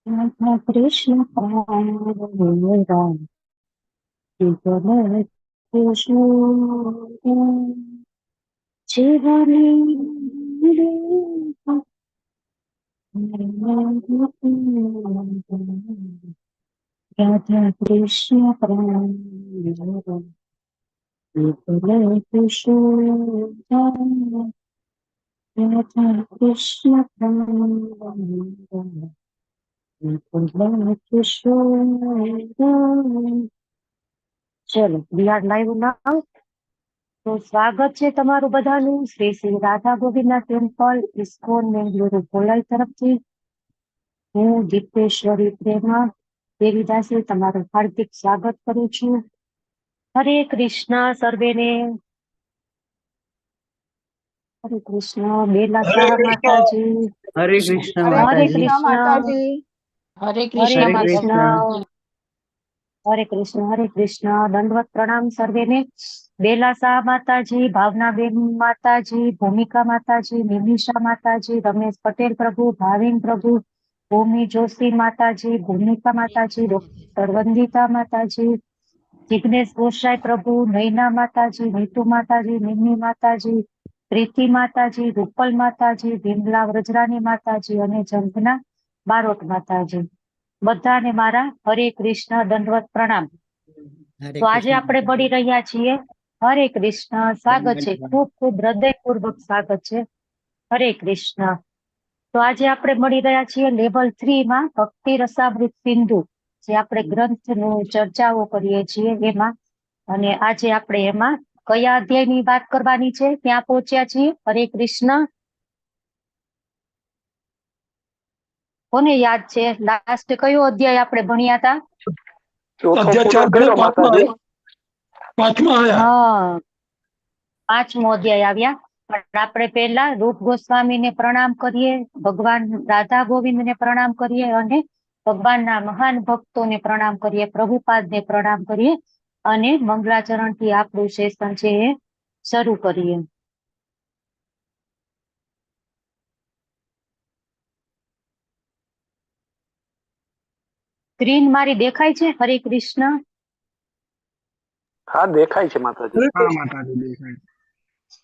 Radha Krishna પ્રાણ મેરા, યુગલ કિશોર જીવની. રાધા કૃષ્ણ પ્રાણ મેરા, યુગલ કિશોર, રાધા કૃષ્ણ પ્રાણ મેરા, યુગલ કિશોર. ચલો, we are live now. તો સ્વાગત છે તમારું બધાનું શ્રી શ્રી રાધા ગોવિંદના ટેમ્પલ, ઇસ્કોન, બેંગલુરુ, ભોલાઈ તરફથી. હું દીપેશ્વરી પ્રેમા દેવીદાસી તમારું હાર્દિક સ્વાગત કરું છું. હરે કૃષ્ણ સર્વેને. હરે કૃષ્ણ બેલા હરે શાહ કૃષ્ણ. માતાજી. હરે કૃષ્ણ હરે હરે માતાજી. કૃષ્ણ કૃષ્ણ. માતાજી. હરે હરે કૃષ્ણ હરે માતાજી. કૃષ્ણ, હરે કૃષ્ણ, હરે કૃષ્ણ. દંડવત પ્રણામ સર્વેને. બેલા શાહ માતાજી, ભાવનાબેન માતાજી, ભૂમિકા માતાજી, નિમિષા માતાજી, રમેશ પટેલ પ્રભુ, ભાવિન પ્રભુ, ભૂમિ જોશી માતાજી, ભૂમિકા માતાજી, ડોક્ટર વંદિતા માતાજી, જિગ્નેશ ગોસાઈ પ્રભુ, નૈના માતાજી, નીતુ માતાજી, નિમ્મી માતાજી, પ્રીતિ માતાજી, રૂપલ માતાજી, વિમલા વ્રજરાની માતાજી અને જંખના બારોટ માતાજી, બધાને મારા હરે કૃષ્ણ, દંડવત પ્રણામ. હરે તો આજે કૃષ્ણ આપણે મળી માતાજી. રહ્યા છીએ. હરે કૃષ્ણ, સ્વાગત છે, ખૂબ ખૂબ હૃદયપૂર્વક સ્વાગત છે. હરે કૃષ્ણ. તો આજે આપણે મળી રહ્યા છીએ લેવલ 3 માં, ભક્તિ રસામૃત સિંધુ, જે આપણે ગ્રંથનું ચર્ચાઓ કરીએ છીએ એમાં. અને આજે આપણે એમાં કયા અધ્યાયની વાત કરવાની છે, ત્યાં પહોંચ્યા છીએ? હરે કૃષ્ણ. કોને યાદ છે, લાસ્ટ કયો અધ્યાય આપણે ભણ્યા હતા? ચોથો અધ્યાય પૂરો 4 કર્યો ભણ્યા, પાંચમા માતાજી. આયા, પાંચમા આયા. હા, પાંચમો અધ્યાય આવ્યા. પણ આપણે પહેલા રૂપ ગોસ્વામીને પ્રણામ કરીએ, ભગવાન રાધા ગોવિંદને પ્રણામ કરીએ અને ભગવાનના મહાન ભક્તોને પ્રણામ કરીએ, પ્રભુપાદને પ્રણામ કરીએ અને મંગલાચરણથી આપણું સેશન છે એ શરૂ કરીએ. સ્ક્રીન મારી દેખાય છે? હરે કૃષ્ણ. હા, દેખાય છે માતાજી. હરે હા કૃષ્ણ. માતાજી, દેખાય.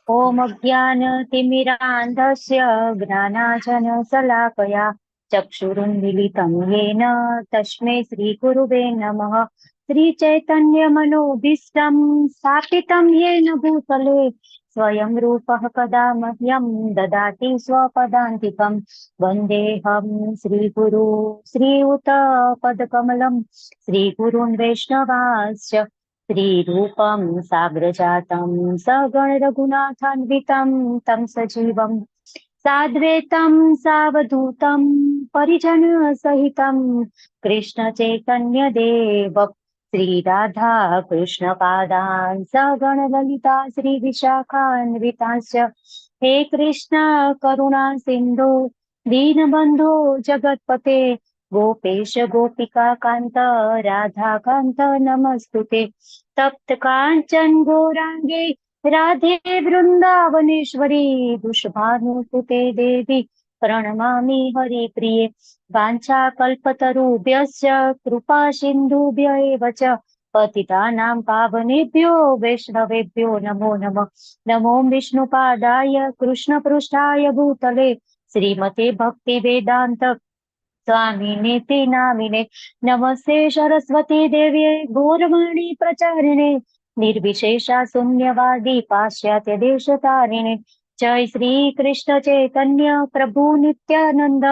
ઓમ અજ્ઞાન તિમિરાંધસ્ય જ્ઞાનાજન શલાકયા ચક્ષુરુન્મિલિतं યેન તસ્મૈ શ્રી ગુરુવે નમઃ. શ્રી ચૈતન્ય મનોભીષ્ટં સ્થાપિतं યેન ભૂતલે સ્વયં રૂપः કદા મહ્યં દદાતિ સ્વપદાન્તિકં. વંદેહં શ્રી ગુરુ શ્રીયુત પદકમલં શ્રી ગુરુન વૈષ્ણવાશ્ચ શ્રીરૂપં સાગ્રજાतं સગણ રઘુનાથાન્વિतं तं સજીવં સાદ્વૈतं સાવધૂतं પરિજન સહિतं કૃષ્ણ ચૈતન્ય દેવ શ્રી રાધા કૃષ્ણ પાદાન સગણ લલિતા શ્રી વિશાખાન્વિતાંશ્ચ. હે કૃષ્ણ કરુણા સિંધુ દીનબંધો જગતપતે, ગોપેશ ગોપિકા કાંત રાધા કાંત નમસ્તુતે. તપ્ત કાંચન ગૌરાંગે રાધે વૃંદાવનેશ્વરી, વૃષભાનુસુતે દેવી પ્રણમામિ હરિપ્રિયે. વાંછા કલ્પતરુભ્યશ્ચ કૃપા સિંધુભ્ય એવ ચ પતિતાનાં પાવનેભ્યો વૈષ્ણવેભ્યો નમો નમઃ. નમો વિષ્ણુપાદાય કૃષ્ણ પૃષ્ઠાય ભૂતલે શ્રીમતે ભક્તિ વેદાંત સ્વામિને તે નામિને. નમસ્તે સરસ્વતી દેવ્યે ગૌરવાણી પ્રચારિણે નિર્વિશેષા શૂન્યવાદી પાશ્ચાત્ય દેશતારિણે. જય શ્રી કૃષ્ણ ચૈતન્ય પ્રભુ નિત્યાનંદ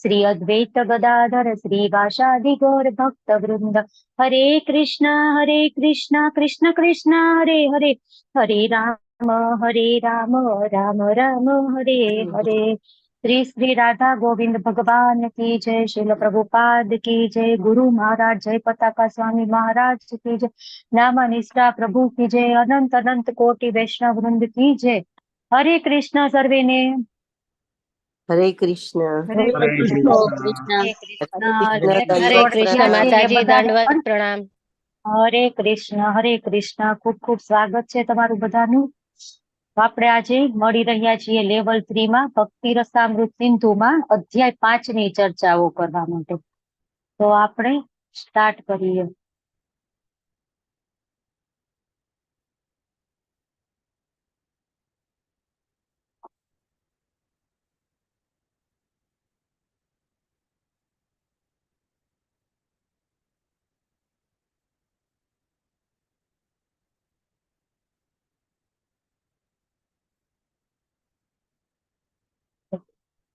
શ્રી અદ્વૈત ગદાધર શ્રી વાસાદિ ગૌર ભક્ત વૃંદ. હરે કૃષ્ણ હરે કૃષ્ણ કૃષ્ણ કૃષ્ણ હરે હરે, હરે રામ હરે રામ રામ રામ હરે હરે. શ્રી શ્રી રાધા ગોવિંદ ભગવાન કી જય, શિલ પ્રભુપાદ કી જય, ગુરુ મહારાજ જય, પતાકા સ્વામી મહારાજ કી જય, નામા નિષ્ઠા પ્રભુ કી જય, અનંત અનંત કોટી વૈષ્ણવ વૃંદ કી જય. હરે કૃષ્ણ સર્વેને. હરે કૃષ્ણ. હરે હરે કૃષ્ણ. કૃષ્ણ. હરે કૃષ્ણ. હરે જે કૃષ્ણ. હરે કૃષ્ણ રહ્યા છે એ માતાજી, બધાને દંડવત પણ પ્રણામ. હરે કૃષ્ણ હરે કૃષ્ણ. ખૂબ ખૂબ સ્વાગત છે તમારું બધાનું. આપણે આજે મળી રહ્યા છીએ લેવલ 3 માં ભક્તિ રસામૃત સિંધુમાં અધ્યાય 5 ની ચર્ચાઓ કરવા માટે. તો આપણે સ્ટાર્ટ કરીએ.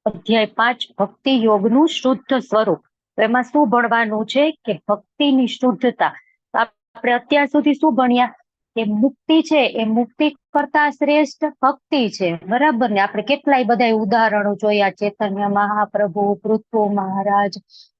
અધ્યાય 5, ભક્તિ યોગનું શુદ્ધ સ્વરૂપ. તો એમાં શું ભણવાનું છે કે ભક્તિની શુદ્ધતા. આપણે અત્યાર સુધી શું ભણ્યા કે મુક્તિ છે એ મુક્તિ કરતા શ્રેષ્ઠ ભક્તિ છે, બરાબર ને? આપણે કેટલાય બધા ઉદાહરણો જોયા, ચૈતન્ય મહાપ્રભુ, પૃથ્વી મહારાજ,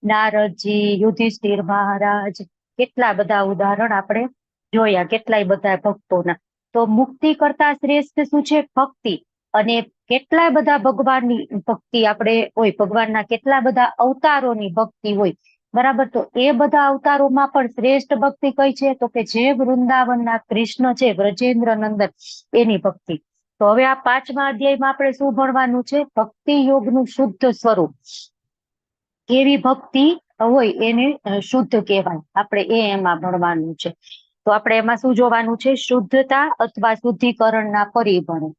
નારદજી, યુધિષ્ઠિર મહારાજ, કેટલા બધા ઉદાહરણ આપણે જોયા, કેટલાય બધા ભક્તોના. તો મુક્તિ કરતા શ્રેષ્ઠ શું છે? ભક્તિ. અને કેટલા બધા ભગવાનની ભક્તિ આપણે હોય, ભગવાનના કેટલા બધા અવતારોની ભક્તિ હોય, બરાબર? તો એ બધા અવતારોમાં પણ શ્રેષ્ઠ ભક્તિ કઈ છે? તો કે જે વૃંદાવનના કૃષ્ણ છે, વ્રજેન્દ્ર નંદન, એની ભક્તિ. તો હવે આ 5મા અધ્યાયમાં આપણે શું ભણવાનું છે? ભક્તિ યોગનું શુદ્ધ સ્વરૂપ. કેવી ભક્તિ હોય એને શુદ્ધ કહેવાય, આપણે એ એમાં ભણવાનું છે. તો આપણે એમાં શું જોવાનું છે? શુદ્ધતા અથવા શુદ્ધિકરણના પરિબળો.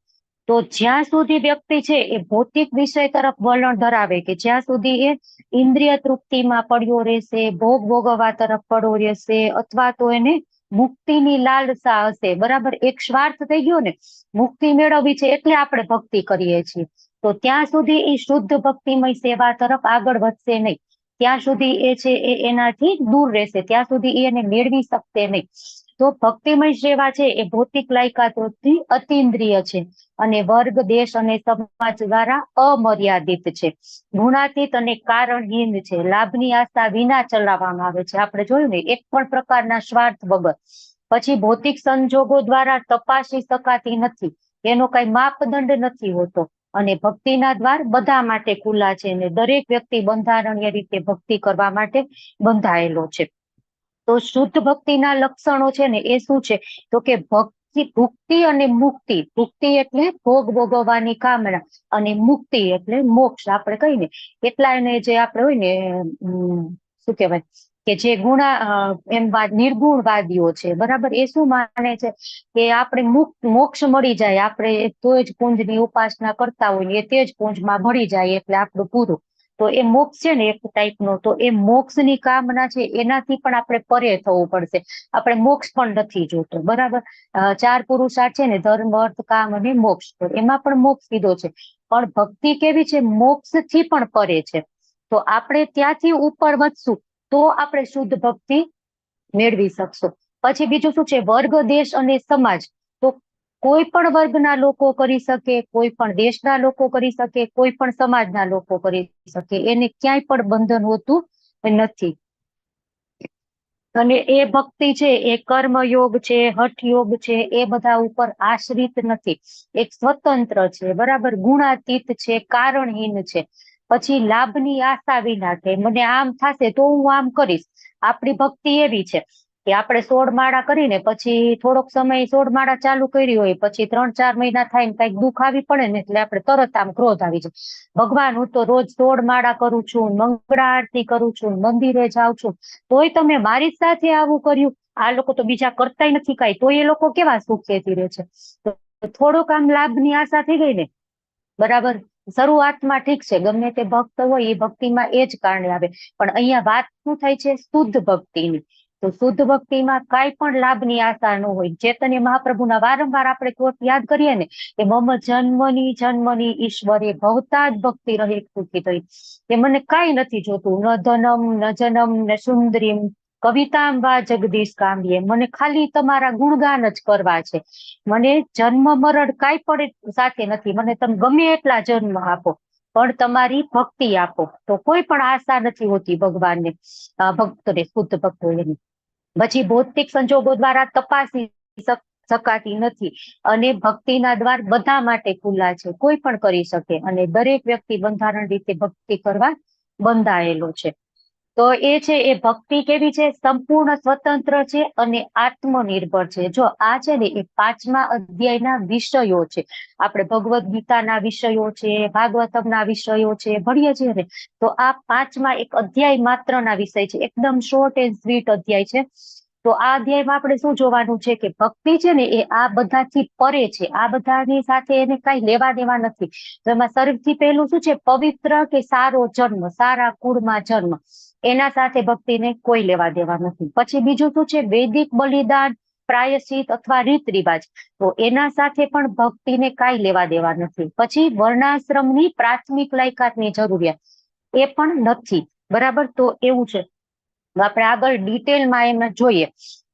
તો જ્યાં સુધી વ્યક્તિ છે એ ભૌતિક વિષય તરફ વલણ ધરાવે, કે જ્યાં સુધી એ ઇન્દ્રિય તૃપ્તિમાં પડ્યો રહેશે, ભોગ ભોગવવા તરફ પડ્યો રહેશે, અથવા તો એને મુક્તિની લાલસા હશે, બરાબર? એક સ્વાર્થ થઈ ગયો ને, મુક્તિ મેળવવી છે એટલે આપણે ભક્તિ કરીએ છીએ, તો ત્યાં સુધી એ શુદ્ધ ભક્તિમય સેવા તરફ આગળ વધશે નહીં. ત્યાં સુધી એ છે એ એનાથી દૂર રહેશે, ત્યાં સુધી એને મેળવી શકશે નહીં. તો ભક્તિમય સેવા છે એ ભૌતિક લાયકાતોથી અતિન્દ્રિય છે અને વર્ગ, દેશ અને સમાજ દ્વારા અમર્યાદિત છે, ગુણાતીત અને કારણહીન છે, લાભની આશા વિના ચલાવવામાં આવે છે. આપણે જોયું ને, એક પણ પ્રકારના સ્વાર્થ વગર. પછી ભૌતિક સંજોગો દ્વારા તપાસી શકાતી નથી, એનો કઈ માપદંડ નથી હોતો, અને ભક્તિના દ્વાર બધા માટે ખુલ્લા છે અને દરેક વ્યક્તિ બંધારણીય રીતે ભક્તિ કરવા માટે બંધાયેલો છે. તો શુદ્ધ ભક્તિના લક્ષણો છે ને એ શું છે? તો કે ભક્તિ, ભુક્તિ અને મુક્તિ. ભુક્તિ એટલે ભોગ ભોગવવાની કામના અને મુક્તિ એટલે મોક્ષ. આપણે કહીને કેટલા એને જે આપણે હોય ને, શું કહેવાય કે જે ગુણા એમ નિર્ગુણવાદીઓ છે, બરાબર? એ શું માને છે કે આપણે મોક્ષ મળી જાય, આપણે તો જ પુંજની ઉપાસના કરતા હોય એ તે જ પુંજમાં ભળી જાય એટલે આપણું પૂરું. તો એ મોક્ષ છે ને એક ટાઈપનો, તો એ મોક્ષની કામના છે એનાથી પણ આપણે પરે થવું પડશે. આપણે મોક્ષ પણ નથી જોતો, બરાબર? 4 પુરુષાર્થ છે ને, ધર્મ, અર્થ, કામ અને મોક્ષ, તો એમાં પણ મોક્ષ કીધો છે. પણ ભક્તિ કેવી છે? મોક્ષથી પણ પરે છે. તો આપણે ત્યાંથી ઉપર વધશું તો આપણે શુદ્ધ ભક્તિ મેળવી શકશું. પછી બીજું શું છે? વર્ગ, દેશ અને સમાજ. તો કોઈ પણ વર્ગના લોકો કરી શકે, કોઈ પણ દેશના લોકો કરી શકે, કોઈ પણ સમાજના લોકો કરી શકે, એને ક્યાંય પણ બંધન હોતું નથી. અને એ ભક્તિ છે એ કર્મયોગ છે, હઠ યોગ છે, એ બધા ઉપર આશ્રિત નથી, એક સ્વતંત્ર છે, બરાબર? ગુણાતીત છે, કારણહીન છે. પછી લાભની આશા વિના, કે મને આમ થશે તો હું આમ કરીશ. આપણી ભક્તિ એવી છે કે આપણે 16 માળા કરીને પછી થોડોક સમય 16 માળા ચાલુ કરી હોય, પછી 3-4 મહિના થાય ને કઈક દુઃખ આવી પડે ને એટલે આપણે તરત આમ ક્રોધ આવી જાય. ભગવાન, હું તો રોજ 16 માળા કરું છું, મંગળા આરતી કરું છું, મંદિરે જાઉં છું, તોય તમે મારી સાથે આવું કર્યું. આ લોકો તો બીજા કરતાય નથી કાંઈ, તો એ લોકો કેવા સુખેથી રહે છે. તો થોડોક આમ લાભની આશા થઈ ગઈ ને, બરાબર? શરૂઆતમાં ઠીક છે, ગમે તે ભક્ત હોય એ ભક્તિમાં એ જ કારણે આવે, પણ અહીંયા વાત શું થાય છે? શુદ્ધ ભક્તિની. તો શુદ્ધ ભક્તિમાં કાંઈ પણ લાભની આશા ન હોય. ચૈતન્ય મહાપ્રભુના વારંવાર આપણે કોટ યાદ કરીએ ને કે મમ જન્મની જન્મની ઈશ્વરે ભવતા જ ભક્તિ રહે સુખી થઈ, કે મને કાંઈ નથી જોતું, ન ધનમ ન જનમ ન સુંદરીમ કવિતામ વા જગદીશ કામ્યે, મને ખાલી તમારા ગુણગાન જ કરવા છે, મને જન્મ મરણ કાંઈ પણ સાથે નથી, મને તમે ગમે એટલા જન્મ આપો પણ તમારી ભક્તિ આપો. તો કોઈ પણ આશા નથી હોતી ભગવાનને, ભક્તોને, શુદ્ધ ભક્તો એની. પછી ભૌતિક સંજોગો દ્વારા તપાસી શકાતી નથી અને ભક્તિના દ્વાર બધા માટે ખુલ્લા છે, કોઈ પણ કરી શકે અને દરેક વ્યક્તિ બંધારણ રીતે ભક્તિ કરવા બંધાયેલો છે. તો એ છે એ ભક્તિ કેવી છે? સંપૂર્ણ સ્વતંત્ર છે અને આત્મનિર્ભર છે. જો આ છે ને એ પાંચમા અધ્યાયના વિષયો છે. આપણે ભગવદ્ ગીતાના વિષયો છે, ભાગવતમના વિષયો છે ભણીએ છીએ ને, તો આ પાંચમા એક અધ્યાય માત્રના વિષય છે. એકદમ short and sweet અધ્યાય છે. તો આ અધ્યાયમાં આપણે શું જોવાનું છે કે ભક્તિ છે ને એ આ બધાથી પરે છે, આ બધાની સાથે એને કઈ લેવા દેવા નથી. તો એમાં સૌથી પહેલું શું છે? પવિત્ર કે સારો જન્મ, સારા કુળમાં જન્મ, એના સાથે ભક્તિને કોઈ લેવા દેવા નથી. પછી બીજું શું છે? વૈદિક બલિદાન, પ્રાયશ્ચિત અથવા રીત રિવાજ, તો એના સાથે પણ ભક્તિને કાંઈ લેવા દેવા નથી. પછી વર્ણાશ્રમની પ્રાથમિક લાયકાતની જરૂરિયાત એ પણ નથી. બરાબર? તો એવું છે. આપણે આગળ ડિટેલમાં એમાં જોઈએ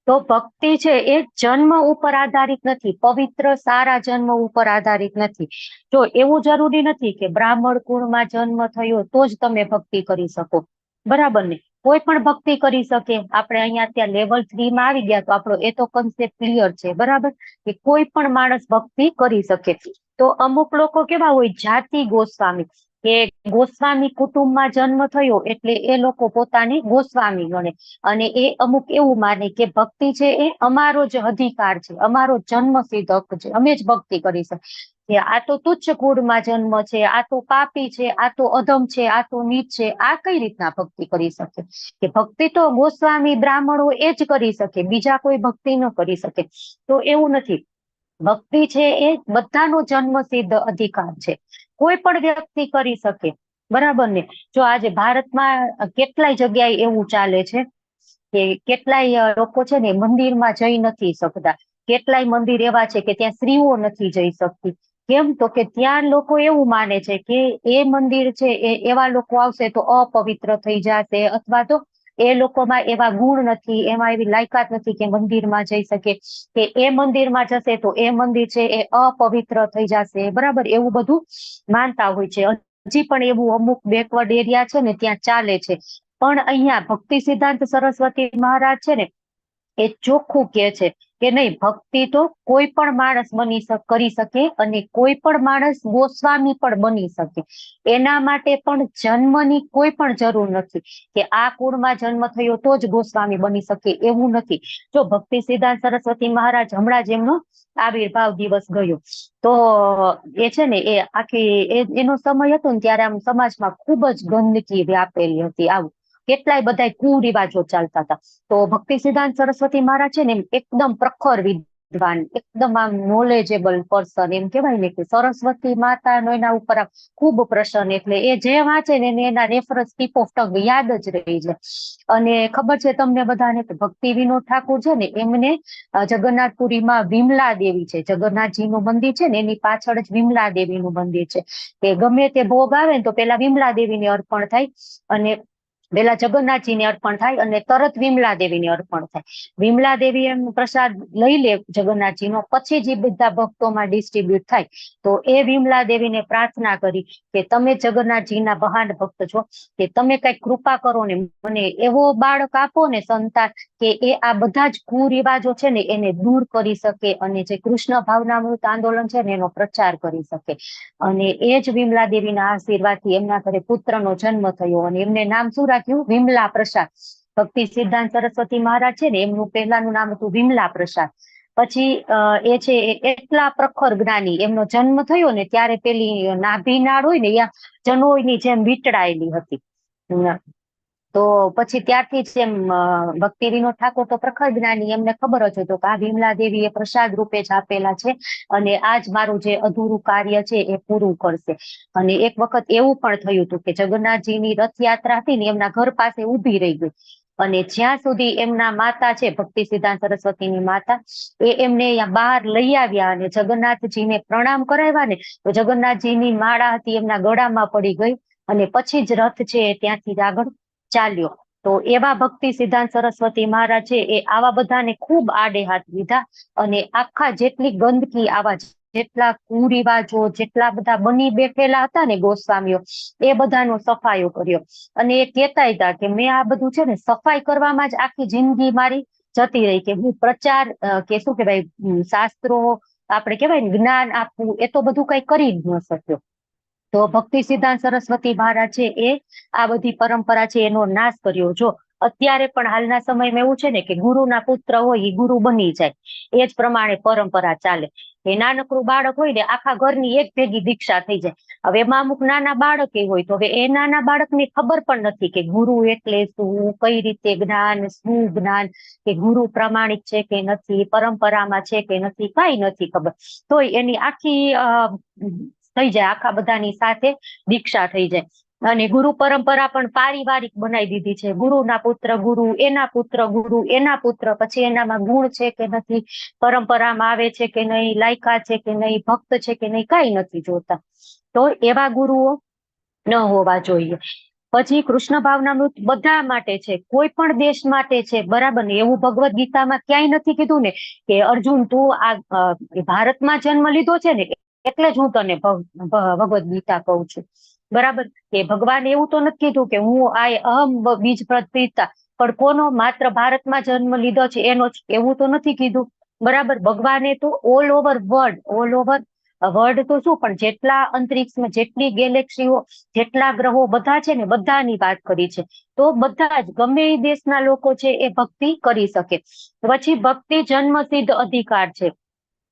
તો ભક્તિ છે એ જન્મ ઉપર આધારિત નથી, પવિત્ર સારા જન્મ ઉપર આધારિત નથી. જો એવું જરૂરી નથી કે બ્રાહ્મણ કુળમાં જન્મ થયો તો જ તમે ભક્તિ કરી શકો. બરાબર ને? કોઈ પણ ભક્તિ કરી શકે. આપણે અહીંયા ત્યાં લેવલ 3 માં આવી ગયા તો આપણો એ તો કન્સેપ્ટ ક્લિયર છે, બરાબર, કે કોઈ પણ માણસ ભક્તિ કરી શકે. તો અમુક લોકો કેવા હોય, જાતિ ગોસ્વામી, કે ગોસ્વામી કુટુંબમાં જન્મ થયો એટલે એ લોકો પોતાને ગોસ્વામી ગણે અને એ અમુક એવું માને કે ભક્તિ છે એ અમારો જ અધિકાર છે, અમારો જન્મ સિદ્ધ હક છે, અમે જ ભક્તિ કરી શકીએ. આ તો તુચ્છ કુળમાં જન્મ છે, આ તો પાપી છે, આ તો અધમ છે, આ તો નીચ છે, આ કઈ રીતના ભક્તિ કરી શકે? કે ભક્તિ તો ગોસ્વામી બ્રાહ્મણો એ જ કરી શકે, બીજા કોઈ ભક્તિ ન કરી શકે. તો એવું નથી. ભક્તિ છે એ બધાનો જન્મ સિદ્ધ અધિકાર છે, કોઈ પણ વ્યક્તિ કરી શકે. બરાબર ને? જો આજે ભારતમાં કેટલાય જગ્યાએ એવું ચાલે છે કે કેટલાય લોકો છે ને મંદિરમાં જઈ નથી શકતા. કેટલાય મંદિર એવા છે કે ત્યાં સ્ત્રીઓ નથી જઈ શકતી. કેમ? તો કે ત્યાં લોકો એવું માને છે કે એ મંદિર છે એ એવા લોકો આવશે તો અપવિત્ર થઈ જશે, અથવા તો એ લોકોમાં એવા ગુણ નથી, એમાં એવી લાયકાત નથી કે મંદિરમાં જઈ શકે, કે એ મંદિરમાં જશે તો એ મંદિર છે એ અપવિત્ર થઈ જશે. બરાબર? એવું બધું માનતા હોય છે. હજી પણ એવું અમુક બેકવર્ડ એરિયા છે ને ત્યાં ચાલે છે. પણ અહીંયા ભક્તિ સિદ્ધાંત સરસ્વતી મહારાજ છે ને એ ચોખ્ખું કે છે કે નહીં, ભક્તિ તો કોઈ પણ માણસ બની કરી શકે અને કોઈ પણ માણસ ગોસ્વામી પણ બની શકે. એના માટે પણ જન્મની કોઈ પણ જરૂર નથી કે આ કુળમાં જન્મ થયો તો જ ગોસ્વામી બની શકે, એવું નથી. જો ભક્તિ સિદ્ધાંત સરસ્વતી મહારાજ હમણાં જ એમનો આવિર્ભાવ દિવસ ગયો, તો એ છે ને એ આખી એનો સમય હતો ને ત્યારે આમ સમાજમાં ખૂબ જ ગંદકી વ્યાપેલી હતી, આવું કેટલાય બધા કુરિવાજો ચાલતા હતા. તો ભક્તિ સિદ્ધાંત સરસ્વતી મહારાજ છે ને એકદમ પ્રખર વિદ્વાન, એકદમ આમ નોલેજેબલ પર્સન એમ કહેવાય ને, કે સરસ્વતી માતાનો એના ઉપર ખૂબ પ્રસન્ન, એટલે એ જે વાંચે ને એને એના reference tip of tongue યાદ જ રહી જાય. અને ખબર છે તમને બધાને કે ભક્તિ વિનોદ ઠાકુર છે ને એમને જગન્નાથપુરીમાં વિમલા દેવી છે, જગન્નાથજીનું મંદિર છે ને એની પાછળ જ વિમલા દેવીનું મંદિર છે, કે ગમે તે ભોગ આવે ને તો પેલા વિમલા દેવીને અર્પણ થાય અને પેલા જગન્નાથજીને અર્પણ થાય અને તરત વિમલા દેવીને અર્પણ થાય. વિમલા દેવી એમ પ્રસાદ લઈ લે જગન્નાથજીનો, પછી જ બધા ભક્તોમાં ડિસ્ટ્રીબ્યુટ થાય. તો એ વિમલા દેવીને પ્રાર્થના કરી કે તમે જગન્નાથજીના મહાન ભક્ત છો, કે તમે કઈક કૃપા કરો ને મને એવો બાળક આપો ને સંતાન કે એ આ બધા જ કુરિવાજો છે ને એને દૂર કરી શકે અને જે કૃષ્ણ ભાવનામૃત આંદોલન છે ને એનો પ્રચાર કરી શકે. અને એ જ વિમલા દેવીના આશીર્વાદથી એમના ઘરે પુત્રનો જન્મ થયો અને એમને નામ શું રાખ્યું? વિમલા પ્રસાદ. ભક્તિ સિદ્ધાંત સરસ્વતી મહારાજ છે ને એમનું પહેલાનું નામ હતું વિમલા પ્રસાદ. પછી એ છે એ એટલા પ્રખર જ્ઞાની, એમનો જન્મ થયો ને ત્યારે પેલી નાભી નાળ હોય ને ત્યાં જનોઈની જેમ વીંટળાયેલી હતી. તો પછી ત્યારથી જ એમ ભક્તિ વિનોદ ઠાકોર તો પ્રખર જ્ઞાની, એમને ખબર જ હતું કે આ વિમલા દેવી એ પ્રસાદ રૂપે જ આપેલા છે અને આ જ મારું જે અધૂરું કાર્ય છે એ પૂરું કરશે. અને એક વખત એવું પણ થયું હતું કે જગન્નાથજીની રથયાત્રા હતી ને એમના ઘર પાસે ઊભી રહી ગઈ અને જ્યાં સુધી એમના માતા છે ભક્તિ સિદ્ધાંત સરસ્વતીની માતા એ એમને અહીંયા બહાર લઈ આવ્યા અને જગન્નાથજીને પ્રણામ કરાવ્યા ને તો જગન્નાથજીની માળા હતી એમના ગળામાં પડી ગઈ અને પછી જ રથ છે એ ત્યાંથી જ આગળ ચાલ્યો. તો એવા ભક્તિ સિદ્ધાંત સરસ્વતી મહારાજ છે એ આવા બધાને ખૂબ આડે હાથ લીધા અને આખા જેટલી ગંદકી, આવા જેટલા કુરિવાજો, જેટલા બધા બની બેઠેલા હતા ને ગોસ્વામીઓ, એ બધાનો સફાયો કર્યો. અને એ કહેતા હતા કે મેં આ બધું છે ને સફાઈ કરવામાં જ આખી જિંદગી મારી જતી રહી, કે હું પ્રચાર કે શું કહેવાય, શાસ્ત્રો આપણે કહેવાય ને જ્ઞાન આપવું, એ તો બધું કઈ કરી જ ન શક્યો. તો ભક્તિ સિદ્ધાંત સરસ્વતી મહારાજ છે એ આ બધી પરંપરા છે એનો નાશ કર્યો. જો અત્યારે પણ હાલના સમયમાં એવું છે ને કે ગુરુના પુત્ર હોય એ ગુરુ બની જાય, એ જ પ્રમાણે પરંપરા ચાલે. એ નાનકડું બાળક હોય ને આખા ઘરની એક ભેગી દીક્ષા થઈ જાય. હવે એમાં અમુક નાના બાળક એ હોય તો હવે એ નાના બાળકને ખબર પણ નથી કે ગુરુ એટલે શું, કઈ રીતે જ્ઞાન, શું જ્ઞાન, કે ગુરુ પ્રામાણિક છે કે નથી, પરંપરામાં છે કે નથી, કઈ નથી ખબર. તોય એની આખી થઈ જાય, આખા બધાની સાથે દીક્ષા થઈ જાય. અને ગુરુ પરંપરા પણ પારિવારિક બનાવી દીધી છે. ગુરુના પુત્ર ગુરુ, એના પુત્ર ગુરુ, એના પુત્ર, પછી એનામાં ગુણ છે કે નથી, પરંપરામાં આવે છે કે નહીં, લાયકા છે કે નહીં, ભક્ત છે કે નહીં, કઈ નથી જોતા. તો એવા ગુરુઓ ન હોવા જોઈએ. પછી કૃષ્ણ ભાવનામૃત બધા માટે છે, કોઈ પણ દેશ માટે છે, બરાબર ને? એવું ભગવદ્ ગીતામાં ક્યાંય નથી કીધું ને કે અર્જુન તું આ ભારતમાં જન્મ લીધો છે ને એટલે જ હું તને ભગવદ્ ગીતા કહું છું, બરાબર? કે ભગવાન એવું તો નથી કીધું કે હું આ અહમ બીજ પિતા, પણ કોનો માત્ર ભારતમાં જન્મ લીધો છે એનો જ, એવું તો નથી કીધું, બરાબર? ભગવાને તો all over world, all over world તો શું, પણ જેટલા અંતરિક્ષમાં જેટલી ગેલેક્સીઓ, જેટલા ગ્રહો બધા છે ને બધાની વાત કરી છે. તો બધા જ ગમે એ દેશના લોકો છે એ ભક્તિ કરી શકે. પછી ભક્તિ જન્મસિદ્ધ અધિકાર છે.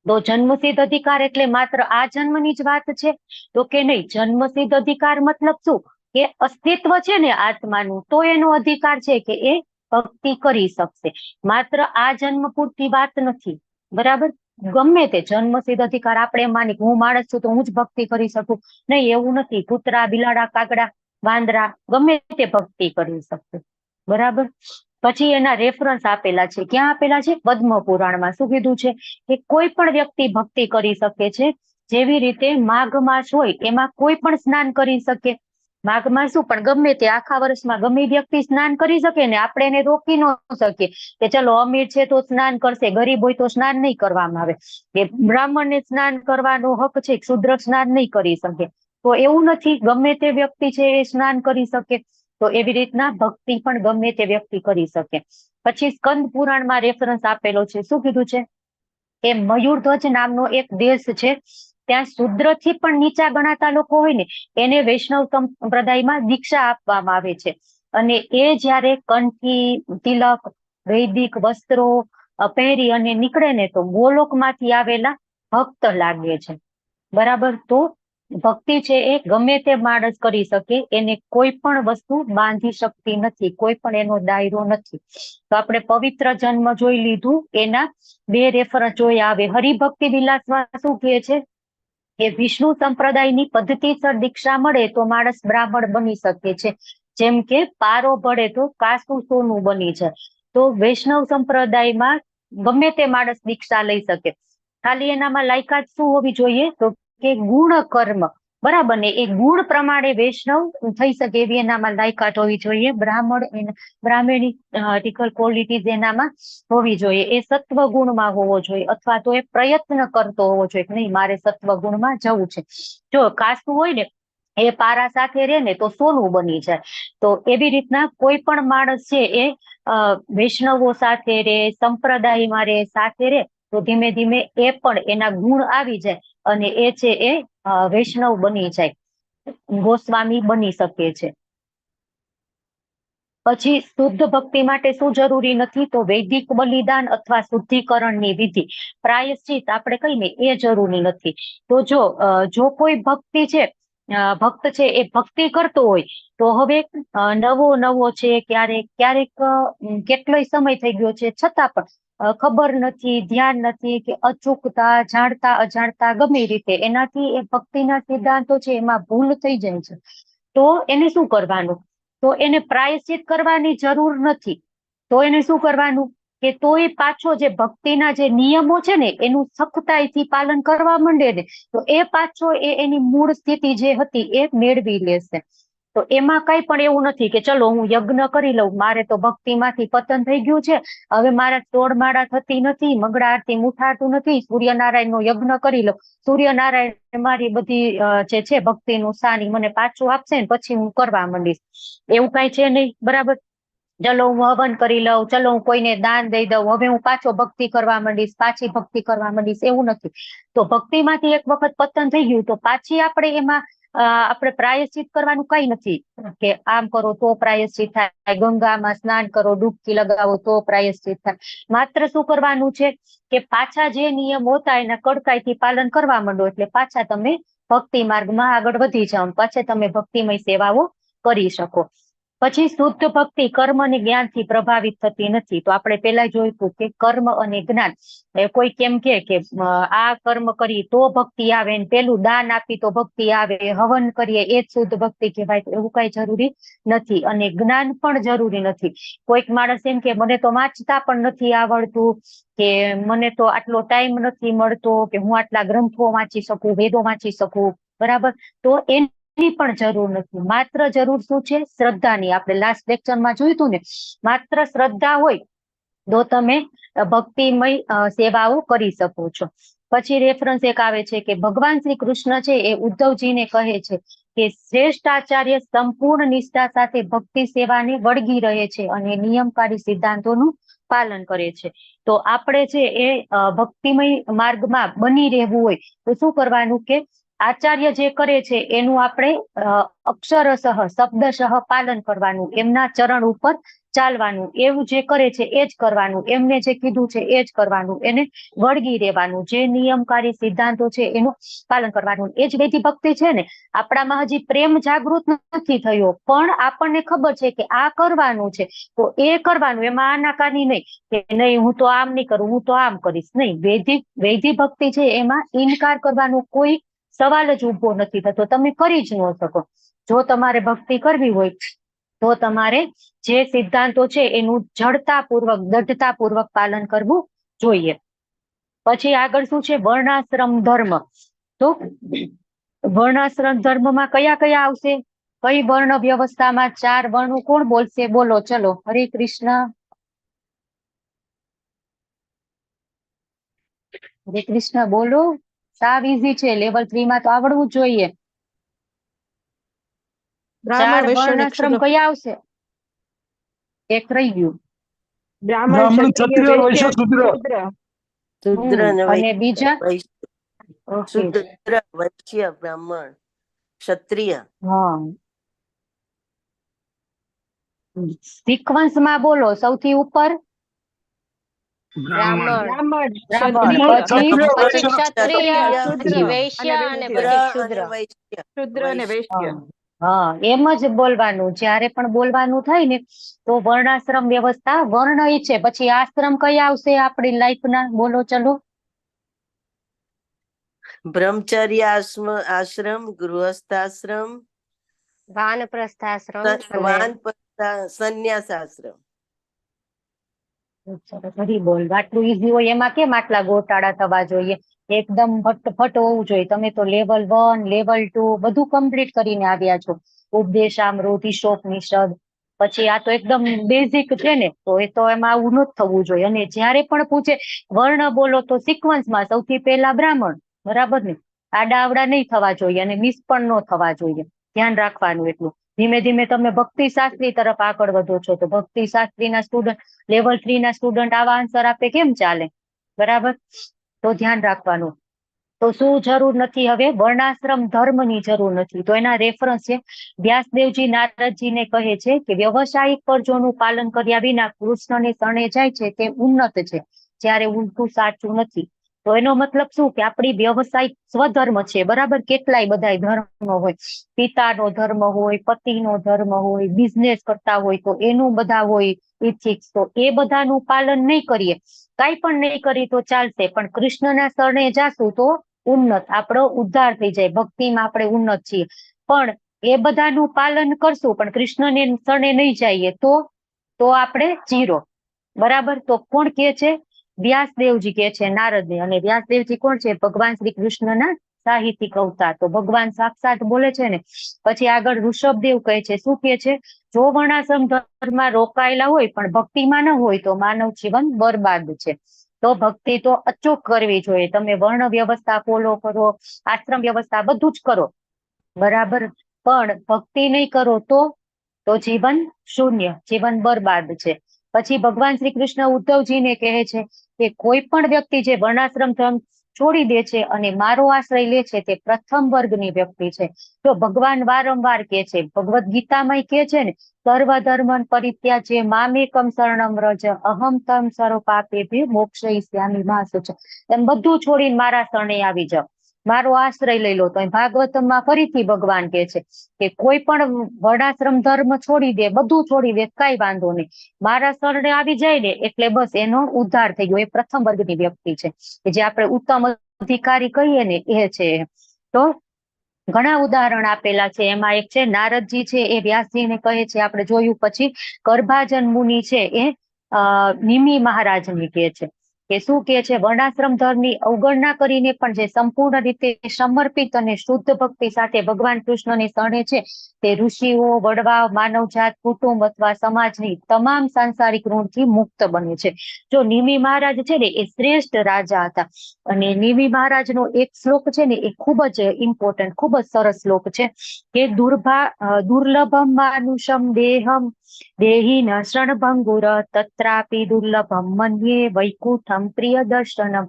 તો જન્મસિદ્ધ અધિકાર એટલે માત્ર આ જન્મની જ વાત છે? તો કે નહીં. જન્મસિદ્ધ અધિકાર મતલબ શું? કે અસ્તિત્વ છે ને આત્માનું, તો એનો અધિકાર છે કે એ ભક્તિ કરી શકશે. માત્ર આ જન્મ પૂરતી વાત નથી, બરાબર? ગમે તે જન્મસિદ્ધ અધિકાર આપણે માની હું માણસ છું તો હું જ ભક્તિ કરી શકું, નહીં, એવું નથી. કૂતરા, બિલાડા, કાગડા, વાંદરા ગમે તે ભક્તિ કરી શકશે, બરાબર? પછી એના રેફરન્સ આપેલા છે. ક્યાં આપેલા છે? પદ્મ પુરાણમાં. શું કીધું છે? કે કોઈ પણ વ્યક્તિ ભક્તિ કરી શકે છે. જેવી રીતે માઘ માસ હોય એમાં કોઈ પણ સ્નાન કરી શકે. માઘ માસ શું, પણ ગમે તે આખા વર્ષમાં ગમે વ્યક્તિ સ્નાન કરી શકે ને, આપણે એને રોકી ન શકીએ કે ચલો અમીર છે તો સ્નાન કરશે, ગરીબ હોય તો સ્નાન નહીં કરવામાં આવે, કે બ્રાહ્મણને સ્નાન કરવાનો હક છે, ક્ષુદ્ર સ્નાન નહીં કરી શકે, તો એવું નથી. ગમે તે વ્યક્તિ છે એ સ્નાન કરી શકે. તો એવી રીતના ભક્તિ પણ ગમે તે વ્યક્તિ કરી શકે. પછી સ્કંદ પુરાણમાં રેફરન્સ આપેલો છે. શું કીધું છે? કે મયુરધ્વજ નામનો એક દેશ છે, ત્યાં શૂદ્રથી પણ નીચા ગણાતા લોકો હોય ને એને વૈષ્ણવ સંપ્રદાયમાં દીક્ષા આપવામાં આવે છે. અને એ જયારે કંઠી, તિલક, વૈદિક વસ્ત્રો પહેરી અને નીકળે ને તો ગોલોકમાંથી આવેલા ભક્ત લાગે છે, બરાબર? તો ભક્તિ છે એ ગમે તે માણસ કરી શકે, એને કોઈ પણ વસ્તુ બાંધી શકતી નથી, કોઈ પણ એનો દાયરો નથી. તો આપણે પવિત્ર જન્મ જોઈ લીધું, એના બે રેફરન્સ જોયા. આવે હરિભક્તિ વિલાસમાં શું કહે છે? કે વિષ્ણુ સંપ્રદાયની પદ્ધતિસર દીક્ષા મળે તો માણસ બ્રાહ્મણ બની શકે છે. જેમ કે પારો ભળે તો કાસું સોનું બની જાય. તો વૈષ્ણવ સંપ્રદાયમાં ગમે તે માણસ દીક્ષા લઈ શકે, ખાલી એનામાં લાયકાત શું હોવી જોઈએ? તો કે ગુણ કર્મ, બરાબર ને? એ ગુણ પ્રમાણે વૈષ્ણવ થઈ શકે એવી એનામાં લાયકાત હોવી જોઈએ. બ્રાહ્મણ, બ્રાહ્મણીકલ ક્વોલિટીઝ એનામાં હોવી જોઈએ. એ સત્વ ગુણમાં હોવો જોઈએ અથવા તો એ પ્રયત્ન કરતો હોવો જોઈએ કે નહીં, મારે સત્વ ગુણમાં જવું છે. જો કાસું હોય ને એ પારા સાથે રહે ને તો સોનું બની જાય. તો એવી રીતના કોઈ પણ માણસ છે એ વૈષ્ણવો સાથે રે, સંપ્રદાયમાં રે, સાથે રે, તો ધીમે ધીમે એ પણ એના ગુણ આવી જાય અને એ છે એ વૈષ્ણવ બની જાય, ગોસ્વામી બની શકે છે. પછી શુદ્ધ ભક્તિ માટે શું જરૂરી નથી? તો વૈદિક બલિદાન અથવા શુદ્ધિકરણની વિધિ, પ્રાયશ્ચિત આપણે કહીને એ જરૂરી નથી. તો જો જો કોઈ ભક્તિ છે, ભક્ત છે એ ભક્તિ કરતો હોય તો હવે નવો નવો છે, ક્યારેક ક્યારેક કેટલોય સમય થઈ ગયો છે છતાં પણ ખબર નથી, ધ્યાન નથી, કે અચૂકતા, જાણતા અજાણતા ગમે રીતે એનાથી એ ભક્તિના સિદ્ધાંતો છે એમાં ભૂલ થઈ જાય છે, તો એને શું કરવાનું? તો એને પ્રાયશ્ચિત કરવાની જરૂર નથી. તો એને શું કરવાનું? કે તો એ પાછો જે ભક્તિના જે નિયમો છે ને એનું સખ્તાઈથી પાલન કરવા માંડે ને તો એ પાછો એ એની મૂળ સ્થિતિ જે હતી એ મેળવી લેશે. તો એમાં કઈ પણ એવું નથી કે ચલો હું યજ્ઞ કરી લઉં, મારે તો ભક્તિમાંથી પતન થઈ ગયું છે, હવે મારા તોડ માળા થતી નથી, મંગળા આરતી ઉઠાતું નથી, સૂર્યનારાયણ નો યજ્ઞ કરી લઉં, સૂર્યનારાયણ મારી બધી જે છે ભક્તિનું સાની મને પાછું આપશે ને પછી હું કરવા માંડીશ, એવું કઈ છે નહીં, બરાબર? ચલો હું હવન કરી લઉં, ચલો હું કોઈને દાન દઈ દઉં, હવે હું પાછો ભક્તિ કરવા માંડીશ, પાછી ભક્તિ કરવા માંડીશ, એવું નથી. તો ભક્તિમાંથી એક વખત પતન થઈ ગયું તો પાછી આપણે એમાં આપણે પ્રાયશ્ચિત કરવાનું કઈ નથી કે આમ કરો તો પ્રાયશ્ચિત થાય, ગંગામાં સ્નાન કરો, ડૂબકી લગાવો તો પ્રાયશ્ચિત થાય. માત્ર શું કરવાનું છે કે પાછા જે નિયમ હતા એના કડકાઈથી પાલન કરવા માંડો, એટલે પાછા તમે ભક્તિ માર્ગમાં આગળ વધી જાઓ, પાછા તમે ભક્તિમય સેવાઓ કરી શકો. પછી શુદ્ધ ભક્તિ કર્મ અને જ્ઞાનથી પ્રભાવિત થતી નથી. તો આપણે પેલા જોયું કે કર્મ અને જ્ઞાન, કોઈ કેમ કે આ કર્મ કરી તો ભક્તિ આવે ને પેલું દાન આપી તો ભક્તિ આવે, હવન કરીએ એ જ શુદ્ધ ભક્તિ કહેવાય, તો એવું કઈ જરૂરી નથી. અને જ્ઞાન પણ જરૂરી નથી. કોઈક માણસ એમ કે મને તો વાંચતા પણ નથી આવડતું, કે મને તો આટલો ટાઈમ નથી મળતો કે હું આટલા ગ્રંથો વાંચી શકું, વેદો વાંચી શકું, બરાબર? તો એની પણ જરૂર નથી. માત્ર જરૂર શું છે? શ્રદ્ધાની. આપણે લાસ્ટ લેક્ચરમાં જોયું હતું ને, માત્ર શ્રદ્ધા હોય તો તમે ભક્તિમય સેવાઓ કરી શકો છો. પછી રેફરન્સ એક આવે છે કે ભગવાન શ્રી કૃષ્ણ છે એ ઉદ્ધવજીને કહે છે કે શ્રેષ્ઠ આચાર્ય સંપૂર્ણ નિષ્ઠા સાથે ભક્તિ સેવાને વળગી રહે છે અને નિયમકારી સિદ્ધાંતોનું પાલન કરે છે. તો આપણે છે એ ભક્તિમય માર્ગમાં બની રહેવું હોય તો શું કરવાનું કે આચાર્ય જે કરે છે એનું આપણે અક્ષરશઃ શબ્દશઃ પાલન કરવાનું, એમના ચરણ ઉપર ચાલવાનું, એવું જે કરે છે એ જ કરવાનું, એમને જે કીધું છે એ જ કરવાનું, એને વળગી રહેવાનું, જે નિયમકારી સિદ્ધાંતો છે એનું પાલન કરવાનું. એ જ વૈધિ ભક્તિ છે ને. આપણામાં હજી પ્રેમ જાગૃત નથી થયો, પણ આપણને ખબર છે કે આ કરવાનું છે તો એ કરવાનું, એમાં આનાકાની નહીં કે નહીં હું તો આમ નહીં કરું, હું તો આમ કરીશ, નહીં. વૈધિ ભક્તિ છે એમાં ઇનકાર કરવાનો કોઈ સવાલ જ ઉભો નથી થતો, તમે કરી જ ન શકો. જો તમારે ભક્તિ કરવી હોય તો તમારે જે સિદ્ધાંતો છે એનું જડતાપૂર્વક દૃઢતાપૂર્વક પાલન કરવું જોઈએ. પછી આગળ શું છે? વર્ણાશ્રમ ધર્મ. તો વર્ણાશ્રમ ધર્મમાં કયા કયા આવશે? કઈ વર્ણ વ્યવસ્થામાં ચાર વર્ણો કોણ બોલશે? બોલો, ચલો. હરે કૃષ્ણ. હરે કૃષ્ણ, બોલો. સાવ ઈઝી છે, લેવલ 3 માં તો આવડવું જ જોઈએ. ચાર વર્ણાશ્રમ કયા આવશે? એક રહી ગયું. બ્રાહ્મણ, ક્ષત્રિય, વૈશ્ય, શૂદ્ર. શૂદ્ર અને બીજા શૂદ્ર, વૈશ્ય, બ્રાહ્મણ, ક્ષત્રિય. હા, સિક્વન્સ માં બોલો. સૌથી ઉપર બ્રાહ્મણ, પછી ક્ષત્રિય, પછી વૈશ્ય અને પછી શૂદ્ર. શૂદ્ર અને વૈશ્ય. હા, એમ જ બોલવાનું. જયારે પણ બોલવાનું થાય ને તો વર્ણાશ્રમ વ્યવસ્થા વર્ણ ઈ છે. પછી આશ્રમ કઈ આવશે આપણી લાઈફ ના? બોલો, ચલો. બ્રહ્મચર્ય આશ્રમ, ગૃહસ્થાશ્રમ, વાનપ્રસ્થાશ્રમ, સંન્યાસ આશ્રમ. ફરી બોલ. આટલું ઈઝી હોય એમાં કેમ આટલા ગોટાળા થવા જોઈએ? એકદમ ફટફટ હોવું જોઈએ. તમે તો લેવલ 1, લેવલ 2 બધું કમ્પ્લીટ કરીને આવ્યા છો. ઉપદેશામૃત, ઈશોપનિષદ, પછી આ તો એકદમ બેઝિક છે ને, તો એ તો એમાં આવું ન થવું જોઈએ. અને જયારે પણ પૂછે વર્ણ બોલો તો સિક્વન્સમાં સૌથી પહેલા બ્રાહ્મણ, બરાબર ને? આડા આવડા નહીં થવા જોઈએ અને મિસ પણ ન થવા જોઈએ, ધ્યાન રાખવાનું એટલું. ધીમે ધીમે તમે ભક્તિ શાસ્ત્રી તરફ આગળ વધો છો તો ભક્તિ શાસ્ત્રીના સ્ટુડન્ટ, લેવલ 3 ના સ્ટુડન્ટ આવા આન્સર આપે કેમ ચાલે? બરાબર? તો ધ્યાન રાખવાનું. તો શું જરૂર નથી હવે? વર્ણાશ્રમ ધર્મની જરૂર નથી. તો એના રેફરન્સ છે, વ્યાસદેવજી નારદજીને કહે છે કે વ્યવસાયિક ફરજોનું પાલન કર્યા વિના કૃષ્ણને શરણે જાય છે તે ઉન્નત છે, જ્યારે ઉલટું સાચું નથી. તો એનો મતલબ શું કે આપણી વ્યવસાયિક સ્વધર્મ છે, બરાબર? કેટલાય બધા ધર્મ હોય, પિતાનો ધર્મ હોય, પતિનો ધર્મ હોય, બિઝનેસ કરતા હોય તો એનું બધા હોય ઇથિક્સ, તો એ બધાનું પાલન નહીં કરીએ, કઈ પણ નહીં કરીએ તો ચાલશે, પણ કૃષ્ણના શરણે જાશું તો ઉન્નત, આપણો ઉદ્ધાર થઈ જાય, ભક્તિમાં આપણે ઉન્નત છીએ. પણ એ બધાનું પાલન કરશું પણ કૃષ્ણને શરણે નહીં જઈએ તો આપણે જીરો, બરાબર? તો કોણ કહે છે? વ્યાસદેવજી કહે છે નારદને. અને વ્યાસદેવજી કોણ છે? ભગવાન શ્રી કૃષ્ણના સાહિત્યિક અવતાર. તો ભગવાન સાક્ષાત બોલે છે ને. પછી આગળ ઋષભદેવ કહે છે, શું કહે છે? જો વર્ણાશ્રમ ધર્મમાં રોકાયેલા હોય પણ ભક્તિમાં ન હોય તો માનવ જીવન બરબાદ છે. તો ભક્તિ તો અચૂક કરવી જોઈએ. તમે વર્ણ વ્યવસ્થા ફોલો કરો, આશ્રમ વ્યવસ્થા બધું જ કરો, બરાબર, પણ ભક્તિ નહીં કરો તો જીવન શૂન્ય, જીવન બરબાદ છે. પછી ભગવાન શ્રી કૃષ્ણ ઉદ્ધવજીને કહે છે કે કોઈ પણ વ્યક્તિ જે વર્ણાશ્રમ ધર્મ છોડી દે છે અને મારો આશ્રય લે છે તે પ્રથમ વર્ગની વ્યક્તિ છે. તો ભગવાન વારંવાર કે છે, ભગવદ્ ગીતામાં કે છે ને, સર્વ ધર્મ પરિત્યાજ્ય મામેકમ શરણમ વ્રજ અહમ તમ સર્વ પાપેભ્યો મોક્ષયિષ્યામિ મા શુચ. એમ બધું છોડીને મારા શરણે આવી જાઓ, મારો આશ્રય લઈ લો. તો ભાગવતમાં ફરીથી ભગવાન કે છે કે કોઈ પણ વર્ણાશ્રમ ધર્મ છોડી દે, બધું છોડી દે, કઈ વાંધો નહીં, મારા શરણે આવી જાય ને એટલે બસ એનો ઉદ્ધાર થઈ ગયો. એ પ્રથમ વર્ગની વ્યક્તિ છે, કે જે આપણે ઉત્તમ અધિકારી કહીએ ને એ છે. તો ઘણા ઉદાહરણ આપેલા છે. એમાં એક છે નારદજી છે એ વ્યાસજીને કહે છે, આપણે જોયું. પછી કરભાજન મુનિ છે એ નિમિ મહારાજને કહે છે કે શું કહે છે, વર્ણાશ્રમ ધર્મની અવગણના કરીને પણ જે સંપૂર્ણ રીતે સમર્પિત અને શુદ્ધ ભક્તિ સાથે ભગવાન કૃષ્ણને શરણે છે તે ઋષિઓ, વડવા, માનવજાત, કુટુંબ અથવા સમાજની તમામ સાંસારિક ઋણથી મુક્ત બને છે. જો નિમિ મહારાજ છે ને એ શ્રેષ્ઠ રાજા હતા. અને નિમિ મહારાજનો એક શ્લોક છે ને એ ખૂબ જ ઇમ્પોર્ટન્ટ, ખૂબ જ સરસ શ્લોક છે કે દુર્લભમ માનુષમ દેહમ દેહિન શરણભંગુર તત્રાપી દુર્લભમ મન્યે વૈકુંઠમ પ્રિય દર્શનમ.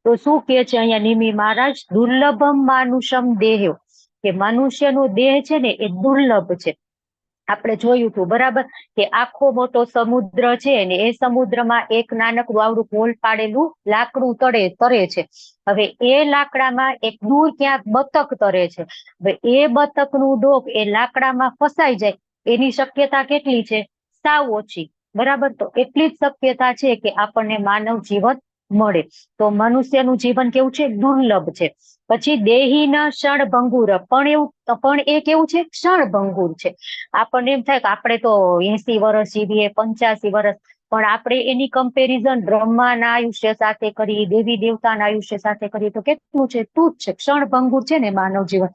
તો શું કે છે અહીંયા નિમિ મહારાજ, દુર્લભમ માનુષમ દેહ, કે મનુષ્યનો દેહ છે ને એ દુર્લભ છે. આપણે જોયું હતું બરાબર કે આખો મોટો સમુદ્ર છે ને એ સમુદ્રમાં એક નાનકડું આવડું હોલ પાડેલું લાકડું તરે છે. હવે એ લાકડામાં એક દૂર ક્યાંક બતક તરે છે. હવે એ બતકનું ડોક એ લાકડામાં ફસાઈ જાય એની શક્યતા કેટલી છે? સાવ ઓછી, બરાબર. તો એટલી જ શક્યતા છે કે આપણને માનવ જીવન મળે. તો મનુષ્યનું જીવન કેવું છે? દુર્લભ છે. પછી દેહીના ક્ષણભંગુર, પણ એવું પણ એ કેવું છે? ક્ષણભંગુર છે. આપણને એમ થાય કે આપણે તો 80 વર્ષ જીવીએ, 85 વર્ષ, પણ આપણે એની કમ્પેરિઝન બ્રહ્માના આયુષ્ય સાથે કરીએ, દેવી દેવતાના આયુષ્ય સાથે કરીએ તો કેટલું છે? તુચ્છ છે, ક્ષણભંગુર છે ને માનવ જીવન.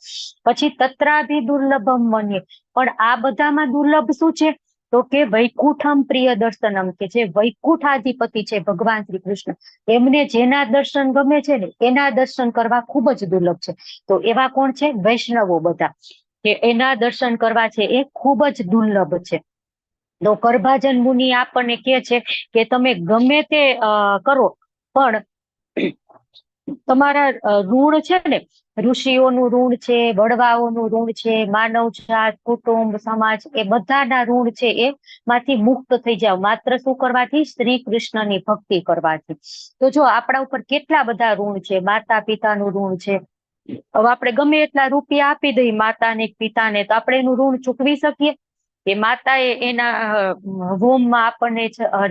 પછી તત્રાભી દુર્લભમ મન્યે, પણ આ બધામાં દુર્લભ શું છે? તો કે વૈકુંઠમ પ્રિય દર્શનમ, કે જે વૈકુંઠાધિપતિ છે ભગવાન શ્રી કૃષ્ણ, એમને જેના દર્શન ગમે છે ને એના દર્શન કરવા ખૂબ જ દુર્લભ છે. તો એવા કોણ છે? વૈષ્ણવો બધા, કે એના દર્શન કરવા છે એ ખૂબ જ દુર્લભ છે. તો કરભાજન મુનિ આપણને કહે છે કે તમે ગમે તે કરો પણ તમારા ઋણ છે ને, ઋષિઓનું ઋણ છે, વડવાઓનું ઋણ છે, માનવ જાત, કુટુંબ, સમાજ, એ બધાના ઋણ છે એ માંથી મુક્ત થઈ જાવ માત્ર શું કરવાથી? શ્રી કૃષ્ણની ભક્તિ કરવાથી. તો જો આપણા ઉપર કેટલા બધા ઋણ છે, માતા પિતાનું ઋણ છે. હવે આપણે ગમે એટલા રૂપિયા આપી દઈએ માતાને પિતાને તો આપણે એનું ઋણ ચૂકવી શકીએ? કે માતાએ એના વોમમાં આપણને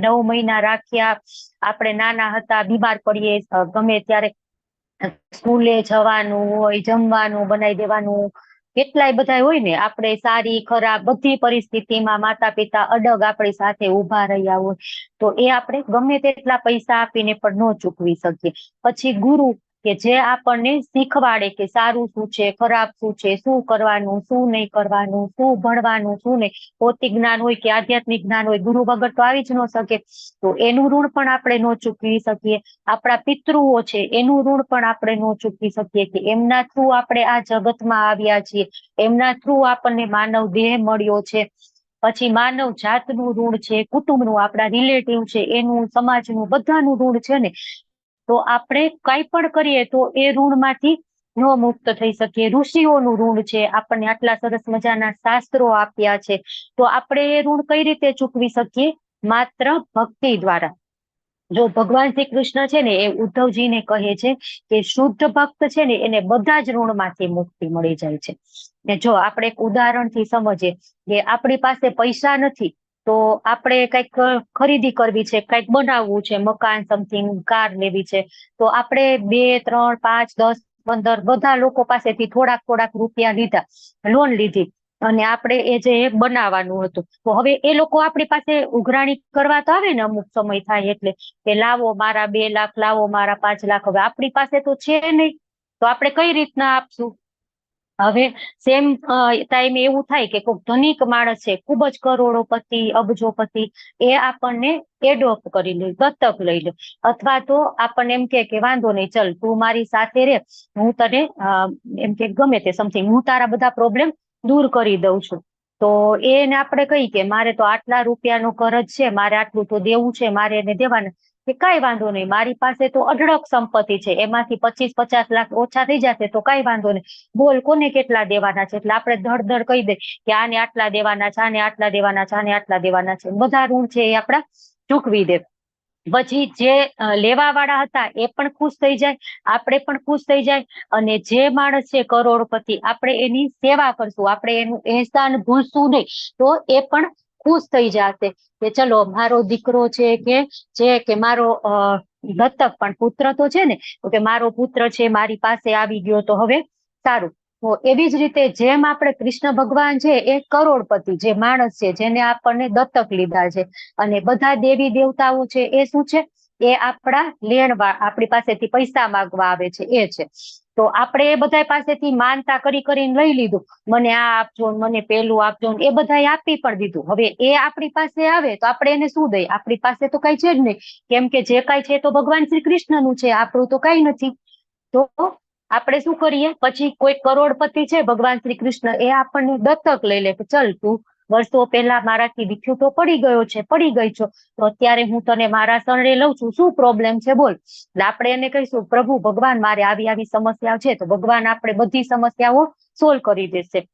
9 મહિના રાખ્યા, આપણે નાના હતા, બીમાર પડીએ ગમે ત્યારે સ્કૂલે જવાનું હોય, જમવાનું બનાવી દેવાનું, કેટલાય બધા હોય ને, આપણે સારી ખરાબ બધી પરિસ્થિતિમાં માતા પિતા અડગ આપણી સાથે ઉભા રહ્યા હોય, તો એ આપણે ગમે તેટલા પૈસા આપીને પણ ન ચૂકવી શકીએ. પછી ગુરુ, કે જે આપણને શીખવાડે કે સારું શું છે, ખરાબ શું છે, શું કરવાનું, શું નહીં કરવાનું, શું ભણવાનું, શું નહીં, ભૌતિક જ્ઞાન હોય કે આધ્યાત્મિક જ્ઞાન હોય, ગુરુ વગર તો આવી જ ન શકે. તો એનું ઋણ પણ આપણે ન ચૂકવી શકીએ. આપણા પિતૃઓ છે એનું ઋણ પણ આપણે ન ચૂકવી શકીએ, કે એમના થ્રુ આપણે આ જગતમાં આવ્યા છીએ, એમના થ્રુ આપણને માનવ દેહ મળ્યો છે. પછી માનવ જાતનું ઋણ છે, કુટુંબનું, આપણા રિલેટિવ છે એનું, સમાજનું, બધાનું ઋણ છે ને. તો આપણે કઈ પણ કરીએ તો એ ઋણમાંથી ન મુક્ત થઈ શકીએ. ઋષિઓનું ઋણ છે, આપણને આટલા સરસ મજાના શાસ્ત્રો આપ્યા છે, તો આપણે એ ઋણ કઈ રીતે ચૂકવી શકીએ? માત્ર ભક્તિ દ્વારા. જો ભગવાન શ્રી કૃષ્ણ છે ને એ ઉદ્ધવજીને કહે છે કે શુદ્ધ ભક્ત છે ને એને બધા જ ઋણમાંથી મુક્તિ મળી જાય છે. ને જો આપણે એક ઉદાહરણથી સમજીએ કે આપણી પાસે પૈસા નથી, તો આપણે કંઈક ખરીદી કરવી છે, કંઈક બનાવવું છે, મકાન સમથિંગ, કાર લેવી છે, તો આપણે 2, 3, 5, 10, 15 બધા લોકો પાસેથી થોડાક થોડાક રૂપિયા લીધા, લોન લીધી, અને આપણે એ જે બનાવવાનું હતું. તો હવે એ લોકો આપણી પાસે ઉઘરાણી કરવા તો આવે ને અમુક સમય થાય એટલે, કે લાવો મારા 2 લાખ, લાવો મારા 5 લાખ. હવે આપણી પાસે તો છે નહીં, તો આપણે કઈ રીતના આપશું? હવે સેમ ટાઈમે એવું થાય કે કોઈક ધનિક માણસ છે, ખૂબ જ કરોડોપતિ, અબજોપતિ, એ આપણને એડોપ્ટ કરી લે, દત્તક લઈ લે, અથવા તો આપણને એમ કે વાંધો નહીં, ચલ તું મારી સાથે રે, હું તને એમ કે ગમે તે સમથિંગ, હું તારા બધા પ્રોબ્લેમ દૂર કરી દઉં છું. તો એને આપણે કહી કે મારે તો આટલા રૂપિયાનો કરજ છે, મારે આટલું તો દેવું છે, મારે એને દેવાના. કે કાંઈ વાંધો નહીં, મારી પાસે તો અઢળક સંપત્તિ છે, એમાંથી 25-50 લાખ ઓછા થઈ જશે તો કાંઈ વાંધો નહીં, બોલ કોને કેટલા દેવાના છે. એટલે આપણે ધડ ધડ કહી દે કે આને આટલા દેવાના છે, આને આટલા દેવાના છે, આને આટલા દેવાના છે, બધા ઋણ છે એ આપણા ચૂકવી દે. પછી જે લેવા વાળા હતા એ પણ ખુશ થઈ જાય, આપણે પણ ખુશ થઈ જાય, અને જે માણસ છે કરોડપતિ આપણે એની સેવા કરશું, આપણે એનું એહસાન ભૂલશું નહીં, તો એ પણ ખુશ થઈ જશે કે ચલો મારો દીકરો છે કે જે કે મારો દત્તક પણ પુત્ર તો છે ને, તો કે મારો પુત્ર છે મારી પાસે આવી ગયો તો હવે સારું. તો એવી જ રીતે જેમ આપણે કૃષ્ણ ભગવાન છે એ કરોડપતિ જે માણસ છે જેને આપણને દત્તક લીધા છે, અને બધા દેવી દેવતાઓ છે એ શું છે, એ આપણા લેણવા આપણી પાસેથી પૈસા માંગવા આવે છે એ છે. તો આપણે એ બધા પાસેથી માનતા કરી કરીને લઈ લીધું, મને આ આપજો મને પેલું આપજો, એ બધા આપી પણ દીધું. હવે એ આપણી પાસે આવે તો આપણે એને શું દઈએ, આપણી પાસે તો કઈ છે જ નહીં, કેમ કે જે કઈ છે તો ભગવાન શ્રી કૃષ્ણનું છે, આપણું તો કઈ નથી. તો આપણે શું કરીએ, પછી કોઈ કરોડપતિ છે ભગવાન શ્રી કૃષ્ણ એ આપણને દત્તક લઈ લે કે ચલ તું વર્ષો પહેલા મારાથી વિખૂટો પડી ગયો છે, પડી ગઈ છો, તો અત્યારે હું તને મારા શરણે લઉં છું, શું પ્રોબ્લેમ છે બોલ. એટલે આપણે એને કહીશું પ્રભુ ભગવાન મારે આવી આવી સમસ્યાઓ છે, તો ભગવાન આપણે બધી સમસ્યાઓ સોલ્વ કરી દેશે.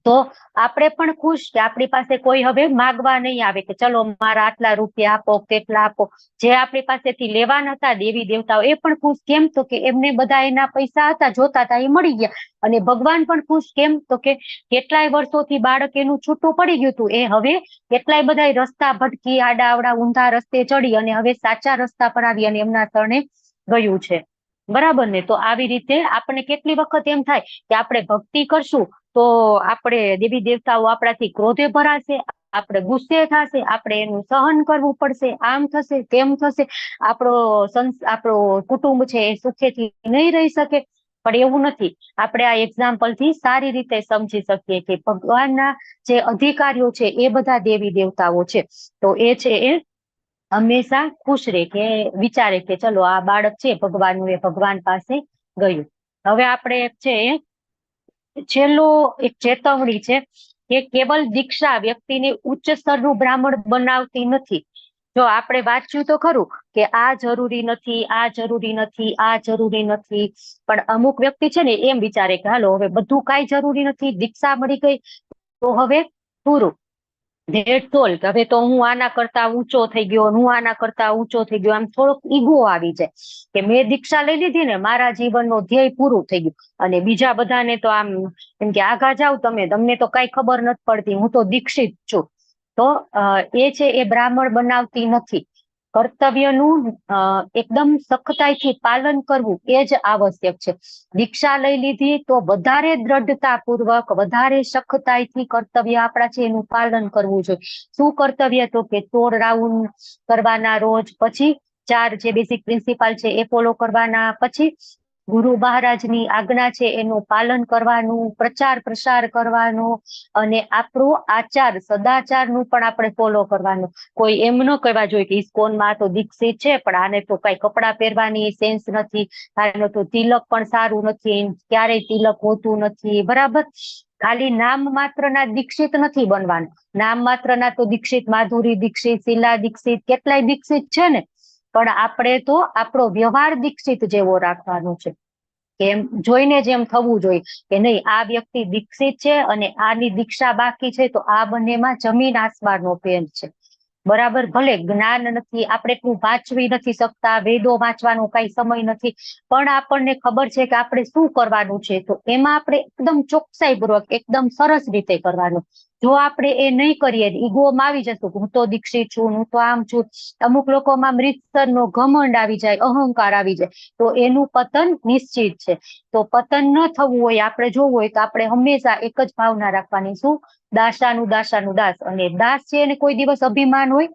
તો આપણે પણ ખુશ કે આપણી પાસે કોઈ હવે માગવા નહીં આવે કે ચલો મારા આટલા રૂપિયા આપો કેટલા આપો. જે આપણી પાસેથી લેવાના હતા દેવી દેવતાઓ એ પણ ખુશ, કેમ તો કે એમને બધા એના પૈસા હતા જોતા હતા એ મળી ગયા. અને ભગવાન પણ ખુશ, કેમ તો કે કેટલાય વર્ષોથી બાળક એનું છૂટું પડી ગયું હતું, એ હવે કેટલાય બધા રસ્તા ભટકી આડા આવડા ઊંધા રસ્તે ચડી અને હવે સાચા રસ્તા પર આવી અને એમના શરણે ગયું છે. બરાબર ને? તો આવી રીતે આપણે કેટલી વખત એમ થાય કે આપણે ભક્તિ કરશું તો આપણે દેવી દેવતાઓ આપણાથી ક્રોધે ભરાશે, આપણે ગુસ્સે થશે, આપણે એનું સહન કરવું પડશે, આમ થશે તેમ થશે, આપણો આપણો કુટુંબ છે એ સુખેથી નહીં રહી શકે. પણ એવું નથી, આપણે આ એક્ઝામ્પલ થી સારી રીતે સમજી શકીએ કે ભગવાનના જે અધિકારીઓ છે એ બધા દેવી દેવતાઓ છે. તો એ છે એ હંમેશા ખુશ રહે કે વિચારે કે ચલો આ બાળક છે ભગવાનનું, એ ભગવાન પાસે ગયું. હવે આપણે એક છે એ છેલ્લો એક ચેતવણી છે કે કેવલ દીક્ષા વ્યક્તિને ઉચ્ચ સ્તરનું બ્રાહ્મણ બનાવતી નથી. જો આપણે વાંચ્યું તો ખરું કે આ જરૂરી નથી, આ જરૂરી નથી, આ જરૂરી નથી, પણ અમુક વ્યક્તિ છે ને એમ વિચારે કે હાલો હવે બધું કાંઈ જરૂરી નથી, દીક્ષા મળી ગઈ તો હવે પૂરું, that's all, હવે તો હું આના કરતા ઊંચો થઈ ગયો, હું આના કરતા ઊંચો થઈ ગયો, આમ થોડોક ઈગો આવી જાય કે મેં દીક્ષા લઈ લીધી ને મારા જીવનનો ધ્યેય પૂરું થઈ ગયું, અને બીજા બધાને તો આમ એમ કે આગા જાવ તમે, તમને તો કઈ ખબર નથી પડતી, હું તો દીક્ષિત છું. તો એ છે એ બ્રાહ્મણ બનાવતી નથી. કર્તવ્યનું એકદમ સખ્તાઈથી પાલન કરવું એ જ આવશ્યક છે. દીક્ષા લઈ લીધી તો વધારે દ્રઢતાપૂર્વક, વધારે સખ્તાઈથી કર્તવ્ય આપણા છે એનું પાલન કરવું જોઈએ. શું કર્તવ્ય? તો કે 16 રાઉન્ડ કરવાના રોજ, પછી 4 જે બેસિક પ્રિન્સિપાલ છે એ ફોલો કરવાના, પછી ગુરુ મહારાજની આજ્ઞા છે એનું પાલન કરવાનું, પ્રચાર પ્રસાર કરવાનો, અને આપણો આચાર સદાચારનું પણ આપણે ફોલો કરવાનું. કોઈ એમ ન કહેવા જોઈએ કે ઇસ્કોનમાં તો દીક્ષિત છે પણ આને તો કઈ કપડાં પહેરવાની સેન્સ નથી, આનો તો તિલક પણ સારું નથી, ક્યારેય તિલક હોતું નથી. બરાબર? ખાલી નામ માત્રના દીક્ષિત નથી બનવાનું. નામ માત્રના તો દીક્ષિત માધુરી દીક્ષિત, શીલા દીક્ષિત, કેટલાય દીક્ષિત છે ને, પણ આપણે તો આપણો વ્યવહાર દીક્ષિત જેવો રાખવાનો છે, કે એમ જોઈને જ એમ થવું જોઈએ કે નહીં આ વ્યક્તિ દીક્ષિત છે અને આની દીક્ષા બાકી છે, તો આ બંનેમાં જમીન આસમાનનો ફેર છે. બરાબર? ભલે જ્ઞાન નથી, આપણે એટલું વાંચવી નથી શકતા, વેદો વાંચવાનો કઈ સમય નથી, પણ આપણને ખબર છે કે આપણે શું કરવાનું છે, તો એમાં આપણે એકદમ ચોકસાઈપૂર્વક એકદમ સરસ રીતે કરવાનું. જો આપણે એ નહીં કરીએ, ઈગોમાં આવી જશું, હું તો દીક્ષિત છું, હું તો આમ છું, અમુક લોકોમાં મૃતસરનો ઘમંડ આવી જાય, અહંકાર આવી જાય, તો એનું પતન નિશ્ચિત છે. તો પતન ન થવું હોય, આપણે જોવું હોય તો આપણે હંમેશા એક જ ભાવના રાખવાની, શું? દાસાનું દાસાનું દાસ. અને દાસ છે એને કોઈ દિવસ અભિમાન હોય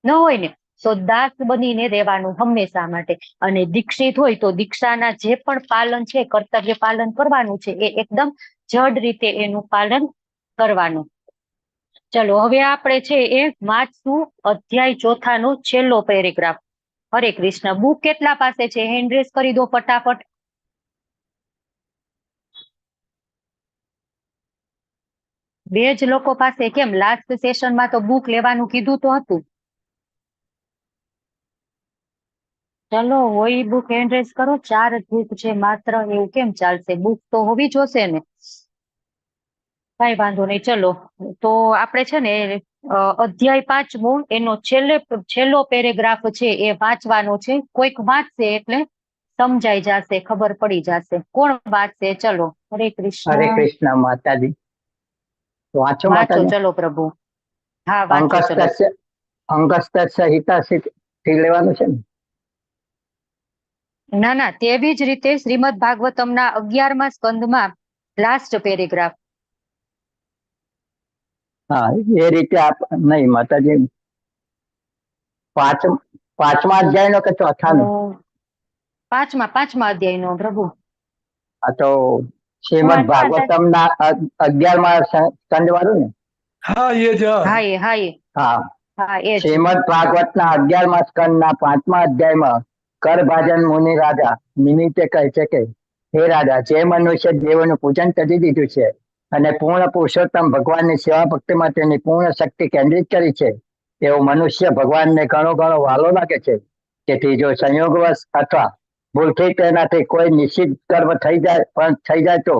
ન હોય ને, તો દાસ બનીને રહેવાનું હંમેશા માટે. અને દીક્ષિત હોય તો દીક્ષાના જે પણ પાલન છે, કર્તવ્ય પાલન કરવાનું છે, એ એકદમ જડ રીતે એનું પાલન કરવાનું. ચલો હવે આપણે છે એ વાંચશું અધ્યાય 4 નો છેલ્લો પેરેગ્રાફ. હરે કૃષ્ણ. બુક કેટલા પાસે છે? હેન્ડ રેઝ કરી દો ફટાફટ. બે જ લોકો પાસે કેમ? લાસ્ટ સેશનમાં તો બુક લેવાનું કીધું તો હતું. ચલો, હોય book hand raise કરો. ચાર જ બુક છે માત્ર, એવું કેમ ચાલશે? બુક તો હોવી જોશે ને. કઈ વાંધો નહીં, ચલો તો આપણે છે ને અધ્યાય પાંચમો, એનો છેલ્લો પેરેગ્રાફ છે એ વાંચવાનો છે. કોઈક વાંચશે એટલે સમજાઈ જશે, ખબર પડી જશે. કોણ વાંચશે? ચલો, હરે કૃષ્ણ. હરે કૃષ્ણ માતાજી. વાંચો. વાંચો. માતાજી. ચલો પ્રભુ, હા, વાંચો, ચલો. અંગસ્તસ્ય અંગસ્તસ્ય હિતાથી લેવાનું છે ને? ના ના, તેવી જ રીતે શ્રીમદ ભાગવતમના 11મા સ્કંદમાં લાસ્ટ પેરેગ્રાફ. હા, એ રીતે આપ નહીં માતાજી, પાંચમા અધ્યાય નો કે ચોથાનો? પાંચમા અધ્યાય નો, પ્રભુ. આ તો શ્રીમદ ભાગવતમ ના 11મા સ્કંદ વાળું ને? હા, એ જ. હા, એ, હા, એ. હા. હા, એ જ. શ્રીમદ ભાગવત ના 11મા સ્કંદ ના પાંચમા અધ્યાયમાં કરભાજન મુનિ રાજા નિમિત્તે કહે છે કે હે રાજા, જે મનુષ્ય દેવોનું પૂજન કરી દીધું છે અને પૂર્ણ પુરુષોત્તમ ભગવાનની સેવા ભક્તિમાં તેની પૂર્ણ શક્તિ કેન્દ્રિત કરી છે, એવો મનુષ્ય ભગવાનને ઘણો ઘણો વહાલો લાગે છે. તેથી જો સંયોગવશ અથવા ભૂલથી તેનાથી કોઈ નિષિદ્ધ કર્મ થઈ જાય પણ થઈ જાય તો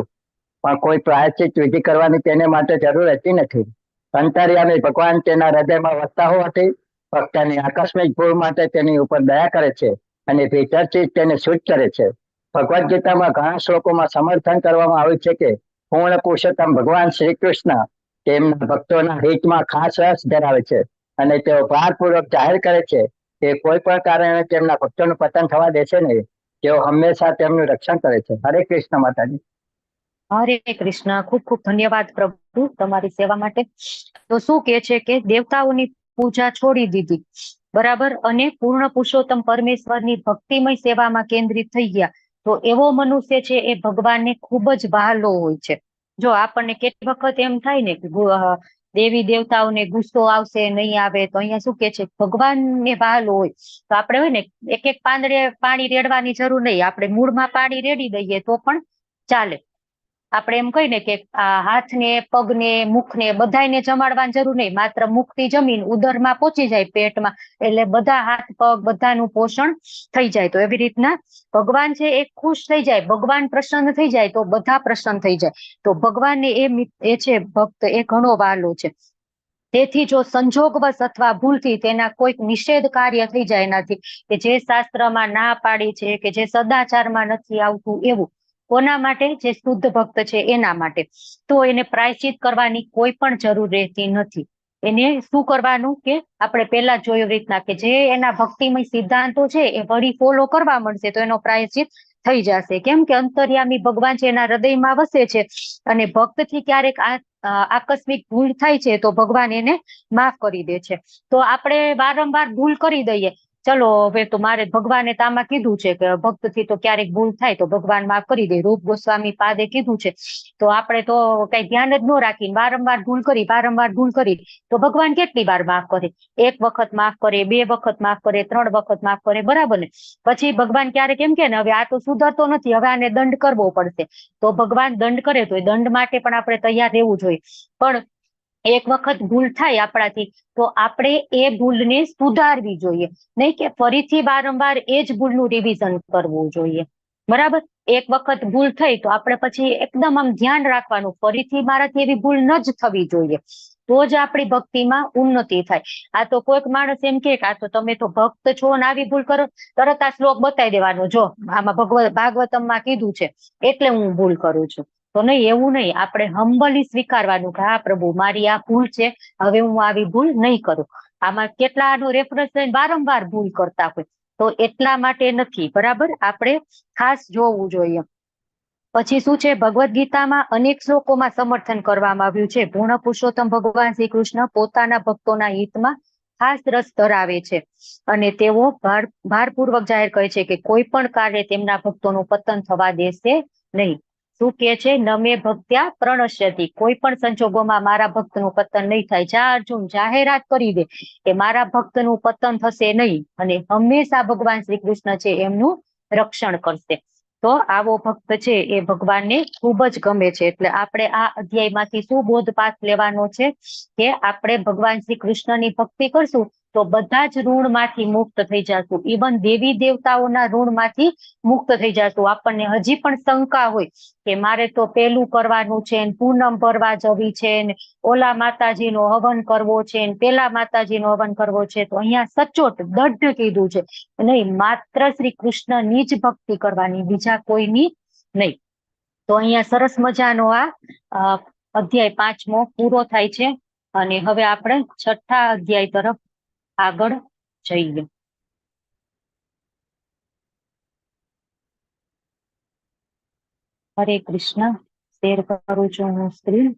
પણ કોઈ પ્રાયશ્ચિત વિધિ કરવાની તેને માટે જરૂર રહેતી નથી. અંતર્યામી ભગવાન તેના હૃદયમાં વસતા હોવાથી ભક્તની આકસ્મિક ભૂલ માટે તેની ઉપર દયા કરે છે અને ભીતરથી જ તેને શુદ્ધ કરે છે. ભગવદ્ ગીતામાં ઘણા શ્લોકોમાં સમર્થન કરવામાં આવ્યું છે કે પૂર્ણ પુરુષોત્તમ ભગવાન શ્રી કૃષ્ણ તેમના ભક્તોના હિતમાં ખાસ રસ ધરાવે છે અને તેઓ ભારપૂર્વક જાહેર કરે છે કે કોઈ પણ કારણે તેમના ભક્તોનું પતન થવા દેશે નહીં. તેઓ હંમેશા તેમનું રક્ષણ કરે છે. હરે કૃષ્ણ માતાજી. હરે કૃષ્ણ. ખૂબ ખૂબ ધન્યવાદ પ્રભુ, તમારી સેવા માટે. તો શું કે છે કે દેવતાઓની પૂજા છોડી દીધી, બરાબર, અને પૂર્ણ પુરુષોત્તમ પરમેશ્વરની ભક્તિમય સેવામાં કેન્દ્રિત થઈ ગયા, તો એવો મનુષ્ય છે એ ભગવાનને ખૂબ જ વહાલો હોય છે. જો આપણને કેટલી વખત એમ થાય ને કે દેવી દેવતાઓને ગુસ્સો આવશે, નહીં આવે, તો અહીંયા શું કે છે? ભગવાનને વહાલો હોય તો આપણે હોય ને એક એક પાંદડે પાણી રેડવાની જરૂર નહીં, આપણે મૂળમાં પાણી રેડી દઈએ તો પણ ચાલે. આપણે એમ કહીને કે આ હાથને, પગને, મુખને બધાયને જમાડવાની જરૂર નહીં, માત્ર મુખથી જમીન ઉદરમાં પહોંચી જાય, પેટમાં, એટલે બધા હાથ પગ બધાનું પોષણ થઈ જાય. તો એવી રીતના ભગવાન છે એ ખુશ થઈ જાય, ભગવાન પ્રસન્ન થઈ જાય તો બધા પ્રસન્ન થઈ જાય. તો ભગવાનને એ છે ભક્ત એ ઘણો વહાલો છે. તેથી જો સંજોગવશ અથવા ભૂલથી તેના કોઈક નિષેધ કાર્ય થઈ જાય એનાથી, કે જે શાસ્ત્રમાં ના પાડી છે કે જે સદાચારમાં નથી આવતું એવું, કોના માટે? જે શુદ્ધ ભક્ત છે એના માટે, તો એને પ્રાયશ્ચિત કરવાની કોઈ પણ જરૂર રહેતી નથી. એને શું કરવાનું કે આપણે પેલા જોયું રીતના કે જે એના ભક્તિમય સિદ્ધાંતો છે એ વળી ફોલો કરવા મળશે તો એનો પ્રાયશ્ચિત થઈ જશે. કેમ કે અંતર્યામી ભગવાન છે એના હૃદયમાં વસે છે અને ભક્તથી ક્યારેક આ આકસ્મિક ભૂલ થાય છે તો ભગવાન એને માફ કરી દે છે. તો આપણે વારંવાર ભૂલ કરી દઈએ, ચલો હવે તો મારે ભગવાને તો આમાં કીધું છે કે ભક્તથી તો ક્યારેક ભૂલ થાય તો ભગવાન માફ કરી દે, રૂપ ગોસ્વામી પાદે કીધું છે, તો આપણે તો કઈ ધ્યાન જ ન રાખીને વારંવાર ભૂલ કરી, વારંવાર ભૂલ કરી, તો ભગવાન કેટલી વાર માફ કરે? એક વખત માફ કરે, બે વખત માફ કરે, ત્રણ વખત માફ કરે, બરાબર ને? પછી ભગવાન ક્યારેક એમ કે ને હવે આ તો સુધરતો નથી, હવે આને દંડ કરવો પડશે, તો ભગવાન દંડ કરે તો એ દંડ માટે પણ આપણે તૈયાર રહેવું જોઈએ. પણ એક વખત ભૂલ થાય આપણાથી તો આપણે એ ભૂલને સુધારવી જોઈએ, નહીં કે ફરીથી વારંવાર એ જ ભૂલનું રિવિઝન કરવું જોઈએ, બરાબર? એક વખત ભૂલ થઈ તો આપણે પછી એકદમ આમ ધ્યાન રાખવાનું, ફરીથી મારાથી એવી ભૂલ ન જ થવી જોઈએ, તો જ આપણી ભક્તિમાં ઉન્નતિ થાય. આ તો કોઈક માણસ એમ કે આ તો તમે તો ભક્ત છો ને આવી ભૂલ કરો, તરત આ શ્લોક બતાવી દેવાનો, જો આમાં ભાગવતમમાં કીધું છે એટલે હું ભૂલ કરું છું. તો નહીં, એવું નહીં, આપણે હમ્બલી સ્વીકારવાનું કે હા પ્રભુ, મારી આ ભૂલ છે, હવે હું આવી ભૂલ નહીં કરું. આમાં કેટલા આનો રેફરન્સ લઈને વારંવાર ભૂલ કરતા હોય, તો એટલા માટે નથી, બરાબર? આપણે ખાસ જોવું જોઈએ. પછી શું છે, ભગવદ્ ગીતામાં અનેક શ્લોકોમાં સમર્થન કરવામાં આવ્યું છે. પૂર્ણ પુરુષોત્તમ ભગવાન શ્રી કૃષ્ણ પોતાના ભક્તોના હિતમાં ખાસ રસ ધરાવે છે અને તેઓ ભારપૂર્વક જાહેર કરે છે કે કોઈ પણ કાર્ય તેમના ભક્તોનું પતન થવા દેશે નહીં. શું કે છે? નમે ભક્ત્યા પ્રણશ્યતિ, કોઈ પણ સંજોગોમાં મારા ભક્તનું પતન નહીં થાય. જા અર્જુન, જાહેરાત કરી દે કે મારા ભક્તનું પતન થશે નહીં અને હંમેશા ભગવાન શ્રી કૃષ્ણ છે એમનું રક્ષણ કરશે. તો આવો ભક્ત છે એ ભગવાનને ખૂબ જ ગમે છે. એટલે આપણે આ અધ્યાયમાંથી શું બોધપાઠ લેવાનો છે કે આપણે ભગવાન શ્રી કૃષ્ણની ભક્તિ કરશું તો બધા જ ઋણમાંથી મુક્ત થઈ જશું. ઇવન દેવી દેવતાઓના ઋણમાંથી મુક્ત થઈ જશું. આપણને હજી પણ શંકા હોય કે મારે તો પેલું કરવાનું છે, પૂનમ ભરવા જવી છે, ઓલા માતાજીનો હવન કરવો છે, પેલા માતાજીનો હવન કરવો છે, તો અહીંયા સચોટ દઢ કીધું છે નહીં, માત્ર શ્રી કૃષ્ણની જ ભક્તિ કરવાની, બીજા કોઈની નહીં. તો અહીંયા સરસ મજાનો આ અધ્યાય 5મો પૂરો થાય છે અને હવે આપણે 6ઠા અધ્યાય તરફ આગળ જઈએ. હરે કૃષ્ણ. શેર કરું છું હું સ્ક્રીન.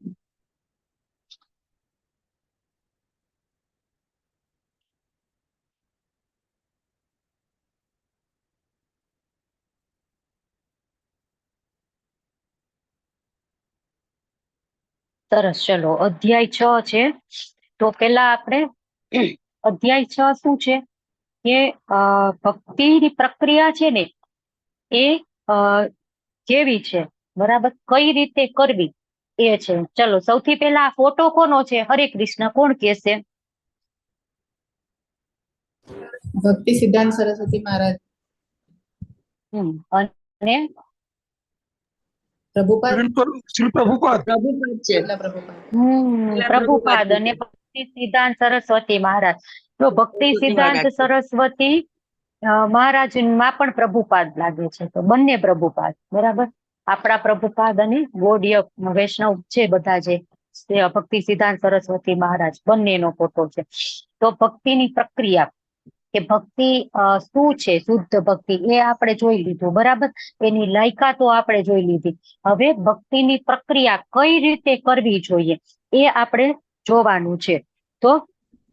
સરસ, ચલો અધ્યાય 6 છે. તો પેલા આપણે અધ્યાય 6 શું છે કે ભક્તિની પ્રક્રિયા છે ને એ કેવી છે, બરાબર, કઈ રીતે કરવી એ છે. ચલો સૌથી પહેલા આ ફોટો કોનો છે? હરે કૃષ્ણ. કોણ કહેશે? ભક્તિ સિદ્ધાંત સરસ્વતી મહારાજ. અને પ્રભુપાદ, શ્રી પ્રભુપાદ, પ્રભુપાદ અને ભક્તિ સિદ્ધાંત સરસ્વતી મહારાજ. તો ભક્તિ સિદ્ધાંત સરસ્વતી મહારાજ માં પણ પ્રભુપાદ લાગે છે, તો બંને પ્રભુપાદ, બરાબર. આપણા પ્રભુપાદ અને ગૌડીય વૈષ્ણવ છે બધા, જે ભક્તિ સિદ્ધાંત સરસ્વતી મહારાજ, બંનેનો ફોટો છે. તો ભક્તિની પ્રક્રિયા કે ભક્તિ શું છે, શુદ્ધ ભક્તિ એ આપણે જોઈ લીધું, બરાબર. એની લાયકાતો આપણે જોઈ લીધી. હવે ભક્તિની પ્રક્રિયા કઈ રીતે કરવી જોઈએ એ આપણે જોવાનું છે. તો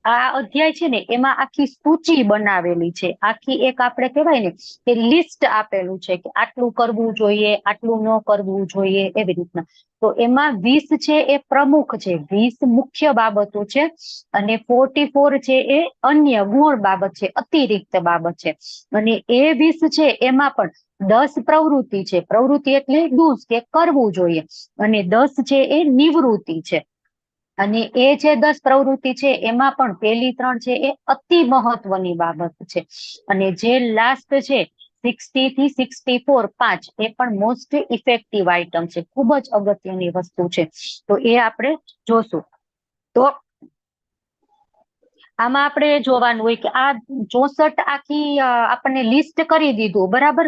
આ અધ્યાય છે ને એમાં આખી સૂચિ બનાવેલી છે, આખી એક આપણે કહેવાય ને કે લિસ્ટ આપેલું છે કે આટલું કરવું જોઈએ, આટલું ન કરવું જોઈએ, એવી રીતના. તો એમાં 20 છે એ પ્રમુખ છે, 20 મુખ્ય બાબતો છે અને 44 છે એ અન્ય ગુણ બાબત છે, અતિરિક્ત બાબત છે. અને એ 20 છે એમાં પણ 10 પ્રવૃત્તિ છે. પ્રવૃત્તિ એટલે ડૂઝ કે કરવું જોઈએ, અને 10 છે એ નિવૃત્તિ છે. અને એ જે 10 પ્રવૃત્તિ છે એમાં પણ પેલી 3 છે એ અતિ મહત્વની બાબત છે, અને જે લાસ્ટ છે 60 થી 64 5 એ પણ most effective item છે, ખૂબ જ અગત્યની વસ્તુ છે. તો એ આપણે જોશું. તો આમાં આપણે જોવાનું હોય કે આ 64 આખી આપણને લિસ્ટ કરી દીધું, બરાબર,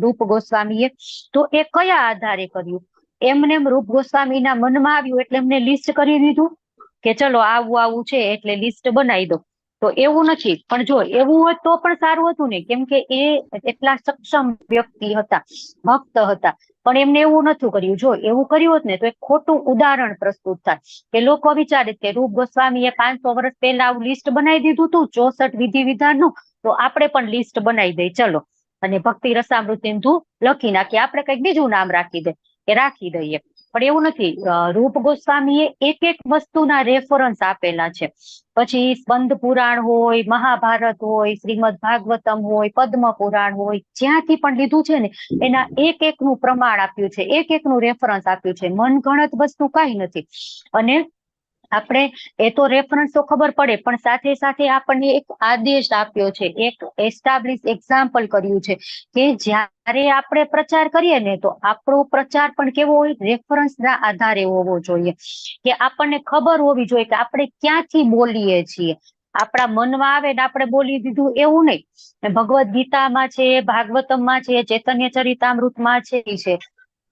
રૂપ ગોસ્વામીએ. તો એ કયા આધારે કર્યું? એમને એમ રૂપ ગોસ્વામીના મનમાં આવ્યું એટલે એમને લિસ્ટ કરી દીધું કે ચલો આવું આવું છે એટલે લિસ્ટ બનાવી દો, તો એવું નથી. પણ જો એવું હોત તો પણ સારું હતું ને, કેમ કે એ એટલા સક્ષમ વ્યક્તિ હતા, ભક્ત હતા, પણ એમને એવું નતું કર્યું. જો એવું કર્યું હોત ને તો એક ખોટું ઉદાહરણ પ્રસ્તુત થાય કે લોકો વિચારે કે રૂપ ગોસ્વામીએ 500 વર્ષ પહેલા આવું લિસ્ટ બનાવી દીધું હતું 64 વિધિ વિધાનનું, તો આપણે પણ લિસ્ટ બનાવી દઈએ ચલો, અને ભક્તિ રસામૃત સિંધુ લખી નાખીએ, આપણે કંઈક બીજું નામ રાખી દે કે રાખી દઈએ. પણ એવું નથી. રૂપ ગોસ્વામીએ એક એક વસ્તુના રેફરન્સ આપેલા છે. પછી સ્કંદ પુરાણ હોય, મહાભારત હોય, શ્રીમદ ભાગવતમ હોય, પદ્મ પુરાણ હોય, જ્યાંથી પણ લીધું છે ને એના એક એકનું પ્રમાણ આપ્યું છે, એક એકનું રેફરન્સ આપ્યું છે. મનગણત વસ્તુ કઈ નથી. અને આપણે એ તો રેફરન્સ તો ખબર પડે, પણ સાથે સાથે આપણને એક આદેશ આપ્યો છે, એક એસ્ટાબ્લિશ એક્ઝામ્પલ કર્યું છે કે જ્યારે આપણે પ્રચાર કરીએ ને તો આપણો પ્રચાર પણ કેવો હોય, રેફરન્સ ના આધારે હોવો જોઈએ, કે આપણને ખબર હોવી જોઈએ કે આપણે ક્યાંથી બોલીએ છીએ. આપણા મનમાં આવે ને આપણે બોલી દીધું એવું નહીં. ભગવદ્ ગીતામાં છે, ભાગવતમમાં છે, ચૈતન્ય ચરિતામૃતમાં છે,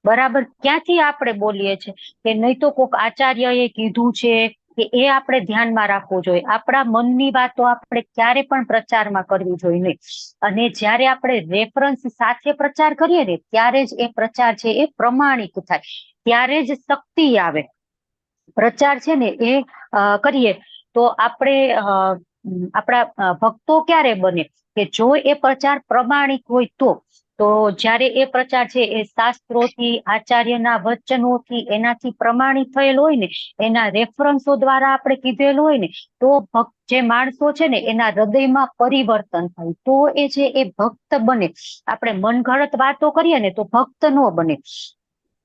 બરાબર, ક્યાંથી આપણે બોલીએ છીએ કે નહીં તો કોઈક આચાર્ય એ કીધું છે કે એ આપણે ધ્યાનમાં રાખવું જોઈએ. આપણા મનની વાતો આપણે ક્યારે પણ પ્રચારમાં કરવી જોઈએ નહીં. અને જ્યારે આપણે રેફરન્સ સાથે પ્રચાર કરીએ ને ત્યારે જ એ પ્રચાર છે એ પ્રમાણિક થાય, ત્યારે જ શક્તિ આવે. પ્રચાર છે ને એ કરીએ તો આપણે આપણા ભક્તો ક્યારે બને કે જો એ પ્રચાર પ્રમાણિક હોય તો. તો જ્યારે એ પ્રચાર છે એ શાસ્ત્રોથી, આચાર્યના વચનોથી, એનાથી પ્રમાણિત થયેલ હોય ને, એના રેફરન્સો દ્વારા આપણે કીધેલું હોય ને, તો ભક્ત જે માણસો છે ને એના હૃદયમાં પરિવર્તન થાય, તો એ છે એ ભક્ત બને. આપણે મનગઢત વાતો કરીએ ને તો ભક્ત ન બને.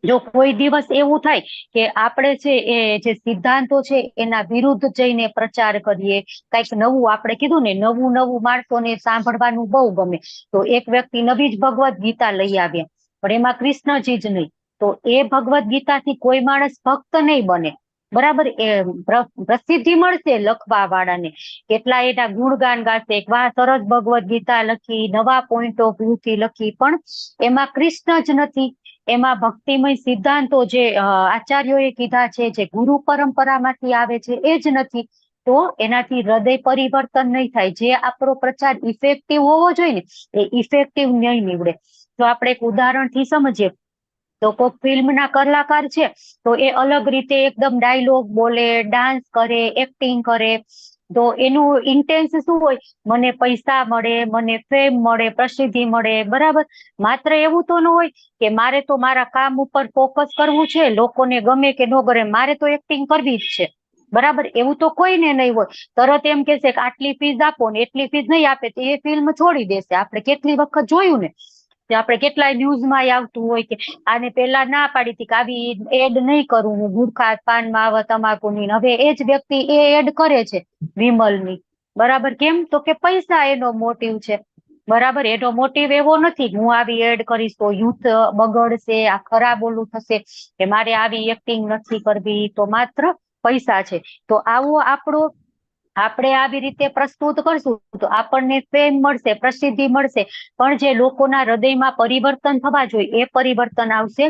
જો કોઈ દિવસ એવું થાય કે આપણે છે એ જે સિદ્ધાંતો છે એના વિરુદ્ધ જઈને પ્રચાર કરીએ, કંઈક નવું, આપણે કીધું ને નવું નવું માણસોને સાંભળવાનું બહુ ગમે, તો એક વ્યક્તિ નવી જ ભગવદ્ ગીતા લઈ આવ્યા પણ એમાં કૃષ્ણજી જ નહીં, તો એ ભગવદ્ ગીતાથી કોઈ માણસ ભક્ત નહીં બને. બરાબર? એ પ્રસિદ્ધિ મળશે લખવા વાળાને, કેટલા એના ગુણગાન ગાશે, વાહ સરસ ભગવદ્ ગીતા લખી, નવા point of view થી લખી, પણ એમાં કૃષ્ણ જ નથી. એમાં ભક્તિમય સિદ્ધાંતો જે આચાર્યોએ કીધા છે, જે ગુરુ પરંપરામાંથી આવે છે, એ જ નથી. તો એનાથી હૃદય પરિવર્તન નહીં થાય. જે આપણો પ્રચાર ઇફેક્ટિવ હોવો જોઈએ ને એ ઇફેક્ટિવ નહીં નીવડે. તો આપણે એક ઉદાહરણથી સમજીએ તો કોઈક ફિલ્મના કલાકાર છે તો એ અલગ રીતે એકદમ ડાયલોગ બોલે, ડાન્સ કરે, એક્ટિંગ કરે, તો એનું ઇન્ટેન્સ શું હોય? મને પૈસા મળે, મને ફેમ મળે, પ્રસિદ્ધિ મળે. બરાબર? માત્ર એવું તો ન હોય કે મારે તો મારા કામ ઉપર ફોકસ કરવું છે, લોકોને ગમે કે ન ગમે મારે તો એક્ટિંગ કરવી જ છે. બરાબર? એવું તો કોઈને નહીં હોય. તરત એમ કહેશે કે આટલી ફીસ આપો ને એટલી ફીસ નહીં આપે તો એ ફિલ્મ છોડી દેશે. આપણે કેટલી વખત જોયું ને, આપણે કેટલાય ન્યૂઝમાં આવતું હોય કે આને પેલા ના પાડી હતી કે આવી એડ નહીં કરું હું, ગુટખા પાન માવા તમાકુની, હવે એ જ વ્યક્તિ એ એડ કરે છે વિમલની. બરાબર? કેમ? તો કે પૈસા એનો મોટિવ છે. બરાબર? એનો મોટિવ એવો નથી હું આવી એડ કરીશ તો યુથ બગડશે, આ ખરાબ ઓલું થશે, કે મારે આવી એક્ટિંગ નથી કરવી, તો માત્ર પૈસા છે. તો આવો આપણો આપણે આવી રીતે પ્રસ્તુત કરશું તો આપણને ફેમ મળશે, પ્રસિદ્ધિ મળશે, પણ જે લોકોના હૃદયમાં પરિવર્તન થવા જોઈએ એ પરિવર્તન આવશે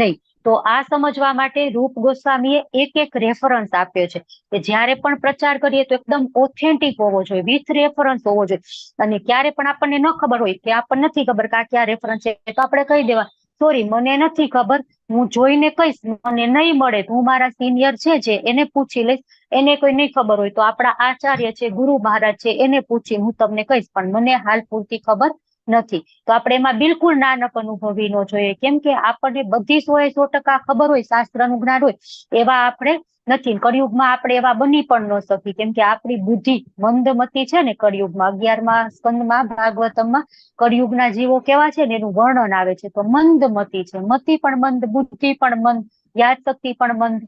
નહીં. તો આ સમજવા માટે રૂપ ગોસ્વામીએ એક એક રેફરન્સ આપ્યો છે કે જ્યારે પણ પ્રચાર કરીએ તો એકદમ ઓથેન્ટિક હોવો જોઈએ, વિથ રેફરન્સ હોવો જોઈએ. અને ક્યારે પણ આપણને ન ખબર હોય કે આપણને નથી ખબર કે આ ક્યાં રેફરન્સ છે, તો આપણે કહી દેવા સોરી મને નથી ખબર, હું જોઈને કહીશ, મને નહીં મળે તો હું મારા સિનિયર છે જે એને પૂછી લઈશ, એને કોઈ નહીં ખબર હોય તો આપણા આચાર્ય છે, ગુરુ મહારાજ છે, એને પૂછી હું તમને કહીશ, પણ મને હાલ પૂરતી ખબર નથી. તો આપણે એમાં બિલકુલ નાનક અનુભવી ન જોઈએ, કેમ કે આપણને બધી 100% ખબર હોય, શાસ્ત્રનું જ્ઞાન હોય એવા આપણે નથી. કળિયુગમાં આપણે એવા બની પણ ન શકીએ, કેમ કે આપણી બુદ્ધિ મંદમતી છે ને. કળિયુગમાં 11મા સ્કંદમાં ભાગવતમમાં કળિયુગના જીવો કેવા છે ને એનું વર્ણન આવે છે. તો મંદમતી છે, મતિ પણ મંદ, બુદ્ધિ પણ મંદ, યાદશક્તિ પણ મંદ,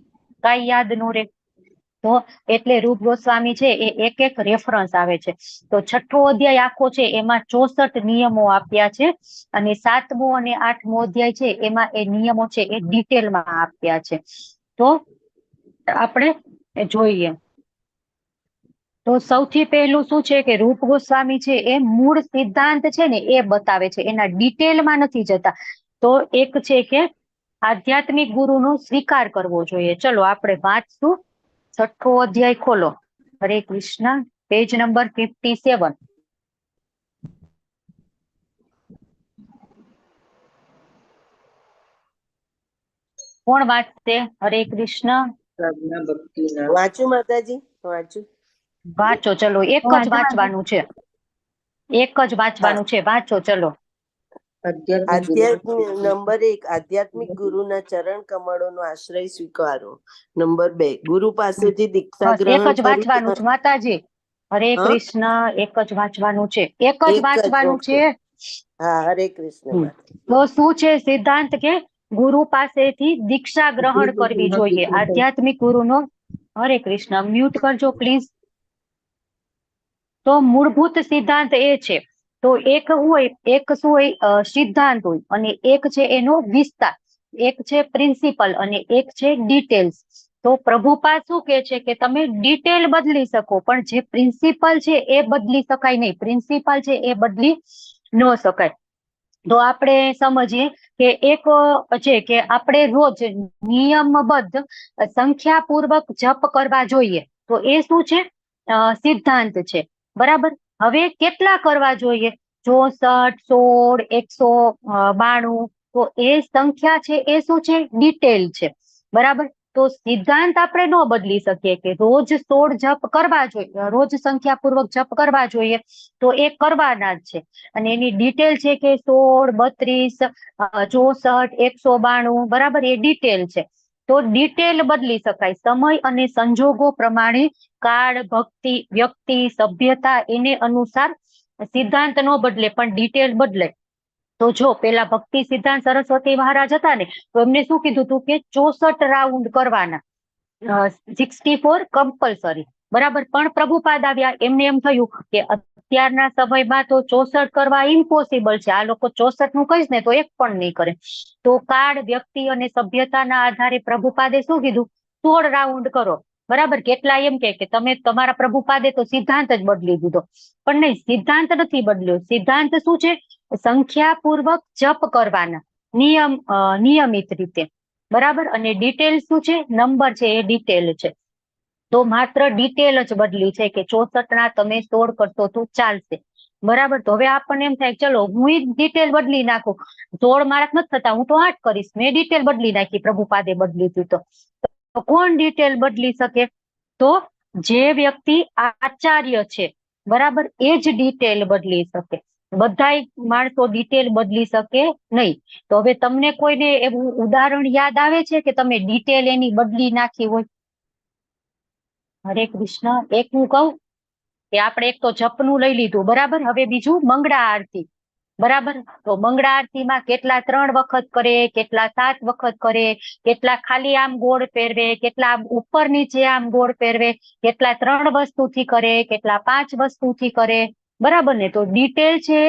કાંઈ યાદ ન રહે. તો એટલે રૂપ ગોસ્વામી છે એ એક એક રેફરન્સ આવે છે. તો છઠ્ઠો અધ્યાય આખો છે એમાં 64 નિયમો આપ્યા છે, અને 7મો અને 8મો અધ્યાય છે એમાં એ નિયમો છે એ ડિટેલમાં આપ્યા છે. તો આપણે જોઈએ તો સૌથી પહેલું શું છે કે રૂપ ગોસ્વામી છે એ મૂળ સિદ્ધાંત છે ને એ બતાવે છે, એના ડિટેલમાં નથી જતા. તો એક છે કે આધ્યાત્મિક ગુરુનો સ્વીકાર કરવો જોઈએ. ચલો આપણે વાંચશું. છઠ્ઠો અધ્યાય ખોલો. હરે કૃષ્ણ. Page number 57. કોણ વાંચશે? હરે કૃષ્ણ. વાંચું માતાજી? વાંચું. વાંચો ચલો, એક જ વાંચવાનું છે, એક જ વાંચવાનું છે, વાંચો ચલો. આધ્યાત્મિક નંબર 1, આધ્યાત્મિક ગુરુના ચરણ કમળોનો આશ્રય સ્વીકારો. નંબર 2, ગુરુ પાસેથી દીક્ષા ગ્રહણ. એક જ વાંચવાનું છે માતાજી. હરે કૃષ્ણ. એક જ વાંચવાનું છે, એક જ વાંચવાનું છે. હા, હરે કૃષ્ણ. તો શું છે સિદ્ધાંત? કે ગુરુ પાસેથી દીક્ષા ગ્રહણ કરવી જોઈએ, આધ્યાત્મિક ગુરુનો. હરે કૃષ્ણ. મ્યુટ કરજો પ્લીઝ. તો મૂળભૂત સિદ્ધાંત એ છે. તો એક હોય, એક શું હોય? સિદ્ધાંત હોય, અને એક છે એનો વિસ્તાર, એક છે પ્રિન્સિપલ અને એક છે ડિટેલ્સ. તો પ્રભુપાદ શું કે છે કે તમે ડિટેલ બદલી શકો પણ જે પ્રિન્સિપલ છે એ બદલી શકાય નહીં. પ્રિન્સિપલ છે એ બદલી ન શકાય. તો આપણે સમજીએ કે એક છે કે આપણે રોજ નિયમબદ્ધ સંખ્યાપૂર્વક જપ કરવા જોઈએ. તો એ શું છે? સિદ્ધાંત છે. બરાબર? હવે કેટલા કરવા જોઈએ? 64, 16, 192. તો એ સંખ્યા છે એ શું છે? ડિટેલ છે. બરાબર? તો સિદ્ધાંત આપણે ન બદલી શકીએ કે રોજ 16 જપ કરવા જોઈએ, રોજ સંખ્યાપૂર્વક જપ કરવા જોઈએ, તો એ કરવાના જ છે. અને એની ડિટેલ છે કે 16, 32, 64, 192. બરાબર? એ ડિટેલ છે. તો ડિટેલ બદલી શકાય સમય અને સંજોગો પ્રમાણે, કાળ, ભક્તિ, વ્યક્તિ, સભ્યતા એને અનુસાર સિદ્ધાંત ન બદલે પણ ડિટેલ બદલે. તો જો પેલા ભક્તિ સિદ્ધાંત સરસ્વતી મહારાજ હતા ને, તો એમને શું કીધું હતું કે 64 રાઉન્ડ કરવાના, 64 કમ્પલસરી, બરાબર. પણ પ્રભુપાદ આવ્યા, એમને એમ થયું કે અત્યારના સમયમાં તો 64 કરવા ઇમ્પોસિબલ છે, આ લોકો 64 નું કહીશ ને તો એક પણ નહીં કરે. તો કાળ, વ્યક્તિ અને સભ્યતાના આધારે પ્રભુપાદે શું કીધું? 16 રાઉન્ડ કરો, બરાબર. કેટલા એમ કે તમે તમારા પ્રભુપાદે તો સિદ્ધાંત જ બદલી દીધો, પણ નહીં, સિદ્ધાંત નથી બદલ્યો. સિદ્ધાંત શું છે? સંખ્યાપૂર્વક જપ કરવાના, નિયમિત રીતે, બરાબર. અને ડિટેલ શું છે? નંબર છે એ ડિટેલ છે. તો માત્ર ડિટેલ જ બદલી છે કે 64 ના તમે 16 કરશો તો ચાલશે, બરાબર. તો હવે આપણને એમ થાય ચલો હું ડિટેલ બદલી નાખું, 16 મારા નથી થતા, હું તો 8 કરીશ, મેં ડિટેલ બદલી નાખી, પ્રભુપાદે બદલી દીધી. તો કોણ ડિટેલ બદલી શકે? તો જે વ્યક્તિ આચાર્ય છે, બરાબર, એ જ ડિટેલ બદલી શકે. બધાય માણસો ડિટેલ બદલી શકે નહીં. તો હવે તમને કોઈને એવું ઉદાહરણ યાદ આવે છે કે તમે ડિટેલ એની બદલી નાખી હોય? હરે કૃષ્ણ. એક હું કહું કે આપણે એક તો જપનું લઈ લીધું, બરાબર. હવે બીજું મંગળા આરતી, બરાબર. તો મંગળા આરતીમાં કેટલા 3 વખત કરે, કેટલા 7 વખત કરે, કેટલા ખાલી આમ ગોળ ફેરવે, કેટલા આમ ઉપર નીચે આમ ગોળ ફેરવે, કેટલા 3 વસ્તુથી કરે, કેટલા 5 વસ્તુથી કરે, બરાબર ને. તો ડિટેલ છે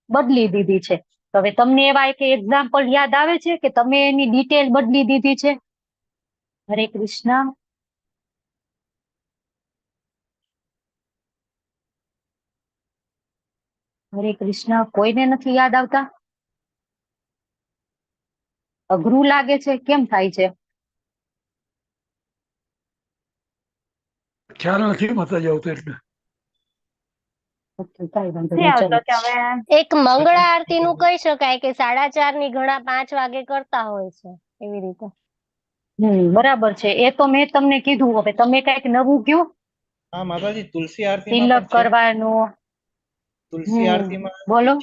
બદલી દીધી છે. તો હવે તમને એવા એક એક્ઝામ્પલ યાદ આવે છે કે તમે એની ડિટેલ બદલી દીધી છે? હરે કૃષ્ણ. હરે કૃષ્ણ. કોઈને નથી યાદ આવતા? અઘરું લાગે છે? કેમ થાય છે? ખ્યાલ નથી માતાજી આવતો એટલે. ઓકે, કઈ વાંધો નથી નહીં, આવતો ચલો. કે હવે એક મંગળા આરતી નું કહી શકાય કે 4:30 ની ઘણા 5 વાગે કરતા હોય છે, એવી રીતે. બરાબર છે, એ તો મેં તમને કીધું. હવે તમે કઈક નવું કયું? હા માતાજી, તુલસી આરતી તિલક કરવાનું, તુલસી આરતીમાં બોલો.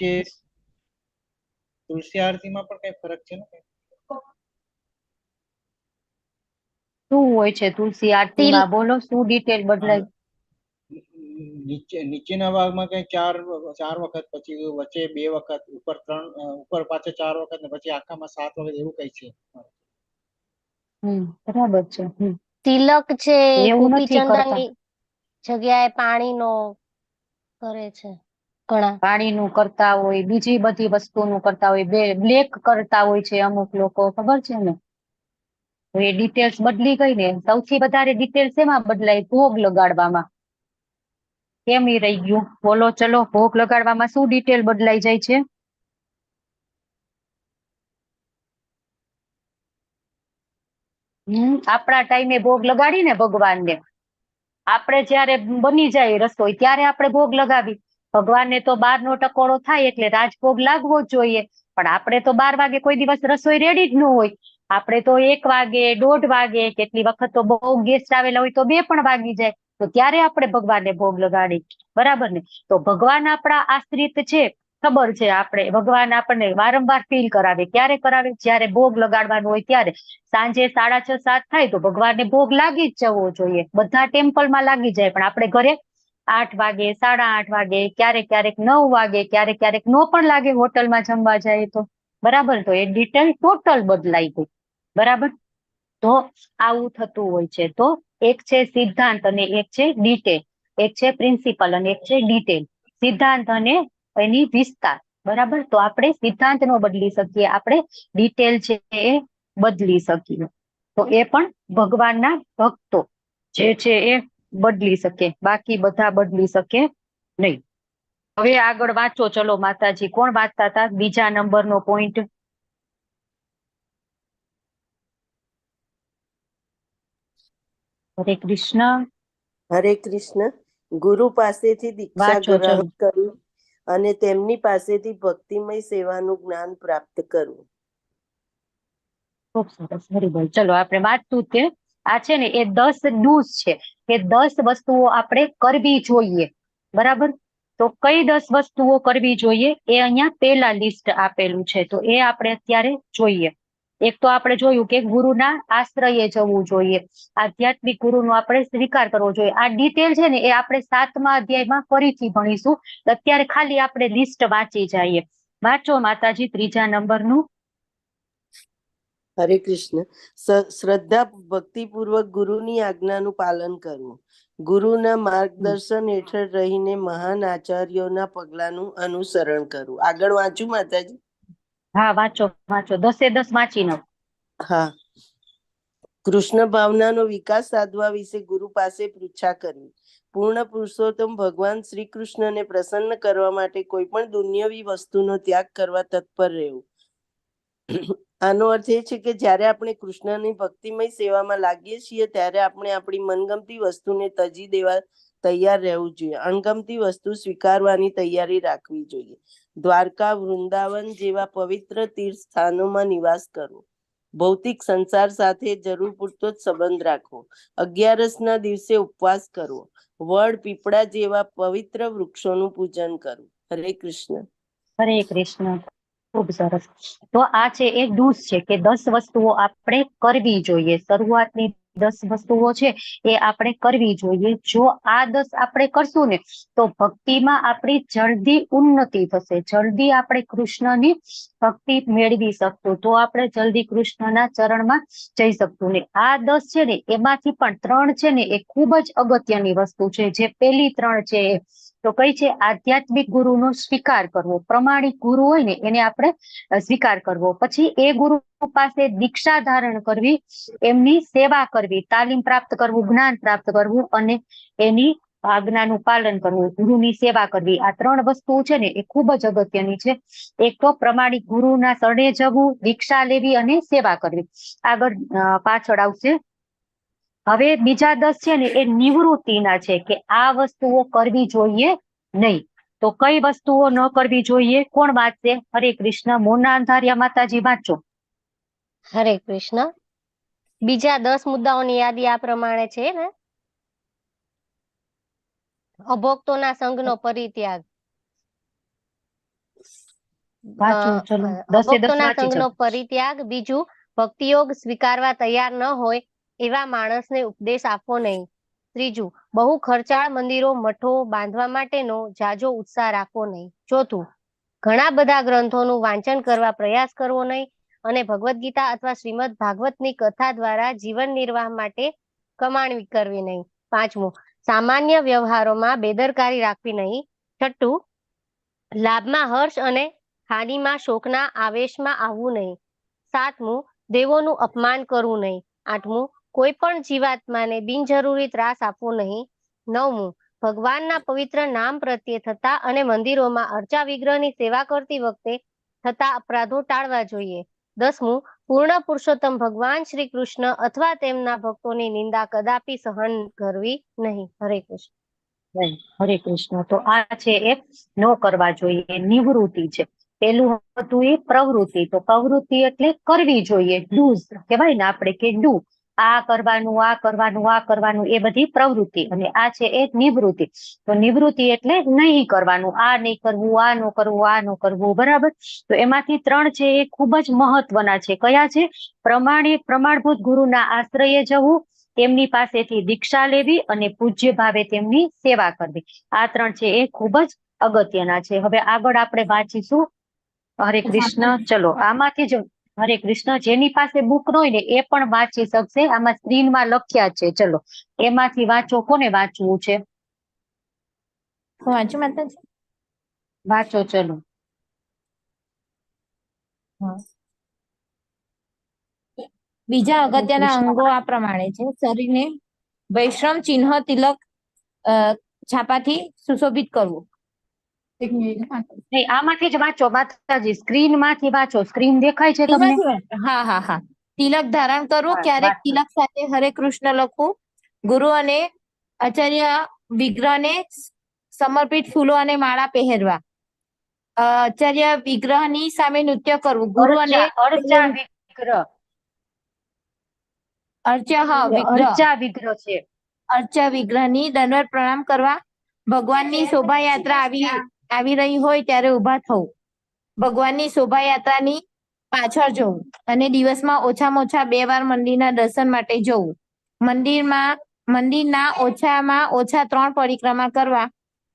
તુલસી આરતીમાં પણ કઈ ફરક છે ને? શું હોય છે તુલસી આરતીમાં? બોલો, શું ડિટેલ બદલાય? નીચેના ભાગમાં કઈ 4 વખત, પછી વચ્ચે 2 વખત, ઉપર 3, ઉપર પાછા 4 વખત ને પછી આખામાં 7 વખત, એવું કઈ છે. બરાબર છે. તિલક છે, એવું ગોપી નથી કરતા. ચંદનની જગ્યાએ પાણીનો કરે છે ઘણા, પાણીનું કરતા હોય, બીજી બધી વસ્તુનું કરતા હોય, બ્લેક કરતા હોય છે અમુક લોકો, ખબર છે ને. તો એ ડિટેલ્સ બદલી ગઈ ને. સૌથી વધારે ડિટેલ્સ એમાં બદલાય? ભોગ લગાડવામાં. કેમ એ રહી ગયું? બોલો, ચલો, ભોગ લગાડવામાં શું ડિટેલ બદલાઈ જાય છે? આપણા ટાઈમે ભોગ લગાડી ને ભગવાનને, આપણે જયારે બની જાય રસોઈ ત્યારે આપણે ભોગ લગાવી. ભગવાનને તો 12 નો ટકોરો થાય એટલે રાજભોગ લાગવો જ જોઈએ, પણ આપણે તો 12 વાગે કોઈ દિવસ રસોઈ રેડી જ ન હોય. આપણે તો 1 વાગે, 1:30 વાગે, કેટલી વખત તો બહુ ગેસ્ટ આવેલા હોય તો 2 પણ વાગી જાય, તો ત્યારે આપણે ભગવાનને ભોગ લગાડી, બરાબર ને. તો ભગવાન આપણા આશ્રિત છે, ખબર છે આપણે, ભગવાન આપણને વારંવાર ફીલ કરાવે. ક્યારે કરાવે? જયારે ભોગ લગાડવાનું હોય ત્યારે. સાંજે 6:30 7 થાય તો ભગવાનને ભોગ લાગી જ જવો જોઈએ, બધા ટેમ્પલમાં લાગી જાય, પણ આપણે ઘરે 8 વાગે, 8:30 વાગે, ક્યારેક ક્યારેક 9 વાગે, ક્યારેક ક્યારેક નો પણ લાગે હોટલમાં જમવા જાય તો, બરાબર. તો એ ડિટેલ ટોટલ બદલાઈ ગઈ, બરાબર. તો આવું થતું હોય છે. તો એક છે સિદ્ધાંત અને એક છે ડિટેલ, એક છે પ્રિન્સિપલ અને એક છે ડિટેલ. સિદ્ધાંત અને એની વિસ્તાર, બરાબર. તો આપણે સિદ્ધાંત નો બદલી શકીએ, આપણે ડિટેલ છે એ બદલી શકીએ. તો એ પણ ભગવાનના ભક્તો જે છે એ બદલી શકે, બાકી બધા બદલી શકે નહીં. હવે આગળ વાંચો, ચલો માતાજી. કોણ વાંચતા હતા બીજા નંબરનો પોઈન્ટ? હરે કૃષ્ણ. હરે કૃષ્ણ. ગુરુ પાસેથી દીક્ષા વાંચો ગ્રહણ ચલો. કરવી અને તેમની પાસેથી ભક્તિમય સેવાનું જ્ઞાન પ્રાપ્ત કરવું. ખૂબ સરસ, હરિબોલ. ચલો આપણે વાંચતું તે આ છે ને એ 10 ડૂઝ છે, કે 10 વસ્તુઓ આપણે કરવી જોઈએ, બરાબર. તો કઈ 10 વસ્તુઓ કરવી જોઈએ એ અહીંયા પેલા લિસ્ટ આપેલું છે, તો એ આપણે અત્યારે જોઈએ. એક તો આપણે જોયું કે ગુરુના આશ્રયે જવું જોઈએ, આધ્યાત્મિક ગુરુનો આપણે સ્વીકાર કરવો જોઈએ. આ ડિટેલ છે ને એ આપણે 7મા અધ્યાયમાં ફરીથી ભણીશું, અત્યારે ખાલી આપણે લિસ્ટ વાંચી જઈએ. વાંચો માતાજી ત્રીજા નંબરનું. હરે કૃષ્ણ. શ્રદ્ધા ભક્તિપૂર્વક ગુરુની આજ્ઞાનું પાલન કરવું. ગુરુના માર્ગદર્શન હેઠળ રહીને મહાન આચાર્યોના પગલાનું અનુસરણ કરવું. આગળ વાંચું માતાજી? હા, વાંચો વાંચો, દસે દસ વાંચી નાખો. હા. કૃષ્ણ ભાવનાનો વિકાસ સાધવા વિશે ગુરુ પાસે પૃચ્છા કરવી. પૂર્ણ પુરુષોત્તમ ભગવાન શ્રી કૃષ્ણને પ્રસન્ન કરવા માટે કોઈ પણ દુન્યવી વસ્તુનો ત્યાગ કરવા તત્પર રહેવું. આનો અર્થ એ છે કે જ્યારે આપણે કૃષ્ણની ભક્તિમય સેવામાં લાગીએ છીએ ત્યારે આપણે આપણી મનગમતી વસ્તુને તજી દેવા તૈયાર રહેવું જોઈએ. અણગમતી વસ્તુ સ્વીકારવાની તૈયારી રાખવી જોઈએ. દ્વારકા, વૃંદાવન જેવા પવિત્ર તીર્થ સ્થાનોમાં નિવાસ કરવો. ભૌતિક સંસાર સાથે જરૂર પૂરતો જ સંબંધ રાખવો. અગિયારસના દિવસે ઉપવાસ કરવો. વડ, પીપળા જેવા પવિત્ર વૃક્ષોનું પૂજન કરવું. હરે કૃષ્ણ. હરે કૃષ્ણ. ખૂબ સરસ. તો આ છે એ ડૂસ છે કે 10 વસ્તુઓ આપણે કરવી જોઈએ. શરૂઆતની 10 વસ્તુઓ છે એ આપણે કરવી જોઈએ. જો આ 10 આપણે કરશું ને તો ભક્તિમાં આપણી જલ્દી ઉન્નતિ થશે, જલ્દી આપણે કૃષ્ણની ભક્તિ મેળવી શકશું, તો આપણે જલ્દી કૃષ્ણના ચરણમાં જઈ શકશું. ને આ 10 છે ને એમાંથી પણ 3 છે ને એ ખૂબ જ અગત્યની વસ્તુ છે. જે પેલી 3 છે એ તો કઈ છે? આધ્યાત્મિક ગુરુનો સ્વીકાર કરવો. પ્રમાણિક ગુરુ હોય ને એને આપણે સ્વીકાર કરવો. પછી એ ગુરુ પાસે દીક્ષા ધારણ કરવી, એમની સેવા કરવી, તાલીમ પ્રાપ્ત કરવું, જ્ઞાન પ્રાપ્ત કરવું અને એની આજ્ઞાનું પાલન કરવું, ગુરુની સેવા કરવી. આ 3 વસ્તુઓ છે ને એ ખૂબ જ અગત્યની છે. એક તો પ્રમાણિક ગુરુના શરણે જવું, દીક્ષા લેવી અને સેવા કરવી. આગળ પાછળ આવશે. હવે બીજા 10 છે ને એ નિવૃત્તિના છે કે આ વસ્તુઓ કરવી જોઈએ નહીં. તો કઈ વસ્તુઓ ન કરવી જોઈએ? કોણ વાંચશે? હરે કૃષ્ણ. મોના અંધારિયા માતાજી વાંચો. હરે કૃષ્ણ. બીજા 10 મુદ્દાઓની યાદી આ પ્રમાણે છે ને. અભોક્તોના સંઘનો પરિત્યાગ. વાંચો, ચલો. દસે દસ અભોક્તોના વાંચી સંઘનો જાઓ. પરિત્યાગ. બીજું, ભક્તિયોગ સ્વીકારવા તૈયાર ન હોય એવા માણસને ઉપદેશ આપવો નહીં. ત્રીજું, બહુ ખર્ચાળ મંદિરો મઠો બાંધવા માટેનો જાજો ઉત્સાહ રાખવો નહીં. ચોથું, ઘણા બધા ગ્રંથોનું વાંચન કરવા પ્રયાસ કરવો નહીં અને ભગવદ્ ગીતા અથવા શ્રીમદ ભાગવતની કથા દ્વારા જીવન નિર્વાહ માટે કમાણી કરવી નહીં. પાંચમું, સામાન્ય વ્યવહારોમાં બેદરકારી રાખવી નહીં. છઠ્ઠું, લાભમાં હર્ષ અને હાનિમાં શોકના આવેશમાં આવવું નહીં. સાતમું, દેવોનું અપમાન કરવું નહીં. આઠમું, કોઈ પણ જીવાત્માને બિનજરૂરી ત્રાસ આપવો નહીં. નવમું, ભગવાનના પવિત્ર નામ પ્રત્યે થતા અને મંદિરોમાં અર્ચા વિગ્રહની સેવા કરતી વખતે થતા અપરાધો ટાળવા જોઈએ. દસમું, પૂર્ણ પુરુષોત્તમ ભગવાન શ્રી કૃષ્ણ અથવા તેમના ભક્તોની નિંદા કદાપી સહન કરવી નહીં. હરે કૃષ્ણ. હરે કૃષ્ણ. તો આ છે એ ન કરવા જોઈએ, નિવૃત્તિ છે. પેલું હતું એ પ્રવૃત્તિ. તો પ્રવૃત્તિ એટલે કરવી જોઈએ, ડૂઝ કહેવાય ને આપણે કે do, આ કરવાનું, આ કરવાનું, આ કરવાનું, એ બધી પ્રવૃત્તિ. અને આ છે એ નિવૃત્તિ. તો નિવૃત્તિ એટલે નહીં કરવાનું, આ નહીં કરવું, આ ન કરવું, આ ન કરવું, બરાબર? તો એમાંથી 3 છે એ ખૂબ જ મહત્વના છે. કયા છે? પ્રમાણભૂત ગુરુના આશ્રયે જવું, તેમની પાસેથી દીક્ષા લેવી અને પૂજ્ય ભાવે તેમની સેવા કરવી. આ 3 છે એ ખૂબ જ અગત્યના છે. હવે આગળ આપણે વાંચીશું. હરે કૃષ્ણ. ચલો, આમાંથી જ હરે કૃષ્ણ. જેની પાસે બુક ન હોય ને એ પણ વાંચી શકશે. આમાં સ્ક્રીનમાં લખ્યા છે. ચલો, એમાંથી વાંચો. કોને વાંચવું છે? હું વાંચું માતાજી? વાંચો, ચલો. બીજા અગત્યના કૃષ્ણ. અંગો આ પ્રમાણે છે. શરીરને વૈશ્રમ ચિહ્ન તિલક છાપાથી સુશોભિત કરવું. નહીં, આમાંથી જ વાંચો માતાજી, સ્ક્રીન માંથી વાંચો. સ્ક્રીન દેખાય છે તમને? હા હા હા. તિલક ધારણ કરવું, હા, ક્યારેક વાંચો. તિલક સાથે હરે કૃષ્ણ લખવું, ગુરુ અને આચાર્ય વિગ્રહને સમર્પિત ફૂલો અને માળા પહેરવા, આચાર્ય વિગ્રહની સામે નૃત્ય કરવું, ગુરુ અને અર્ચા વિગ્રહ. અર્ચા, હા, વિગ્રહ. અર્ચા વિગ્રહ છે. અર્ચા વિગ્રહની દંડવત પ્રણામ કરવા, ભગવાનની શોભાયાત્રા આવી રહી હોય ત્યારે ઊભા થવું, ભગવાનની શોભાયાત્રાની પાછળ જવું અને દિવસમાં ઓછામાં ઓછા 2 વાર મંદિરના દર્શન માટે જવું, મંદિરના ઓછામાં ઓછા 3 પરિક્રમા કરવા,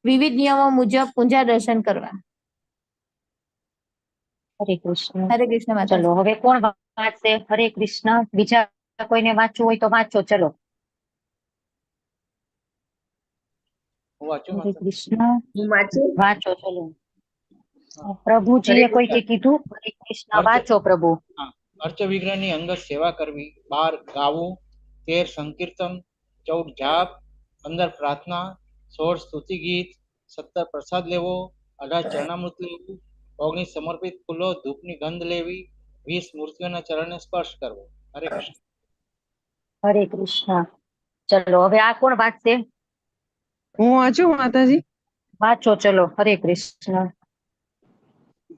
વિવિધ નિયમો મુજબ પૂજા દર્શન કરવા. હરે કૃષ્ણ. હરે કૃષ્ણ માતાજી. ચલો, હવે કોણ વાંચશે? હરે કૃષ્ણ. બીજા કોઈને વાંચવું હોય તો વાંચો, ચલો. હું વાંચું હરે માતાજી? કૃષ્ણ. હું વાંચું? વાંચો, ચલો. પ્રભુજીએ હરે કોઈકે કૃષ્ણ. કીધું? હરે કૃષ્ણ. વાંચો પ્રભુ. હા. અર્ચ વિગ્રહની અંગત સેવા કરવી, 12 ગાવું, 13 સંકીર્તન, 14 જાપ, 15 પ્રાર્થના, 16 સ્તુતિ ગીત, 17 પ્રસાદ લેવો, 18 ચરણામૃત લેવું, 19 સમર્પિત ફૂલો ધૂપની ગંધ લેવી, 20 મૂર્તિઓના ચરણને સ્પર્શ કરવો. હરે કૃષ્ણ. હરે કૃષ્ણ. ચલો, હવે આ કોણ વાંચશે? હું વાંચું માતાજી? વાંચો, ચલો. હરે કૃષ્ણ.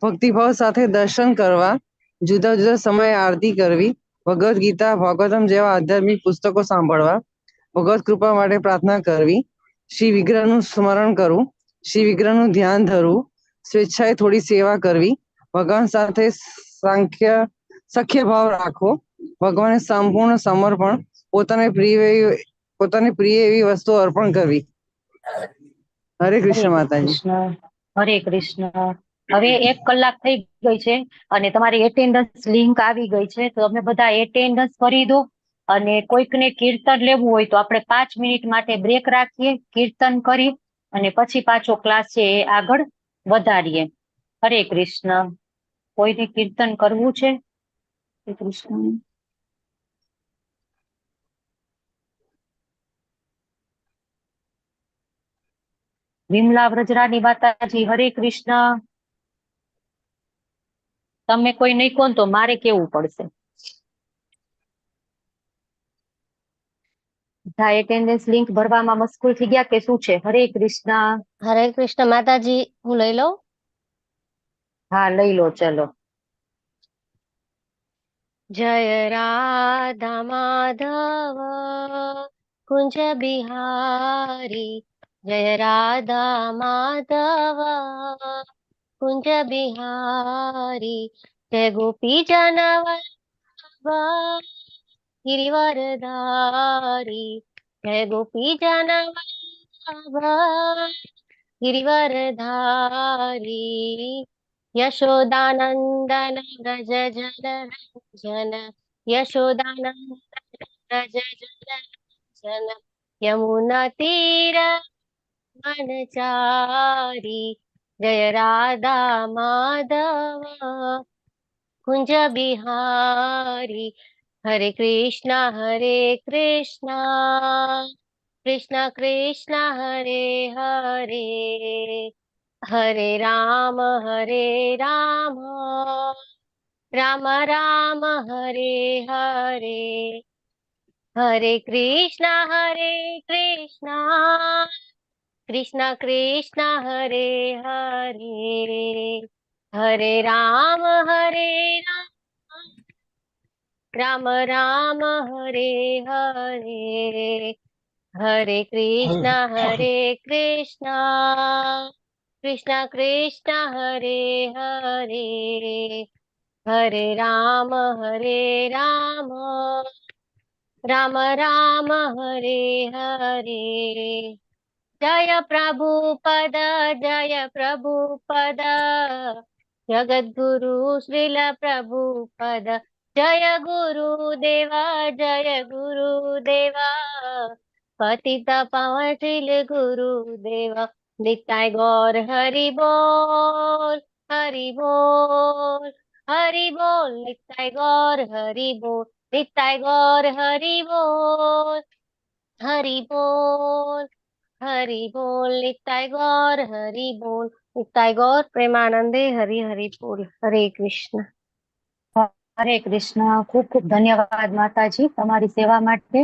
ભક્તિભાવ સાથે દર્શન કરવા, જુદા જુદા સમયે આરતી કરવી, ભગવદ્ ગીતા, ભાગવતમ જેવા આધ્યાત્મિક પુસ્તકો સાંભળવા, ભગવત કૃપા માટે પ્રાર્થના કરવી, શ્રી વિગ્રહનું સ્મરણ કરવું, શ્રી વિગ્રહનું ધ્યાન ધરવું, સ્વેચ્છાએ થોડી સેવા કરવી, ભગવાન સાથે સાંખ્ય સખ્ય ભાવ રાખવો, ભગવાનને સંપૂર્ણ સમર્પણ, પોતાને પ્રિય એવી વસ્તુ અર્પણ કરવી. હરે કૃષ્ણ માતાજી. કૃષ્ણ. હરે કૃષ્ણ. હવે 1 કલાક થઈ ગઈ છે અને તમારી એટેન્ડન્સ લિંક આવી ગઈ છે, તો તમે બધા એટેન્ડન્સ કરી દો. અને કોઈકને કીર્તન લેવું હોય તો આપણે 5 મિનિટ માટે બ્રેક રાખીએ, કીર્તન કરી અને પછી પાછો ક્લાસ છે એ આગળ વધારીએ. હરે કૃષ્ણ. કોઈને કીર્તન કરવું છે? હરે કૃષ્ણ. વિમલા વ્રજરાની માતાજી, હરે કૃષ્ણ. તમે કોઈ નહીં કોણ તો મારે કેવું પડશે. બધા એટેન્ડન્સ લિંક ભરવામાં મશગુલ થઈ ગયા કે શું છે? હરે કૃષ્ણ. હરે કૃષ્ણ માતાજી, હું લઈ લઉં? હા, લઈ લો, ચલો. જય રાધા માધવ કુંજ બિહારી, જય રાધા માધવ કુંજ બિહારી, જય ગોપી જન ગિરિવરધારી, જય ગોપી જન ગિરિવરધારી, યશોદાનંદન વ્રજ જન રંજન, યશોદાનંદન વ્રજ જન રંજન, યમુના તીર વનચારી, જય રાધા માધવ કુંજ બિહારી. હરે કૃષ્ણ હરે કૃષ્ણ કૃષ્ણ કૃષ્ણ હરે હરે, હરે રામ હરે રામ રામ રામ હરે હરે, હરે કૃષ્ણ હરે કૃષ્ણ કૃષ્ણ કૃષ્ણ હરે હરે, હરે રામ હરે રામ રામ રામ હરે હરે, હરે કૃષ્ણ હરે કૃષ્ણ કૃષ્ણ કૃષ્ણ હરે હરે, હરે રામ હરે રામ રામ રામ હરે હરે. જય પ્રભુપદ જય પ્રભુપદ જગદ્ગુરુ શ્રીલ પ્રભુપદ, જય ગુરુદેવા જય ગુરુદેવા પતિત પાવન શ્રીલ ગુરુદેવા. નિતાય ગૌર હરિ બોલ હરિ બોલ હરિ બોલ, નિતાય ગૌર હરિ બોલ, નિતાય ગૌર હરિ બોલ હરિ બોલ હરિ બોલ, નિતાય ગૌર હરિ બોલ, નિતાય ગૌર પ્રેમાનંદે હરિ હરિ બોલ. હરે કૃષ્ણ. હરે કૃષ્ણ. ખૂબ ખૂબ ધન્યવાદ માતાજી તમારી સેવા માટે,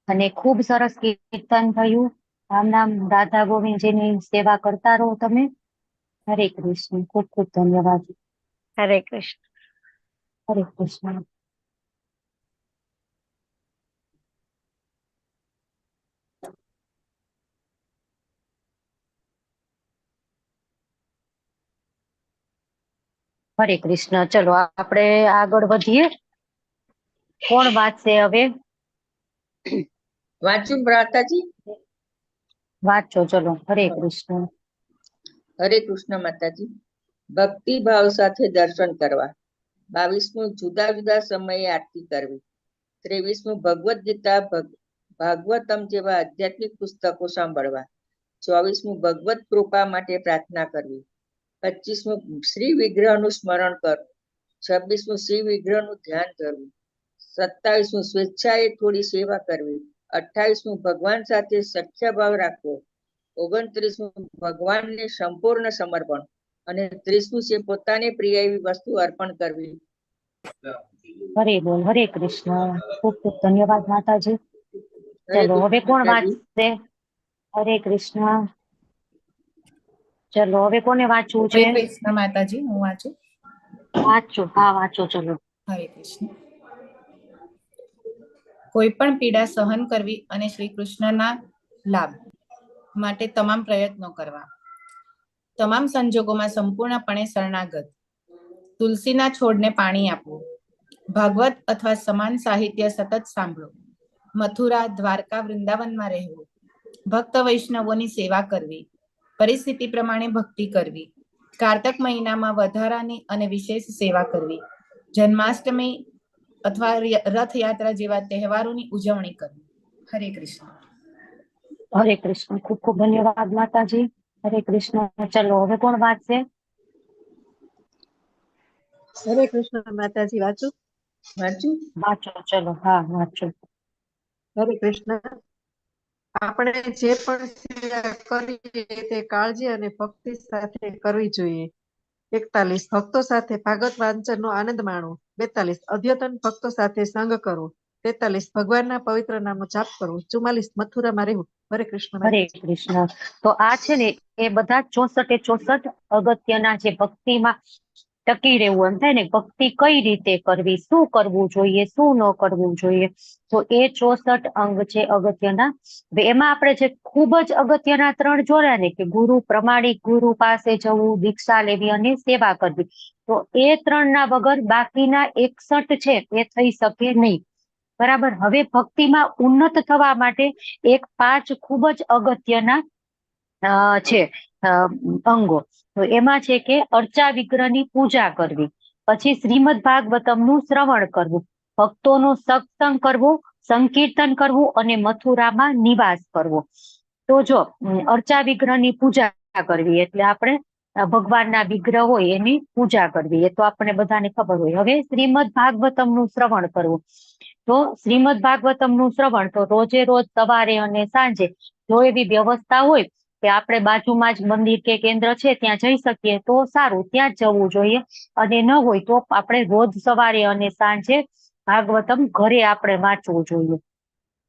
અને ખૂબ સરસ કીર્તન થયું. રામ નામ રાધા ગોવિંદજીની સેવા કરતા રહો તમે. હરે કૃષ્ણ. ખૂબ ખૂબ ધન્યવાદ. હરે કૃષ્ણ. હરે કૃષ્ણ. હરે કૃષ્ણ. ચલો આપણે આગળ વધીએ. કોણ વાંચશે હવે? વાંચું માતાજી? વાંચો, ચલો. હરે કૃષ્ણ. હરે કૃષ્ણ માતાજી. ભક્તિભાવ સાથે દર્શન કરવા. 22મું, જુદા જુદા સમયે આરતી કરવી. 23મું, ભગવદ્ ગીતા, ભાગવતમ જેવા આધ્યાત્મિક પુસ્તકો સાંભળવા. 24મું, ભગવદ્ કૃપા માટે પ્રાર્થના કરવી. 25મું, શ્રી વિગ્રહનું સ્મરણ કરવું. 26મું, શ્રી વિગ્રહનું ધ્યાન ધરવું. 27મું, સ્વેચ્છાએ થોડી સેવા કરવી. 28મું, ભગવાન સાથે સખ્ય ભાવ રાખવો. 29મું, ભગવાનને સંપૂર્ણ સમર્પણ. અને 30મું છે પોતાને પ્રિય એવી વસ્તુ અર્પણ કરવી. હરે બોલ, હરે કૃષ્ણ. ખૂબ ખૂબ ધન્યવાદ માતાજી. હરે ચલો, હવે કૃષ્ણ કોણ માતાજી. વાંચશે? હરે કૃષ્ણ. ચલો, હવે કોને વાંચવું છે? હરે કૃષ્ણ માતાજી, હું વાંચું. વાંચો, હા વાંચો, ચલો. હરે કૃષ્ણ. કોઈ પણ પીડા સહન કરવી અને શ્રી કૃષ્ણના લાભ માટે તમામ પ્રયત્નો કરવા. તમામ સંજોગોમાં સંપૂર્ણપણે શરણાગત. તુલસીના છોડને પાણી આપવું. ભાગવત અથવા સમાન સાહિત્ય સતત સાંભળો. મથુરા, દ્વારકા, વૃંદાવનમાં રહેવું. ભક્ત વૈષ્ણવોની સેવા કરવી. પરિસ્થિતિ પ્રમાણે ભક્તિ કરવી. કારતક મહિનામાં વધારાની અને વિશેષ સેવા કરવી. જન્માષ્ટમી અથવા રથયાત્રા જેવા તહેવારોની ઉજવણી કરવી. હરે કૃષ્ણ. હરે કૃષ્ણ. ખૂબ ખૂબ ધન્યવાદ માતાજી. હરે કૃષ્ણ. ચલો, હવે કોણ વાંચશે? હરે કૃષ્ણ માતાજી, વાંચું? વાંચું. વાંચો, ચલો, હા વાંચો. હરે કૃષ્ણ. આપણે જે પણ સેવા કરીએ તે કાળજી અને ભક્તિ સાથે કરવી જોઈએ. 41, ભક્તો સાથે ભાગવત વાંચનનો આનંદ માણવો. 42, અદ્યતન ભક્તો સાથે સંગ કરવો. 43, ભગવાનના પવિત્ર નામનો જાપ કરવો. 44, મથુરામાં રહેવું. હરે કૃષ્ણ હરે માતાજી. કૃષ્ણ. તો આ છે ને એ બધા 64 64 અગત્યના જે ભક્તિમાં ટકી રહેવું એમ થાય ને, ભક્તિ કઈ રીતે કરવી, શું કરવું જોઈએ, શું ન કરવું જોઈએ, તો એ 64 અંગ છે અગત્યના. હવે એમાં આપણે જે ખૂબ જ અગત્યના 3 જોયા ને, કે ગુરુ, પ્રમાણિક ગુરુ પાસે જવું, દીક્ષા લેવી અને સેવા કરવી, તો એ 3 ના વગર બાકીના 61 છે એ થઈ શકે નહીં. બરાબર? હવે ભક્તિમાં ઉન્નત થવા માટે એક 5 ખૂબ જ અગત્યના છે અંગો. તો એમાં છે કે અર્ચા વિગ્રહની પૂજા કરવી, પછી શ્રીમદ ભાગવતમનું શ્રવણ કરવું, ભક્તોનો સત્સંગ કરવો, સંકીર્તન કરવું અને મથુરામાં નિવાસ કરવો. તો જો અર્ચા વિગ્રહની પૂજા કરવી એટલે આપણે ભગવાનના વિગ્રહ હોય એની પૂજા કરવી, એ તો આપણે બધાને ખબર હોય. હવે શ્રીમદ ભાગવતમનું શ્રવણ કરવું, તો શ્રીમદ ભાગવતમનું શ્રવણ તો રોજે રોજ સવારે અને સાંજે, જો એવી વ્યવસ્થા હોય કે આપણે બાજુમાં જ મંદિર કે કેન્દ્ર છે ત્યાં જઈ શકીએ તો સારું, ત્યાં જ જવું જોઈએ. અને ન હોય તો આપણે રોજ સવારે અને સાંજે ભાગવતમ ઘરે આપણે વાંચવું જોઈએ.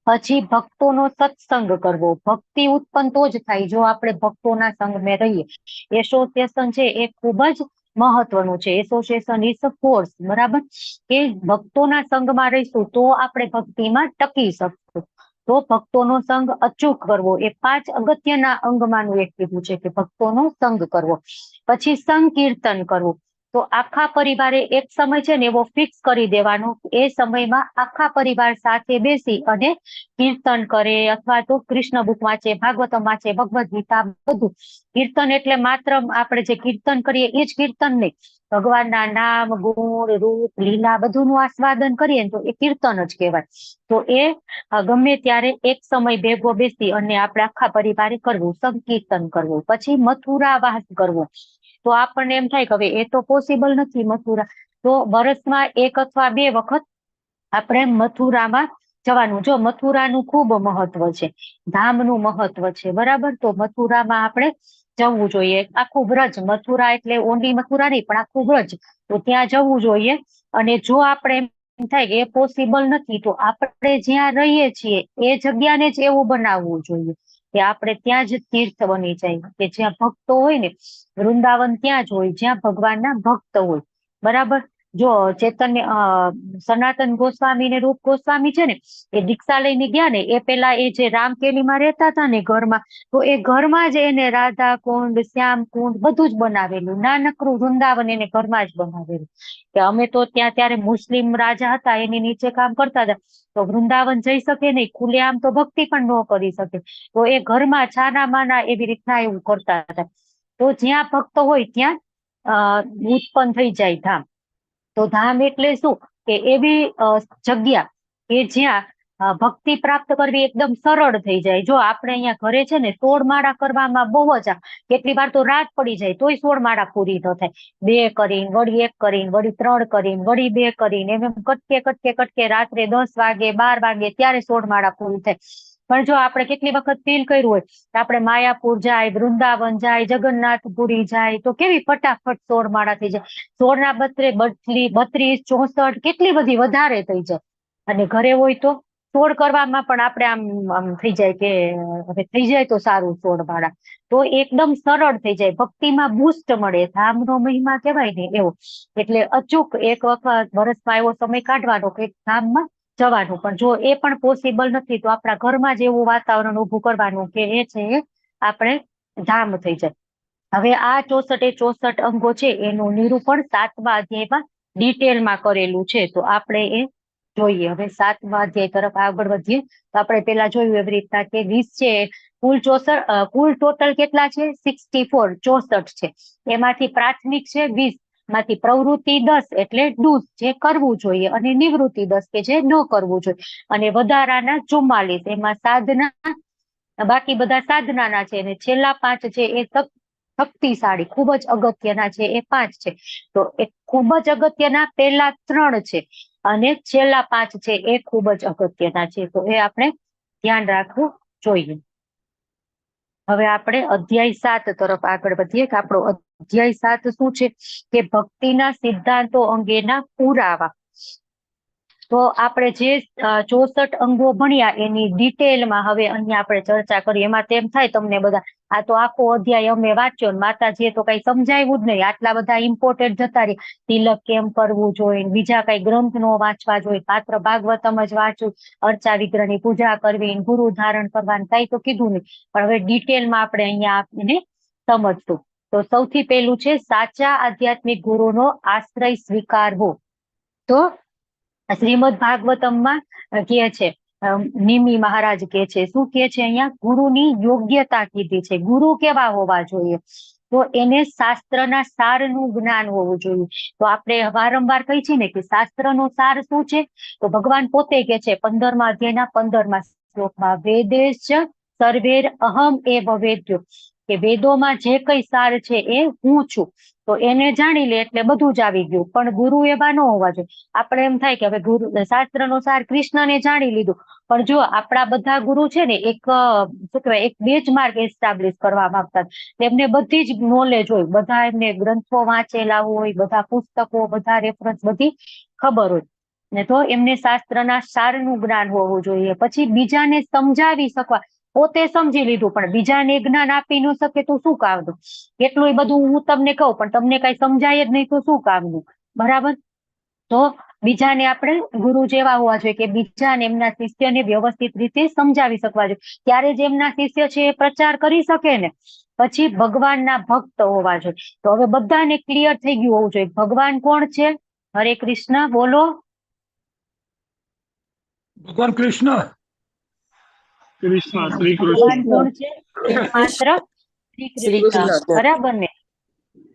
પછી ભક્તોનો સત્સંગ કરવો. ભક્તિ ઉત્પન્ન તો જ થાય જો આપણે ભક્તોના સંગમાં રહીએ. એસોસિએશન છે એ ખૂબ જ મહત્વનું છે. Association is a force, બરાબર? કે ભક્તોના સંગમાં રહીશું તો આપણે ભક્તિમાં ટકી શકશું. તો ભક્તોનો સંગ અચૂક કરવો એ 5 અગત્યના અંગમાંનું એક કીધું છે કે ભક્તોનો સંગ કરવો. પછી સંકીર્તન કરવું. તો આખા પરિવારે એક સમય છે ને એવો ફિક્સ કરી દેવાનો, એ સમયમાં આખા પરિવાર સાથે બેસી અને કીર્તન કરે, અથવા તો કૃષ્ણ બુક વાંચે, ભાગવતમ વાંચે, ભગવદ્ ગીતા, બધું. કીર્તન એટલે માત્ર આપણે જે કીર્તન કરીએ એ જ કીર્તન નહીં, ભગવાનના નામ, ગુણ, રૂપ, લીલા બધુંનું આસ્વાદન કરીએ ને તો એ કીર્તન જ કહેવાય. તો એ ગમે ત્યારે એક સમય ભેગો બેસી અને આપણે આખા પરિવારે કરવું, સંકીર્તન કરવું. પછી મથુરા વાસ કરવો. તો આપણને એમ થાય કે હવે એ તો પોસિબલ નથી મથુરા, તો વર્ષમાં 1 અથવા 2 વખત આપણે મથુરામાં જવાનું. જો મથુરાનું ખૂબ મહત્વ છે, ધામનું મહત્વ છે, બરાબર? તો મથુરામાં આપણે જવું જોઈએ. આખું વ્રજ, મથુરા એટલે ઓનલી મથુરા નહીં પણ આખું વ્રજ, તો ત્યાં જવું જોઈએ. અને જો આપણે એમ થાય કે એ પોસિબલ નથી, તો આપણે જ્યાં રહીએ છીએ એ જગ્યાને જ એવું બનાવવું જોઈએ કે આપણે ત્યાં જ તીર્થ બની જાય, કે જ્યાં ભક્તો હોય ને, વૃંદાવન ત્યાં જ હોય જ્યાં ભગવાનના ભક્ત હોય, બરાબર? જો ચૈતન્ય સનાતન ગોસ્વામી ને રૂપ ગોસ્વામી છે ને એ દીક્ષા લઈને ગયા ને એ પેલા એ જે રામકેલીમાં રહેતા હતા ને ઘરમાં, તો એ ઘરમાં જ એને રાધા કુંડ, શ્યામ કુંડ બધું જ બનાવેલું, નાનકડું વૃંદાવન એને ઘરમાં જ બનાવેલું. કે અમે તો ત્યાં ત્યારે મુસ્લિમ રાજા હતા એની નીચે કામ કરતા હતા, તો વૃંદાવન જઈ શકે નહીં, ખુલ્લેઆમ તો ભક્તિ પણ ન કરી શકે, તો એ ઘરમાં છાના માના એવી રીતના એવું કરતા હતા. તો જ્યાં ભક્ત હોય ત્યાં ઉત્પન્ન થઈ જાય ધામ. તો ધામ એટલે શું? કે એવી જગ્યા કે જ્યાં ભક્તિ પ્રાપ્ત કરવી એકદમ સરળ થઈ જાય. જો આપણે અહીંયા ઘરે છે ને 16 માળા કરવામાં બહુ જ, કેટલી વાર તો રાત પડી જાય તોય 16 માળા પૂરી ન થાય. 2 કરીને વળી 1 કરીને વળી 3 કરીને વળી 2 કરીને એમ એમ કટકે કટકે કટકે રાત્રે 10 વાગે 12 વાગે ત્યારે 16 માળા પૂરી થાય. પણ જો આપણે કેટલી વખત ફીલ કર્યું હોય કે આપણે માયાપુર જાય, વૃંદાવન જાય, જગન્નાથપુરી જાય, તો કેવી ફટાફટ 16 માળા થઈ જાય. 16 ના બદલે 32, 64 કેટલી બધી વધારે થઈ જાય. અને ઘરે હોય તો 16 કરવામાં પણ આપણે આમ આમ થઈ જાય કે હવે થઈ જાય તો સારું 16 માળા. તો એકદમ સરળ થઈ જાય, ભક્તિમાં બુસ્ટ મળે, ધામનો મહિમા કહેવાય ને એવો. એટલે અચૂક એક વખત વર્ષમાં એવો સમય કાઢવાનો કે ધામમાં જવાનું. પણ જો એ પણ પોસિબલ નથી તો આપણા ઘરમાં જ એવું વાતાવરણ ઊભું કરવાનું કે એ છે એ આપણે ધામ થઈ જાય. હવે આ 64 64 અંગો છે એનું નિરૂપણ 7મા અધ્યાયમાં ડિટેલમાં કરેલું છે, તો આપણે એ જોઈએ. હવે 7મા અધ્યાય તરફ આગળ વધીએ તો આપણે પેલા જોયું એવી રીતના કે 20 છે, કુલ 64, કુલ ટોટલ કેટલા છે? 64, 64 છે. એમાંથી પ્રાથમિક છે 20, માંથી પ્રવૃત્તિ 10 એટલે ડૂસ જે કરવું જોઈએ અને નિવૃત્તિ 10 કે જે ન કરવું જોઈએ, અને વધારાના 44 એમાં સાધના, બાકી બધા સાધનાના છે. અને છેલ્લા 5 છે એ શક્તિશાળી ખૂબ જ અગત્યના છે, એ 5 છે. તો એ ખૂબ જ અગત્યના પહેલા 3 છે અને છેલ્લા 5 છે એ ખૂબ જ અગત્યના છે, તો એ આપણે ધ્યાન રાખવું જોઈએ. હવે આપણે અધ્યાય 7 તરફ આગળ વધીએ કે આપણો અધ્યાય 7 શું છે? કે ભક્તિના સિદ્ધાંતો અંગેના પુરાવા. તો આપણે જે 64 અંગો ભણ્યા એની ડિટેલમાં હવે અહીંયા આપણે ચર્ચા કરીએ. એમાં તેમ થાય તમને બધા, આ તો આખો અધ્યાય અમે વાંચ્યો ને માતાજીએ તો કઈ સમજાવ્યું જ નહીં, આટલા બધા ઇમ્પોર્ટન્ટ જતા રહે. તિલક કેમ કરવું જોઈએ, બીજા કઈ ગ્રંથ નો વાંચવા જોઈએ, પાત્ર ભાગવતમ જ વાંચવું, અર્ચા વિગ્રહની પૂજા કરવી, ગુરુ ધારણ કરવાનું, કઈ તો કીધું નહીં. પણ હવે ડિટેલમાં આપણે અહીંયા એને સમજશું. તો સૌથી પહેલું છે સાચા આધ્યાત્મિક ગુરુનો આશ્રય સ્વીકારવો. તો શ્રીમદ ભાગવતમમાં કહે છે, નિમિ મહારાજ કહે છે, શું કહે છે અહીંયા? ગુરુની યોગ્યતા કીધી છે. ગુરુ કેવા હોવા જોઈએ? તો એને શાસ્ત્રના સારનું જ્ઞાન હોવું જોઈએ. તો આપણે વારંવાર કહીએ છીએ ને કે શાસ્ત્રનો સાર શું છે? તો ભગવાન પોતે કહે છે 15મા અધ્યાયના 15મા શ્લોકમાં, વેદેશ સર્વેર અહમ એ ભવેદ્યો, કે વેદોમાં જે કઈ સાર છે એ હું છું. તો એને જાણી લે એટલે બધું જ આવી ગયું. પણ ગુરુ એવા ન હોવા જોઈએ. આપણે એમ થાય કે હવે ગુરુ શાસ્ત્રનો સાર કૃષ્ણને જાણી લીધું, પણ જો આપણા બધા ગુરુ છે ને એક શું કહેવાય, એક બેચ માર્ક એસ્ટાબ્લિશ કરવા માંગતા, એમને બધી જ નોલેજ હોય, બધા એમને ગ્રંથો વાંચેલા હોય, બધા પુસ્તકો, બધા રેફરન્સ બધી ખબર હોય ને, તો એમને શાસ્ત્રના સારનું જ્ઞાન હોવું જોઈએ. પછી બીજાને સમજાવી શકવા, પોતે સમજી લીધું પણ બીજાને જ્ઞાન આપી ન શકે તો શું કામનું? એટલું બધું હું તમને કહું પણ તમને કઈ સમજાય જ નહીં તો શું કામનું? બરાબર? તો બીજાને આપણે ગુરુ જેવા હોવા જોઈએ કે બીજાને એમના શિષ્યને વ્યવસ્થિત રીતે સમજાવી શકવા જોઈએ, ત્યારે જ એમના શિષ્ય છે એ પ્રચાર કરી શકે ને. પછી ભગવાનના ભક્ત હોવા જોઈએ. તો હવે બધાને ક્લિયર થઈ ગયું હોવું જોઈએ ભગવાન કોણ છે. હરે કૃષ્ણ બોલો. ભગવાન કૃષ્ણ. કૃષ્ણ, શ્રી ભગવાન કૃષ્ણ. કોણ છે? માત્ર શ્રી કૃષ્ણ, બરાબર ને?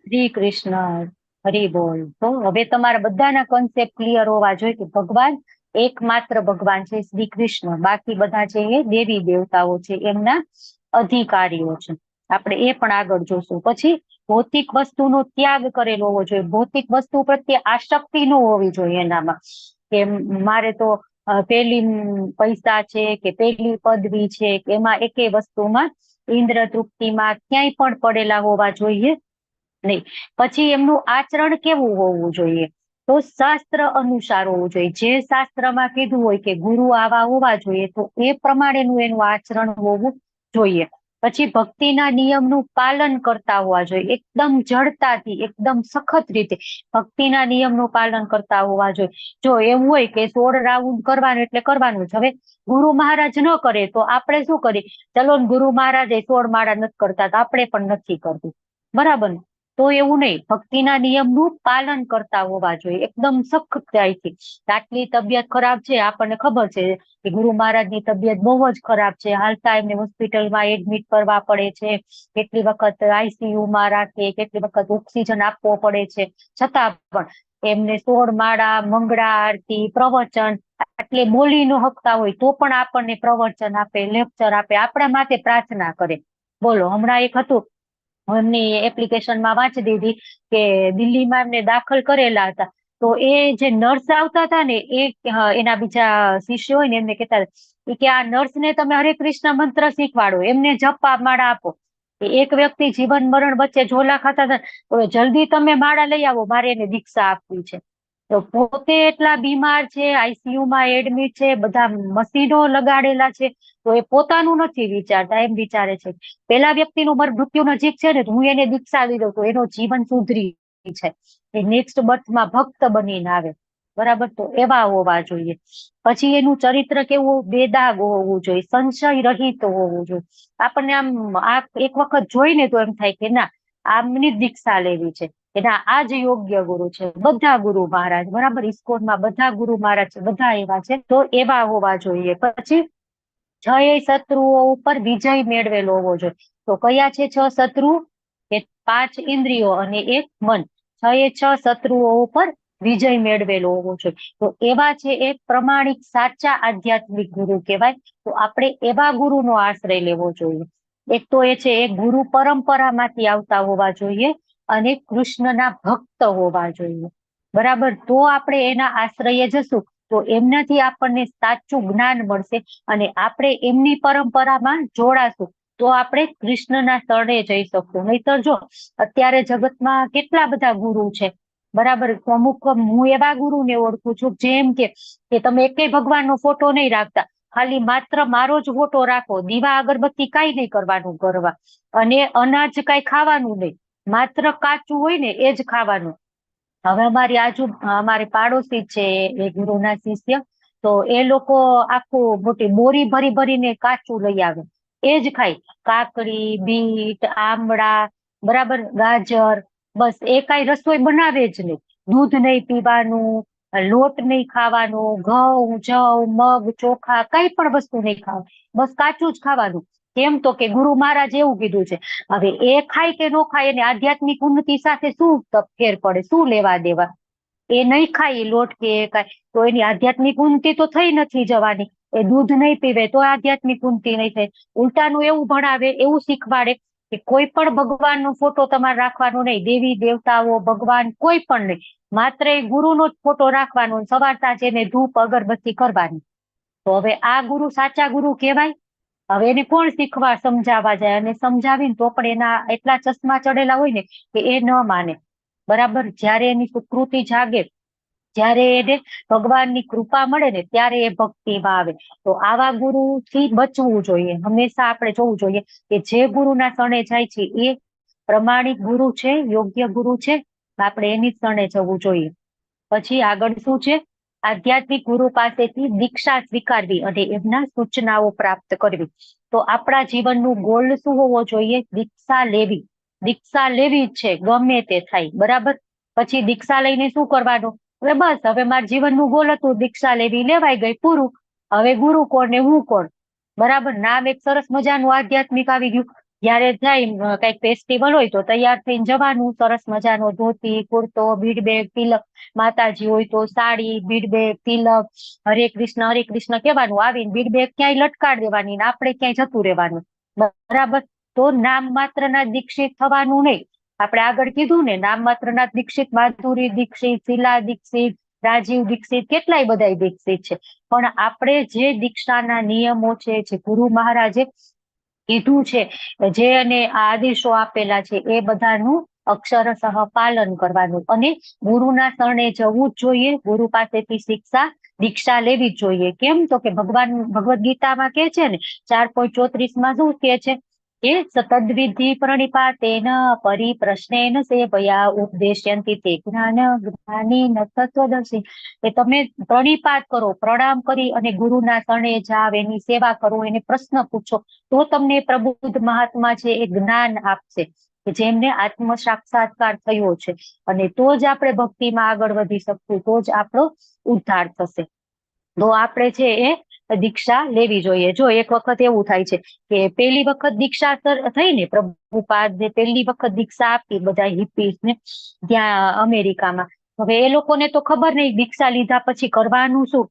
શ્રી કૃષ્ણ. હરિ બોલ. તો હવે તમારા બધાના કોન્સેપ્ટ ક્લિયર હોવા જોઈએ કે ભગવાન એકમાત્ર ભગવાન છે શ્રી કૃષ્ણ, બાકી બધા છે એ દેવી દેવતાઓ છે, એમના અધિકારીઓ છે. આપણે એ પણ આગળ જોશું. પછી ભૌતિક વસ્તુનો ત્યાગ કરેલો હોવો જોઈએ. ભૌતિક વસ્તુ પ્રત્યે આસક્તિ ન હોવી જોઈએ એનામાં, કે મારે તો પેલી પૈસા છે કે પેલી પદવી છે, કે એમાં એકેય વસ્તુમાં ઇન્દ્ર તૃપ્તિમાં ક્યાંય પણ પડેલા હોવા જોઈએ નહીં. પછી એમનું આચરણ કેવું હોવું જોઈએ? તો શાસ્ત્ર અનુસાર હોવું જોઈએ. જે શાસ્ત્રમાં કીધું હોય કે ગુરુ આવા હોવા જોઈએ તો એ પ્રમાણેનું એનું આચરણ હોવું જોઈએ. પછી ભક્તિના નિયમનું પાલન કરતા હોવા જોઈએ, એકદમ જડતાથી, એકદમ સખત રીતે ભક્તિના નિયમનું પાલન કરતા હોવા જોઈએ. જો એવું હોય કે 16 રાઉન્ડ કરવાનું એટલે કરવાનું જ, હવે ગુરુ મહારાજ ન કરે તો આપણે શું કરીએ? ચલો ને ગુરુ મહારાજ 16 માળા નથી કરતા તો આપણે પણ નથી કરતું, બરાબર ને? તો એવું નહીં, ભક્તિના નિયમનું પાલન કરતા હોવા જોઈએ એકદમ સખ્તાઈથી. આટલી તબિયત ખરાબ છે, આપણને ખબર છે કે ગુરુ મહારાજની તબિયત બહુ જ ખરાબ છે, હાલતા એમને હોસ્પિટલમાં એડમિટ કરવા પડે છે, કેટલી વખત આઈસીયુ માં રાખે, કેટલી વખત ઓક્સિજન આપવો પડે છે, છતાં પણ એમને 16 માળા, મંગળા આરતી, પ્રવચન, એટલે બોલી ન હકતા હોય તો પણ આપણને પ્રવચન આપે, લેક્ચર આપે, આપણા માટે પ્રાર્થના કરે. બોલો, હમણાં એક હતું, હું એમની એપ્લિકેશનમાં વાંચી દીધી કે દિલ્હીમાં એમને દાખલ કરેલા હતા, તો એ જે નર્સ આવતા હતા ને એ એના બીજા શિષ્ય હોય ને એમને કહેતા કે આ નર્સ ને તમે હરે કૃષ્ણ મંત્ર શીખવાડો, એમને જપા માળા આપો. એક વ્યક્તિ જીવન મરણ વચ્ચે ઝોલા ખાતા હતા, તો જલ્દી તમે માળા લઈ આવો, મારે એને દીક્ષા આપવી છે. તો પોતે એટલા બીમાર છે, આઈસીયુ માં એડમિટ છે, બધા મશીનો લગાડેલા છે, તો એ પોતાનું નથી વિચારતા, એમ વિચારે છે પેલા વ્યક્તિનું મારું મૃત્યુ નજીક છે ને, તો હું એને દીક્ષા દઈ દઉં તો એનો જીવન સુધરી છે, એ નેક્સ્ટ બર્થમાં ભક્ત બનીને આવે. બરાબર, તો એવા હોવા જોઈએ. પછી એનું ચરિત્ર કેવું, બેદાગ હોવું જોઈએ, સંશય રહિત હોવું જોઈએ. આપણને આમ આ એક વખત જોઈને તો એમ થાય કે ના, આમની જ દીક્ષા લેવી છે, એના આ જ યોગ્ય ગુરુ છે. બધા ગુરુ મહારાજ, બરાબર, ઇસ્કોનમાં બધા ગુરુ મહારાજ છે, બધા એવા છે, તો એવા હોવા જોઈએ. પછી 6 શત્રુઓ ઉપર વિજય મેળવેલો હોવો જોઈએ. તો કયા છે 6 શત્રુ? કે 5 ઇન્દ્રિયો અને 1 મન. 6 6 શત્રુઓ ઉપર વિજય મેળવેલો હોવો જોઈએ. તો એવા છે એ પ્રમાણિક સાચા આધ્યાત્મિક ગુરુ કહેવાય. તો આપણે એવા ગુરુનો આશ્રય લેવો જોઈએ. એક તો એ છે એ ગુરુ પરંપરામાંથી આવતા હોવા જોઈએ અને કૃષ્ણના ભક્ત હોવા જોઈએ. બરાબર, તો આપણે એના આશ્રયે જશું તો એમનાથી આપણને સાચું જ્ઞાન મળશે અને આપણે એમની પરંપરામાં જોડાશું તો આપણે કૃષ્ણના શરણે જઈ શકશું. નહીતર જો અત્યારે જગતમાં કેટલા બધા ગુરુ છે, બરાબર, અમુક હું એવા ગુરુને ઓળખું છું જેમ કે તમે એકેય ભગવાનનો ફોટો નહીં રાખતા, ખાલી માત્ર મારો જ ફોટો રાખો, દીવા અગરબત્તી કાંઈ નહીં કરવાનું કરવા, અને અનાજ કાંઈ ખાવાનું નહીં, માત્ર કાચું હોય ને એ જ ખાવાનું. હવે અમારી આજુ અમારે પાડોશી છે એ ગુરુના શિષ્ય, તો એ લોકો આખું મોટી બોરી ભરી ભરીને કાચું લઈ આવે, એ જ ખાય, કાકડી, બીટ, આમળા, બરાબર, ગાજર, બસ એ કાંઈ રસોઈ બનાવે જ નહીં. દૂધ નહીં પીવાનું, લોટ નહીં ખાવાનો, ઘઉં, જવ, મગ, ચોખા કઈ પણ વસ્તુ નહીં ખાવાનું, બસ કાચું જ ખાવાનું. કેમ તો કે ગુરુ મહારાજ એવું કીધું છે. હવે એ ખાય કે ન ખાય એને આધ્યાત્મિક ઉન્નતિ સાથે શું ફેર પડે, શું લેવા દેવા? એ નહીં ખાય લોટ કે કાંઈ તો એની આધ્યાત્મિક ઉન્નતિ તો થઈ નથી જવાની. એ દૂધ નહીં પીવે તો આધ્યાત્મિક ઉન્નતિ નહીં થાય. ઉલટાનું એવું ભણાવે, એવું શીખવાડે કે કોઈ પણ ભગવાનનો ફોટો તમારે રાખવાનો નહીં, દેવી દેવતાઓ ભગવાન કોઈ પણ નહીં, માત્ર એ ગુરુનો જ ફોટો રાખવાનો, સવાર સાંજ એને ધૂપ અગરબત્તી કરવાની. તો હવે આ ગુરુ સાચા ગુરુ કહેવાય? હવે એને કોણ શીખવા સમજાવવા જાય? અને સમજાવીને તો પણ એના એટલા ચશ્મા ચડેલા હોય ને કે એ ન માને. બરાબર, જયારે એની સુકૃતિ જાગે, જયારે એને ભગવાનની કૃપા મળે ને ત્યારે એ ભક્તિમાં આવે. તો આવા ગુરુથી બચવું જોઈએ. હંમેશા આપણે જોવું જોઈએ કે જે ગુરુના શરણે જાય છે એ પ્રમાણિક ગુરુ છે, યોગ્ય ગુરુ છે, આપણે એની જ શરણે જવું જોઈએ. પછી આગળ શું છે? આધ્યાત્મિક ગુરુ પાસેથી દીક્ષા સ્વીકારવી અને એમના સૂચનાઓ પ્રાપ્ત કરવી. તો આપણા જીવનનું ગોલ શું હોવો જોઈએ? દીક્ષા લેવી. દીક્ષા લેવી જ છે, ગમે તે થાય. બરાબર, પછી દીક્ષા લઈને શું કરવાનું? હવે બસ, હવે મારા જીવનનું ગોલ હતું દીક્ષા લેવી, લેવાઈ ગઈ, પૂરું. હવે ગુરુ કોણ ને હું કોણ? બરાબર, નામ એક સરસ મજાનું આધ્યાત્મિક આવી ગયું. જયારે જાય કઈક ફેસ્ટિવલ હોય તો તૈયાર થઈને જવાનું, સરસ મજાનો ધોતી, કુર્તો, બીડબેગ, તિલક, માતાજી હોય તો સાડી, બીડબેગ, તિલક, હરે કૃષ્ણ હરે કૃષ્ણ કહેવાનું, આવીને બીડબેગ ક્યાંય લટકાડી દેવાની ને આપણે ક્યાંય જતું રહેવાનું. બરાબર, તો નામ માત્ર ના દીક્ષિત થવાનું નહીં. આપણે આગળ કીધું ને, નામ માત્ર ના દીક્ષિત, માધુરી દીક્ષિત, શીલા દીક્ષિત, રાજીવ દીક્ષિત, કેટલાય બધા દીક્ષિત છે. પણ આપણે જે દીક્ષાના નિયમો છે, જે ગુરુ મહારાજે કીધું છે, જે અને આદેશો આપેલા છે, એ બધાનું અક્ષરશઃ પાલન કરવાનું અને ગુરુના શરણે જવું જ જોઈએ. ગુરુ પાસેથી શિક્ષા દીક્ષા લેવી જ જોઈએ. કેમ તો કે ભગવાન ભગવદ્ ગીતામાં કે છે ને 4.34માં શું કે છે કે તદ્વિધિ પ્રણિપાતેન પરિપ્રશ્નેન સેવયા ઉપદેશ્યંતિ તે જ્ઞાન જ્ઞાની ન તત્વદર્શી. કે તમે પ્રણિપાત કરો, પ્રણામ કરી અને ગુરુના શરણે જાવ, એની સેવા કરો, એને પ્રશ્ન પૂછો, તો તમને પ્રબુદ્ધ મહાત્મા છે એ જ્ઞાન આપશે. કે જેમને આત્મ સાક્ષાત્કાર થયો છે, અને તો જ આપણે ભક્તિમાં આગળ વધી શકશું, તો જ આપણો ઉદ્ધાર થશે. તો આપણે છે એ દીક્ષા લેવી જોઈએ. જો એક વખત એવું થાય છે કે પહેલી વખત દીક્ષા થઈ ને, પ્રભુપાદ ને પહેલી વખત દીક્ષા આપી બધા હિપ્પીસ ને ત્યાં અમેરિકામાં. હવે એ લોકોને તો ખબર નહીં દીક્ષા લીધા પછી કરવાનું શું,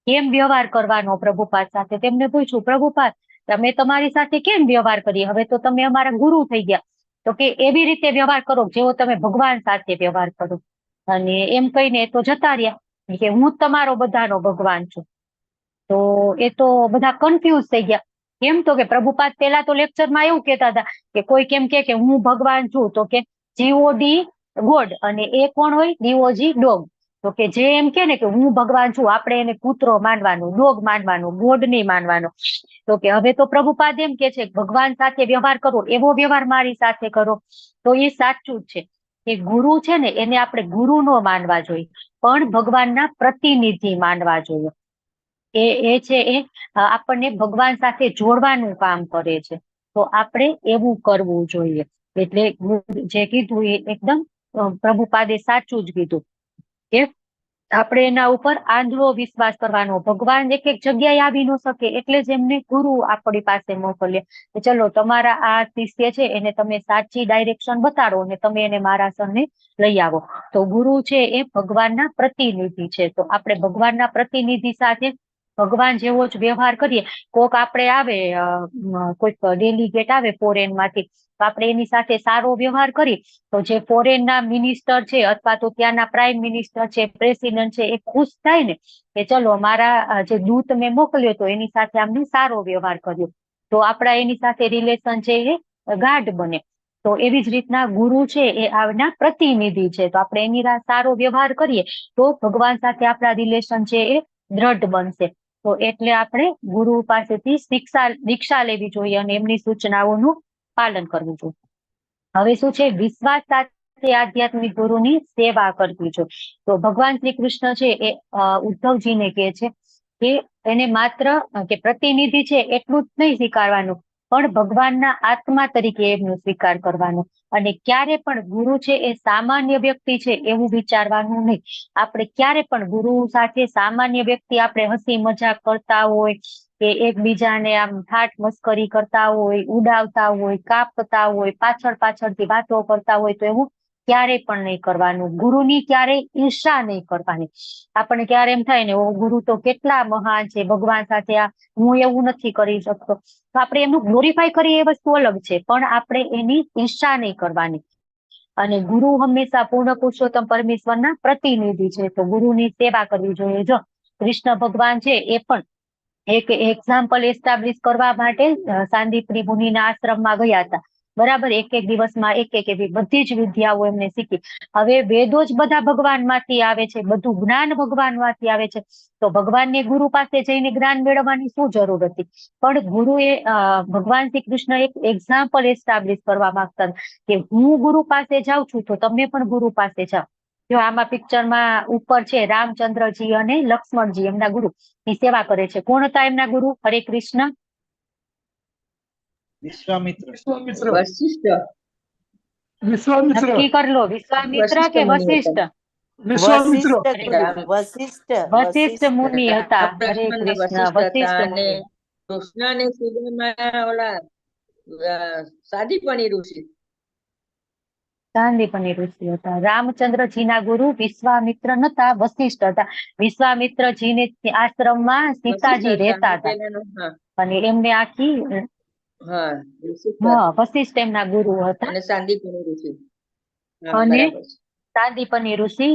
કેમ વ્યવહાર કરવાનો પ્રભુપાદ સાથે. તેમને પૂછ્યું, પ્રભુપાદ તમે તમારી સાથે કેમ વ્યવહાર કરીએ, હવે તો તમે અમારા ગુરુ થઈ ગયા. તો કે એવી રીતે વ્યવહાર કરો જેવો તમે ભગવાન સાથે વ્યવહાર કરો. અને એમ કહીને તો જતા રહ્યા કે હું તમારો બધાનો ભગવાન છું. તો એ તો બધા કન્ફ્યુઝ થઈ ગયા. કેમ તો કે પ્રભુપાદ પેલા તો લેક્ચરમાં એવું કહેતા હતા કે કોઈ કેમ કે હું ભગવાન છું, તો કે જીઓડી ગોડ, અને એ કોણ હોય? DOG dog. તો કે જે એમ કે ને કે હું ભગવાન છું, આપણે એને કૂતરો માનવાનું, ડોગ માનવાનું, ગોડ નહીં માનવાનો. તો કે હવે તો પ્રભુપાદ એમ કે છે ભગવાન સાથે વ્યવહાર કરો એવો વ્યવહાર મારી સાથે કરો. તો એ સાચું જ છે કે ગુરુ છે ને એને આપણે ગુરુ નો માનવા જોઈએ, પણ ભગવાનના પ્રતિનિધિ માનવા જોઈએ. એ છે એ આપણને ભગવાન સાથે જોડવાનું કામ કરે છે, તો આપણે એવું કરવું જોઈએ. એટલે જે કીધું એ એકદમ પ્રભુપાદે સાચું જ કીધું કે આપણે એના ઉપર આંધળો વિશ્વાસ કરવાનો. ભગવાન એક એક જગ્યાએ આવી ન શકે, એટલે જ એમને ગુરુ આપણી પાસે મોકલ્યા કે ચલો તમારા આ શિષ્ય છે એને તમે સાચી ડાયરેક્શન બતાડો અને તમે એને મારા શરણે લઈ આવો. તો ગુરુ છે એ ભગવાનના પ્રતિનિધિ છે, તો આપણે ભગવાનના પ્રતિનિધિ સાથે ભગવાન જેવો જ વ્યવહાર કરીએ. કોક આપણે આવે, કોઈક ડેલીગેટ આવે ફોરેન માંથી, તો આપણે એની સાથે સારો વ્યવહાર કરીએ તો જે ફોરેનના મિનિસ્ટર છે અથવા તો ત્યાંના પ્રાઇમ મિનિસ્ટર છે, પ્રેસિડેન્ટ છે, એ ખુશ થાય ને કે ચલો મારા જે દૂત મેં મોકલ્યો તો એની સાથે આમને સારો વ્યવહાર કર્યો, તો આપણા એની સાથે રિલેશન છે એ ગાઢ બને. તો એવી જ રીતના ગુરુ છે એ આવના પ્રતિનિધિ છે, તો આપણે એની સારો વ્યવહાર કરીએ તો ભગવાન સાથે આપણા રિલેશન છે એ દ્રઢ બનશે. તો એટલે આપણે ગુરુ પાસેથી દીક્ષા લેવી જોઈએ અને એમની સૂચનાઓનું પાલન કરવું જોઈએ. હવે શું છે, વિશ્વાસ સાથે આધ્યાત્મિક ગુરુની સેવા કરવી જોઈએ. તો ભગવાન શ્રી કૃષ્ણ છે એ ઉદ્ધવજીને કહે છે કે એને માત્ર કે પ્રતિનિધિ છે એટલું જ નહીં સ્વીકારવાનું, પણ ભગવાનના આત્મા તરીકે એમનો સ્વીકાર કરવાનો. અને ક્યારે પણ ગુરુ છે એ સામાન્ય વ્યક્તિ છે એવું વિચારવાનું નહીં. આપણે ક્યારે પણ ગુરુ સાથે સામાન્ય વ્યક્તિ આપણે હસી મજાક કરતા હોય કે એકબીજાને આમ ઠાઠ મસ્કરી કરતા હોય, ઉડાવતા હોય, કાપતા હોય, પાછળ પાછળથી વાતો કરતા હોય, તો એવું ક્યારે પણ નહીં કરવાનું. ગુરુની ક્યારેય ઈર્ષા નહીં કરવાની. આપણને ક્યારે એમ થાય ને ઓ ગુરુ તો કેટલા મહાન છે, ભગવાન સાથે આ હું એવું નથી કરી શકતો, તો આપણે એમનું ગ્લોરીફાય કરીએ એ વસ્તુ અલગ છે, પણ આપણે એની ઈર્ષા નહીં કરવાની. અને ગુરુ હંમેશા પૂર્ણ પુરુષોત્તમ પરમેશ્વરના પ્રતિનિધિ છે, તો ગુરુની સેવા કરવી જોઈએ. જો કૃષ્ણ ભગવાન છે એ પણ એક એક્ઝામ્પલ એસ્ટાબ્લિશ કરવા માટે સાંદીપની મુનિના આશ્રમમાં ગયા હતા, બરાબર? એક એક દિવસમાં એક એક એવી બધી જ વિદ્યાઓ એમને શીખી. હવે વેદો જ બધા ભગવાનમાંથી આવે છે, બધું જ્ઞાન ભગવાનમાંથી આવે છે, તો ભગવાનને ગુરુ પાસે જઈને જ્ઞાન મેળવવાની શું જરૂર હતી? પણ ગુરુએ ભગવાન શ્રી કૃષ્ણ એક એક્ઝામ્પલ એસ્ટાબ્લિશ કરવા માંગતા કે હું ગુરુ પાસે જાઉં છું તો તમે પણ ગુરુ પાસે જાઓ. જો આમાં પિક્ચરમાં ઉપર છે રામચંદ્રજી અને લક્ષ્મણજી એમના ગુરુ ની સેવા કરે છે. કોણ હતા એમના ગુરુ? હરે કૃષ્ણ. વિશ્વામિત્ર. વશિષ્ઠ. વિશ્વામિત્ર. નક્કી કર લો, વિશ્વામિત્ર કે વશિષ્ઠ? વિશ્વામિત્ર. વશિષ્ઠ. વશિષ્ઠ મુનિ હતા. હરે કૃષ્ણ. વશિષ્ઠ મુનિ. કૃષ્ણ ને સુદામા ઓલા સાદીપની ઋષિ. સાંદીપની ઋષિ હતા. રામચંદ્રજી ના ગુરુ વિશ્વામિત્ર નતા, વશિષ્ઠ હતા. વિશ્વામિત્રજી ને આશ્રમમાં સીતાજી રહેતા હતા અને એમને આખી વશિષ્ઠ એમના ગુરુ હતા અને સાંદીપની ઋષિ અને સાંદીપની ઋષિ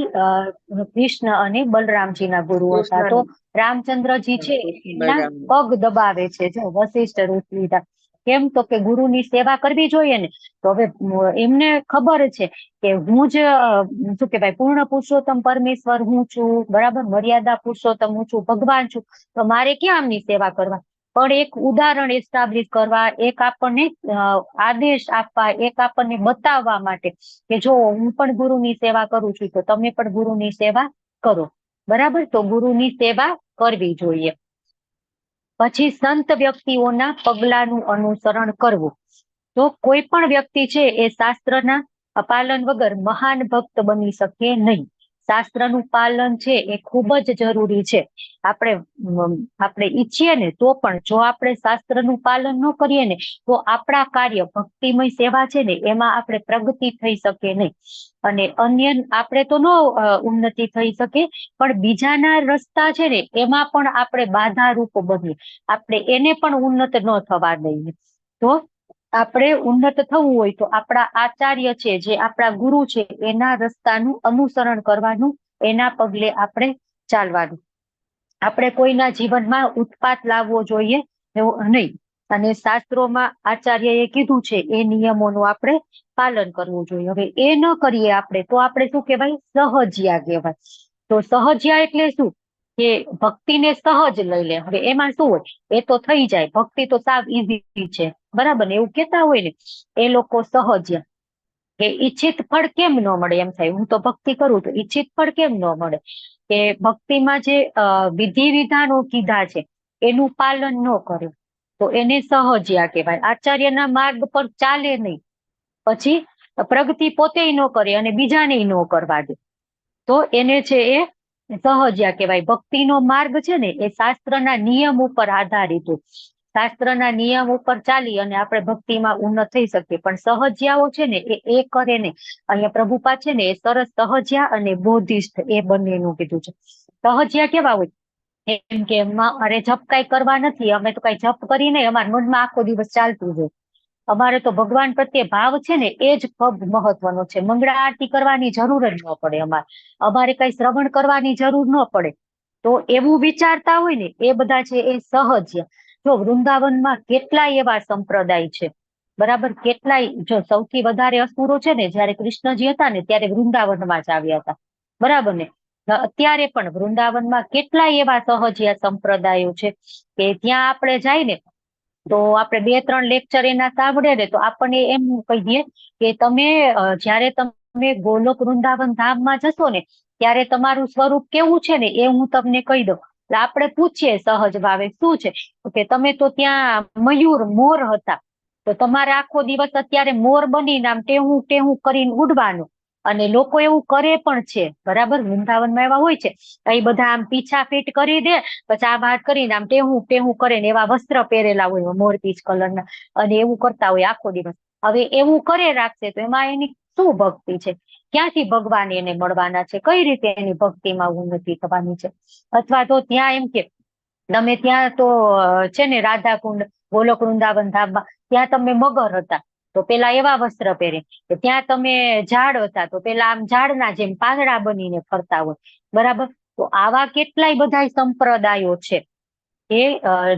કૃષ્ણ અને બલરામજી ના ગુરુ હતા. તો રામચંદ્રજી છે એમના પગ દબાવે છે જો વશિષ્ઠ ઋષિ. કેમ તો કે ગુરુની સેવા કરવી જોઈએ ને. તો હવે એમને ખબર છે કે હું જ શું કેવાય પૂર્ણ પુરુષોત્તમ પરમેશ્વર હું છું, બરાબર, મર્યાદા પુરુષોત્તમ હું છું, ભગવાન છું, તો મારે ક્યાં આમની સેવા કરવા? પણ એક ઉદાહરણ એસ્ટાબ્લિશ કરવા, એક આપણને આદેશ આપવા, એક આપણને બતાવવા માટે કે જો હું પણ ગુરુની સેવા કરું છું તો તમે પણ ગુરુની સેવા કરો, બરાબર? તો ગુરુની સેવા કરવી જોઈએ. પછી સંત વ્યક્તિઓના પગલાનું અનુસરણ કરવું. તો કોઈ પણ વ્યક્તિ છે એ શાસ્ત્રના પાલન વગર મહાન ભક્ત બની શકે નહીં. શાસ્ત્રનું પાલન છે એ ખૂબ જ જરૂરી છે. આપણે આપણે ઈચ્છીએ ને તો પણ જો આપણે શાસ્ત્રનું પાલન ન કરીએ ને તો આપણા કાર્ય ભક્તિમય સેવા છે ને એમાં આપણે પ્રગતિ થઈ શકે નહીં. અને અન્ય આપણે તો ન ઉન્નતિ થઈ શકે, પણ બીજાના રસ્તા છે ને એમાં પણ આપણે બાધારૂપ બનીએ, આપણે એને પણ ઉન્નત ન થવા દઈએ. તો આપણે ઉન્નત થવું હોય તો આપણા આચાર્ય છે, જે આપણા ગુરુ છે, એના રસ્તાનું અનુસરણ કરવાનું, એના પગલે આપણે ચાલવાનું. આપણે કોઈના જીવનમાં ઉત્પાત લાવવો જોઈએ એવો નહીં. અને શાસ્ત્રોમાં આચાર્યએ કીધું છે એ નિયમોનું આપણે પાલન કરવું જોઈએ. હવે એ ન કરીએ આપણે તો આપણે શું કહેવાય? સહજિયા કહેવાય. તો સહજિયા એટલે શું? કે ભક્તિને સહજ લઈ લે. હવે એમાં શું હોય, એ તો થઈ જાય, ભક્તિ તો સાવ ઈઝી છે, બરાબર ને? એવું કેતા હોય ને એ લોકો સહજિયા. કે ઈચ્છિત ફળ કેમ ન મળે? એમ થાય હું તો ભક્તિ કરું તો ઈચ્છિત ફળ કેમ ન મળે? કે ભક્તિમાં જે વિધિ વિધાનો કીધા છે એનું પાલન ન કરે તો એને સહજિયા કહેવાય. આચાર્યના માર્ગ પર ચાલે નહીં, પછી પ્રગતિ પોતે ન કરે અને બીજાને ન કરવા દે, તો એને છે એ સહજિયા કહેવાય. ભક્તિનો માર્ગ છે ને એ શાસ્ત્રના નિયમ ઉપર આધારિત હોય. શાસ્ત્રના નિયમ ઉપર ચાલી અને આપણે ભક્તિમાં ઉન્નત થઈ શકીએ. પણ સહજિયાઓ છે ને એ કરે નહીં. અહીંયા પ્રભુપાદ છે ને એ સરસ સહજિયા અને બોધિષ્ઠ એ બંનેનું કીધું છે. સહજિયા કેવા હોય? એમ કે અરે જપ કઈ કરવા નથી, અમે તો કઈ જપ કરી નહીં, અમારા મનમાં આખો દિવસ ચાલતું હોય, અમારે તો ભગવાન પ્રત્યે ભાવ છે ને એ જ ખૂબ મહત્વનો છે, મંગળા આરતી કરવાની જરૂર જ ન પડે, અમારે કઈ શ્રવણ કરવાની જરૂર ન પડે. તો એવું વિચારતા હોય ને એ બધા છે એ સહજિયા. જો વૃંદાવનમાં કેટલાય એવા સંપ્રદાય છે, બરાબર, કેટલાય, જો સૌથી વધારે અસુરો છે ને જયારે કૃષ્ણજી હતા ને ત્યારે વૃંદાવનમાં જ આવ્યા હતા, બરાબર ને? અત્યારે પણ વૃંદાવનમાં કેટલાય એવા સહજિયા સંપ્રદાયો છે કે ત્યાં આપણે જાય ને તો આપણે 2-3 લેક્ચર એના સાંભળે ને તો આપણને એમ કહીએ કે તમે જયારે તમે ગોલોક વૃંદાવન ધામમાં જશો ને ત્યારે તમારું સ્વરૂપ કેવું છે ને એ હું તમને કહી દઉં. એટલે આપણે પૂછીએ સહજ ભાવે શું છે, કે તમે તો ત્યાં મયુર મોર હતા, તો તમારે આખો દિવસ અત્યારે મોર બનીને આમ ટેહું ટેહું કરીને ઉડવાનું. અને લોકો એવું કરે પણ છે, બરાબર, વૃંદાવનમાં એવા હોય છે, એ બધા આમ પીછા ફીટ કરી દે, પછી આ વાત કરીને આમ ટેહું ટેહું કરે ને એવા વસ્ત્ર પહેરેલા હોય મોરપીંછ કલરના, અને એવું કરતા હોય આખો દિવસ. હવે એવું કરે રાખશે તો એમાં એની શું ભક્તિ છે? ક્યાંથી ભગવાન એને મળવાના છે? કઈ રીતે એની ભક્તિમાં ઉન્નતિ થવાની છે? અથવા તો ત્યાં એમ કે તમે ત્યાં તો છે ને રાધાકુંડ ગોલોક વૃંદાવન ધામમાં ત્યાં તમે મગર હતા તો પેલા એવા વસ્ત્ર પહેરે, કે ત્યાં તમે ઝાડ હતા તો પેલા આમ ઝાડના જેમ પાંદડા બનીને ફરતા હોય, બરાબર. તો આવા કેટલાય બધા સંપ્રદાયો છે કે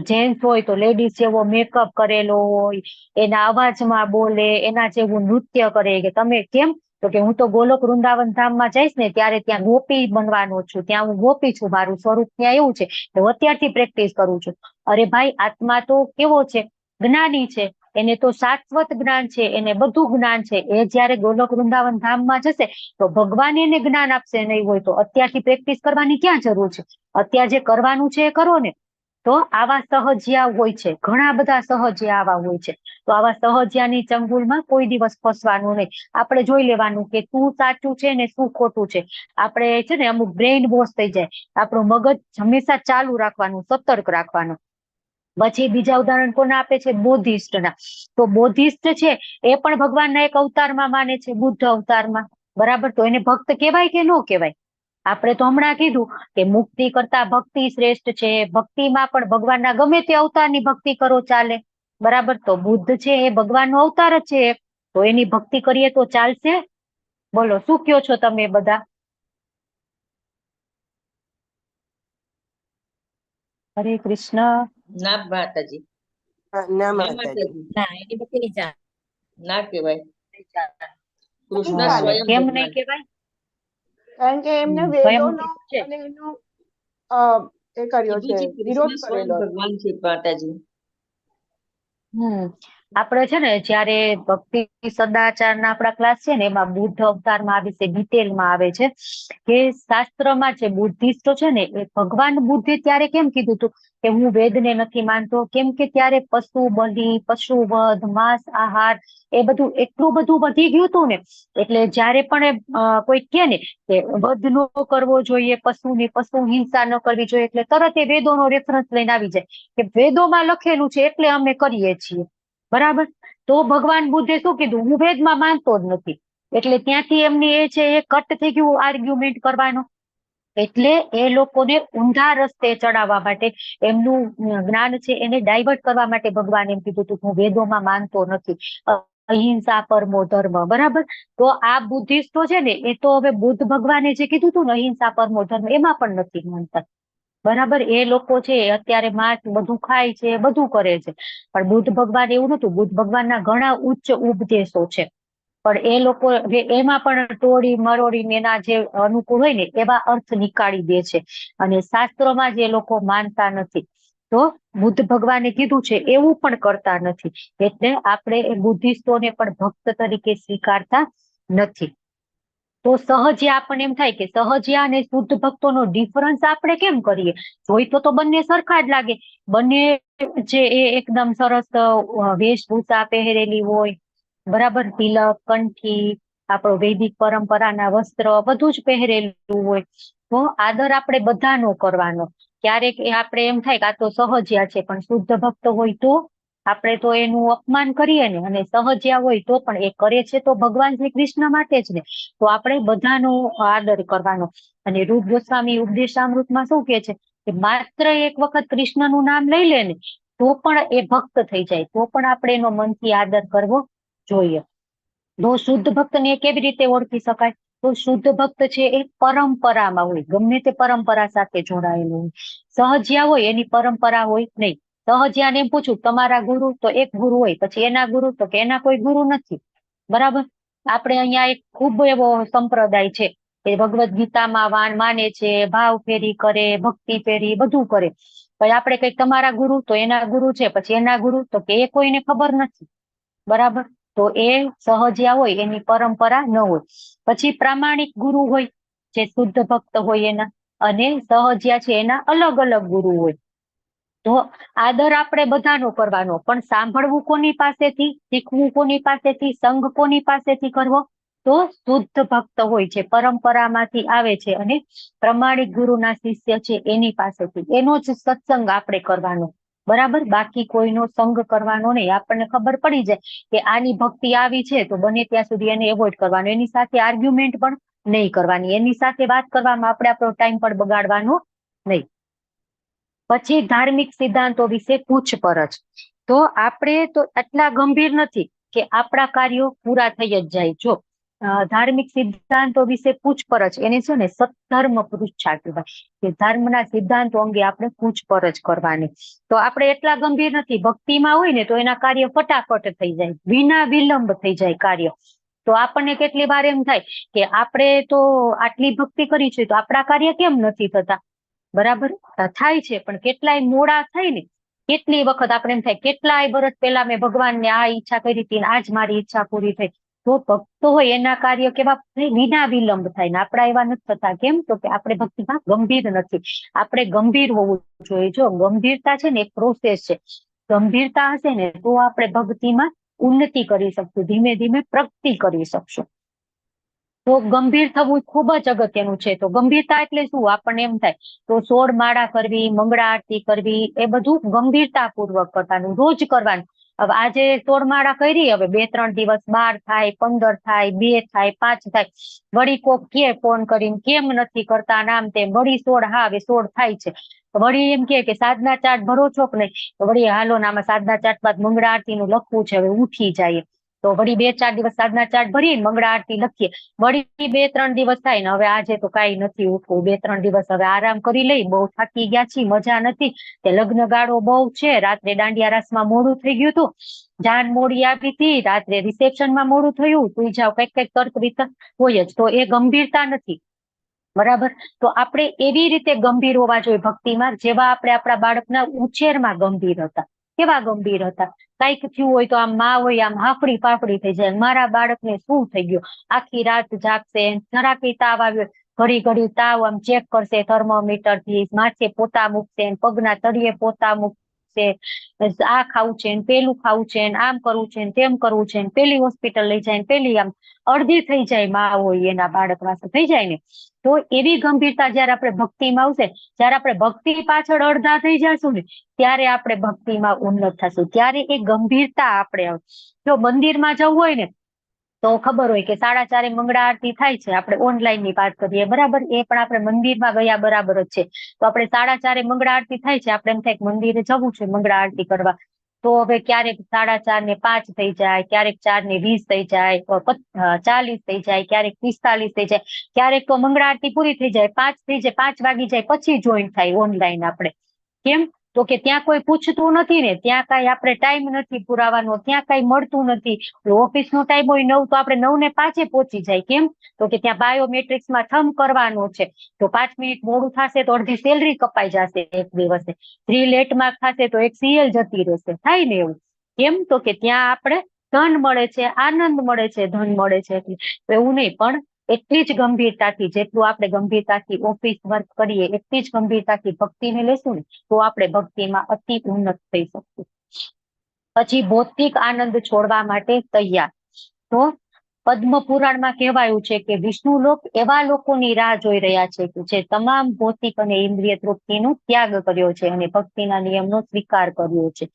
જેન્ટ્સ હોય તો લેડીઝ જેવો મેકઅપ કરેલો હોય, એના અવાજમાં બોલે, એના જેવું નૃત્ય કરે. કે તમે કેમ? તો કે હું તો ગોલોક વૃંદાવન ધામમાં જઈશ ને ત્યારે ત્યાં ગોપી બનવાનો છું, ત્યાં હું ગોપી છું, મારું સ્વરૂપ ત્યાં એવું છે, હું અત્યારથી પ્રેક્ટિસ કરું છું. અરે ભાઈ, આત્મા તો કેવો છે? જ્ઞાની છે, એને તો શાશ્વત જ્ઞાન છે, એને બધું જ્ઞાન છે. એ જયારે ગોલોક વૃંદાવન ધામમાં જશે તો ભગવાન એને જ્ઞાન આપશે, નહીં હોય તો અત્યારથી પ્રેક્ટિસ કરવાની ક્યાં જરૂર છે? અત્યારે જે કરવાનું છે એ કરો ને. તો આવા સહજિયા હોય છે, ઘણા બધા સહજિયા આવા હોય છે. તો આવા સહજિયાની ચંગુલમાં કોઈ દિવસ ફસવાનું નહીં. આપણે જોઈ લેવાનું કે શું સાચું છે ને શું ખોટું છે. આપણે છે ને અમુક બ્રેઇન વોશ થઈ જાય, આપણું મગજ હંમેશા ચાલુ રાખવાનું, સતર્ક રાખવાનું. પછી બીજા ઉદાહરણ કોના આપે છે? બોધિષ્ઠના. તો બોધિષ્ઠ છે એ પણ ભગવાનના એક અવતારમાં માને છે, બુદ્ધ અવતારમાં, બરાબર. તો એને ભક્ત કહેવાય કે ન કહેવાય? આપણે તો હમણાં કીધું કે મુક્તિ કરતા ભક્તિ શ્રેષ્ઠ છે. ભક્તિમાં પણ ભગવાનના ગમે તે અવતારની ભક્તિ કરો ચાલે, બરાબર. તો બુદ્ધ છે એ ભગવાનનો અવતાર જ છે, તો એની ભક્તિ કરીએ તો ચાલશે? બોલો, શું કયો છો તમે બધા? હરે કૃષ્ણ. ના માતાજી. ના ના માતાજી. માતાજી, ના, એની ભક્તિ નહીં ચાલે. ના કહેવાય. કૃષ્ણ હા, સ્વયં કેમ નહીં ભગવાન. કહેવાય? કારણ કે એમને સ્વયં વેદોનો છે. અને એનો એ કર્યો કીધું છે, છે વિરોધ કૃષ્ણ સ્વયં કરેલો. ભગવાન છે માતાજી. આપણે છે ને જયારે ભક્તિ સદાચારના આપણા ક્લાસ છે ને, એમાં બુદ્ધ અવતારમાં આ વિશે ડિટેલમાં આવે છે કે શાસ્ત્રમાં જે બુદ્ધિસ્ટો છે ને, એ ભગવાન બુદ્ધે ત્યારે કેમ કીધું હતું કે હું વેદને નથી માનતો? કેમ કે ત્યારે પશુ બલિ, પશુ વધ, માંસ આહાર એ બધું એટલું બધું વધી ગયું હતું ને, એટલે જયારે પણ કોઈ કહે ને કે વધ ન કરવો જોઈએ પશુની, પશુ હિંસા ન કરવી જોઈએ, એટલે તરત એ વેદોનો રેફરન્સ લઈને આવી જાય કે વેદોમાં લખેલું છે એટલે અમે કરીએ છીએ. બરાબર? તો ભગવાન બુદ્ધે શું કીધું? હું વેદમાં માનતો જ નથી. એટલે ત્યાંથી એમની એ છે એ કટ થઈ ગયું આર્ગ્યુમેન્ટ કરવાનો. એટલે એ લોકોને ઊંધા રસ્તે ચડાવવા માટે, એમનું જ્ઞાન છે એને ડાયવર્ટ કરવા માટે ભગવાન એમ કીધું હતું, હું વેદોમાં માનતો નથી, અહિંસા પરમો ધર્મ. બરાબર? તો આ બુદ્ધિસ્ટો છે ને, એ તો હવે બુદ્ધ ભગવાને જે કીધું હતું ને અહિંસા પરમો ધર્મ, એમાં પણ નથી માનતા. બરાબર? એ લોકો છે અત્યારે માંસ બધું ખાય છે, બધું કરે છે, પણ બુદ્ધ ભગવાન એવું નતું. બુદ્ધ ભગવાનના ઘણા ઉચ્ચ ઉપદેશો છે, પણ એ લોકો એમાં પણ તોડી મરોડીને એના જે અનુકૂળ હોય ને એવા અર્થ નીકાળી દે છે અને શાસ્ત્રોમાં જે લોકો માનતા નથી. તો બુદ્ધ ભગવાને કીધું છે એવું પણ કરતા નથી. એટલે આપણે એ બુદ્ધિસ્ટોને પણ ભક્ત તરીકે સ્વીકારતા નથી. તો સહજિયા, આપણને એમ થાય કે સહજિયા અને શુદ્ધ ભક્તોનો ડિફરન્સ આપણે કેમ કરીએ? જોઈ તો તો બંને સરખા જ લાગે. બંને જે એ એકદમ સરસ વેશભૂષા પહેરેલી હોય, બરાબર, તિલક, કંઠી, આપણો વૈદિક પરંપરાના વસ્ત્ર બધું જ પહેરેલું હોય. તો આદર આપણે બધાનો કરવાનો. ક્યારેક એ આપણે એમ થાય કે આ તો સહજિયા છે, પણ શુદ્ધ ભક્ત હોય તો આપણે તો એનું અપમાન કરીએ ને? અને સહજિયા હોય તો પણ એ કરે છે તો ભગવાન શ્રી કૃષ્ણ માટે જ ને. તો આપણે બધાનો આદર કરવાનો. અને રૂપ ગોસ્વામી ઉપદેશામૃતમાં શું કે છે કે માત્ર એક વખત કૃષ્ણનું નામ લઈ લે ને તો પણ એ ભક્ત થઈ જાય, તો પણ આપણે એનો મનથી આદર કરવો જોઈએ. તો શુદ્ધ ભક્તને કેવી રીતે ઓળખી શકાય? તો શુદ્ધ ભક્ત છે એ પરંપરામાં હોય, ગમે તે પરંપરા સાથે જોડાયેલું હોય. સહજિયા હોય એની પરંપરા હોય નહીં. સહજિયાને એમ પૂછું તમારા ગુરુ, તો એક ગુરુ હોય, પછી એના ગુરુ, તો કે એના કોઈ ગુરુ નથી. બરાબર? આપણે અહીંયા એક ખૂબ એવો સંપ્રદાય છે કે ભગવદ્ ગીતામાં વાન માને છે, ભાવ ફેરી કરે, ભક્તિ ફેરી બધું કરે. પછી આપણે કઈક તમારા ગુરુ, તો એના ગુરુ છે, પછી એના ગુરુ, તો કે એ કોઈને ખબર નથી. બરાબર? તો એ સહજિયા હોય એની પરંપરા ન હોય. પછી પ્રામાણિક ગુરુ હોય જે શુદ્ધ ભક્ત હોય એના, અને સહજિયા છે એના અલગ અલગ ગુરુ હોય. તો આદર આપણે બધાનો કરવાનો, પણ સાંભળવું કોની પાસેથી, શીખવું કોની પાસેથી, સંગ કોની પાસેથી કરવો? તો શુદ્ધ ભક્ત હોય છે, પરંપરામાંથી આવે છે અને પ્રમાણિક ગુરુના શિષ્ય છે એની પાસેથી, એનો જ સત્સંગ આપણે કરવાનો. બરાબર? બાકી કોઈનો સંગ કરવાનો નહીં. આપણને ખબર પડી જાય કે આની ભક્તિ આવી છે, તો બને ત્યાં સુધી એને એવોઇડ કરવાનો, એની સાથે આર્ગ્યુમેન્ટ પણ નહીં કરવાની, એની સાથે વાત કરવામાં આપણે આપણો ટાઈમ પણ બગાડવાનો નહીં. પછી ધાર્મિક સિદ્ધાંતો વિશે પૂછપરછ. તો આપણે તો એટલા ગંભીર નથી કે આપણા કાર્યો પૂરા થઈ જ જાય. જો ધાર્મિક સિદ્ધાંતો વિશે પૂછપરછ, એને છે ને સત્ધર્મ પૃચ્છા કહેવાય, કે ધર્મના સિદ્ધાંતો અંગે આપણે પૂછપરછ કરવાની. તો આપણે એટલા ગંભીર નથી. ભક્તિમાં હોય ને તો એના કાર્ય ફટાફટ થઈ જાય, વિના વિલંબ થઈ જાય કાર્ય. તો આપણને કેટલી વાર એમ થાય કે આપણે તો આટલી ભક્તિ કરી છે તો આપણા કાર્ય કેમ નથી થતા? બરાબર? થાય છે, પણ કેટલાય મોડા થાય ને. કેટલી વખત આપણે એમ થાય કેટલાય વર્ષ પહેલા મેં ભગવાનને આ ઈચ્છા કરી હતી, આજ મારી ઈચ્છા પૂરી થઈ. તો ભક્તો હોય એના કાર્ય કેવા થાય? વિના વિલંબ થાય ને આપણા એવા નથી થતા. કેમ? તો કે આપણે ભક્તિમાં ગંભીર નથી. આપણે ગંભીર હોવું જોઈએ. જો ગંભીરતા છે ને એક પ્રોસેસ છે. ગંભીરતા હશે ને તો આપણે ભક્તિમાં ઉન્નતિ કરી શકશું, ધીમે ધીમે પ્રગતિ કરી શકશું. તો ગંભીર થવું ખૂબ જ અગત્યનું છે. તો ગંભીરતા એટલે શું? આપણને એમ થાય તો 16 માળા કરવી, મંગળા આરતી કરવી, એ બધું ગંભીરતા પૂર્વક કરવાનું, રોજ કરવાનું. હવે આજે 16 માળા કરી, હવે 2-3 દિવસ 12 થાય, 15 થાય, 2 થાય, 5 થાય, વળી કોક કે ફોન કરીને કેમ નથી કરતા, નામ તેમ, વળી 16, હા હવે 16 થાય છે. વળી એમ કે સાધના ચાટ ભરો છો કે નહીં? તો વળી હાલો ને આમાં સાધના ચાટ બાદ મંગળા આરતી નું લખવું છે, હવે ઉઠી જાય. તો વળી 2-4 દિવસ સાધના ચાટ ભરી મંગળા આરતી લખીએ. વળી 2-3 દિવસ થાય ને હવે આજે તો કઈ નથી ઉઠવું, 2-3 દિવસ હવે આરામ કરી લઈ, બહુ થાકી ગયા છીએ, મજા નથી, તે લગ્ન ગાળો બહુ છે, રાત્રે દાંડિયા રાસમાં મોડું થઈ ગયું હતું, જાન મોડી આવી હતી, રાત્રે રિસેપ્શનમાં મોડું થયું, તું જાવ, કઈક કઈક તર્ક વિતર્ક હોય જ. તો એ ગંભીરતા નથી. બરાબર? તો આપણે એવી રીતે ગંભીર હોવા જોઈએ ભક્તિમાં જેવા આપણે આપણા બાળકના ઉછેરમાં ગંભીર હતા, કેવા ગંભીર હતા. કઈક થયું હોય તો આમ માં હોય આમ હાફડી ફાફડી થઈ જાય, મારા બાળકને શું થઈ ગયું, આખી રાત જાગશે, જરા કઈ તાવ આવ્યો ઘડી ઘડી તાવ આમ ચેક કરશે થર્મોમીટર થી, માથે પોતા મૂકશે, પગના તળિયે પોતા મૂકશે, આ ખાવું છે ને પેલું ખાવું છે ને આમ કરવું છે ને તેમ કરવું છે ને પેલી હોસ્પિટલ લઈ જાય ને પેલી, આમ અડધી થઈ જાય માં હોય એના બાળક વાસ્તે થઈ જાય ને. તો એવી ગંભીરતા જયારે આપણે ભક્તિમાં આવશે, જયારે આપણે ભક્તિ પાછળ અડધા થઈ જશું ને, ત્યારે આપણે ભક્તિમાં ઉન્નત થશું, ત્યારે એ ગંભીરતા આપણે આવશે. જો મંદિરમાં જવું હોય ને તો ખબર હોય કે 4:30 મંગળા આરતી થાય છે, આપણે ઓનલાઈન ની વાત કરીએ બરાબર, એ પણ આપણે મંદિરમાં ગયા બરાબર જ છે. તો આપણે 4:30 મંગળા આરતી થાય છે, આપણે એમ થાય કે મંદિરે જવું છે મંગળા આરતી કરવા, તો હવે ક્યારેક 4:30 ને 5 થઈ જાય, ક્યારેક 4:20 થઈ જાય, 40 થઈ જાય, ક્યારેક 45 થઈ જાય, ક્યારેક તો મંગળા આરતી પૂરી થઈ જાય, 5 થઈ જાય, 5 વાગી જાય પછી જોઈન થાય ઓનલાઈન આપણે. કેમ? તો કે ત્યાં કોઈ પૂછતું નથી ને, ત્યાં કઈ આપણે ટાઈમ નથી પુરાવાનો, ત્યાં કઈ મળતું નથી. ઓફિસ નો ટાઈમ હોય 9 તો આપણે 9:05 પહોંચી જાય. કેમ? તો કે ત્યાં બાયોમેટ્રિક્સમાં થંબ કરવાનો છે, તો 5 મિનિટ મોડું થશે તો અડધી સેલરી કપાઈ જશે એક દિવસે, 3 લેટમાં થશે તો એક સીએલ જતી રહેશે, થાય ને એવું. કેમ? તો કે ત્યાં આપણે ધન મળે છે, આનંદ મળે છે, ધન મળે છે, એટલે એવું નહીં, પણ એટલી જ ગંભીરતાથી જેટલું આપણે ગંભીરતાથી ઓફિસ વર્ક કરીએ એટલી જ ગંભીરતાથી ભક્તિને લેશું ને તો આપણે ભક્તિમાં અતિ ઉન્નત થઈ શકશું. પછી ભૌતિક આનંદ છોડવા માટે તૈયાર. તો પદ્મ પુરાણમાં કહેવાયું છે કે વિષ્ણુ લોક એવા લોકોની રાહ જોઈ રહ્યા છે કે જે તમામ ભૌતિક અને ઇન્દ્રિય તૃપ્તિનો ત્યાગ કર્યો છે અને ભક્તિના નિયમનો સ્વીકાર કર્યો છે.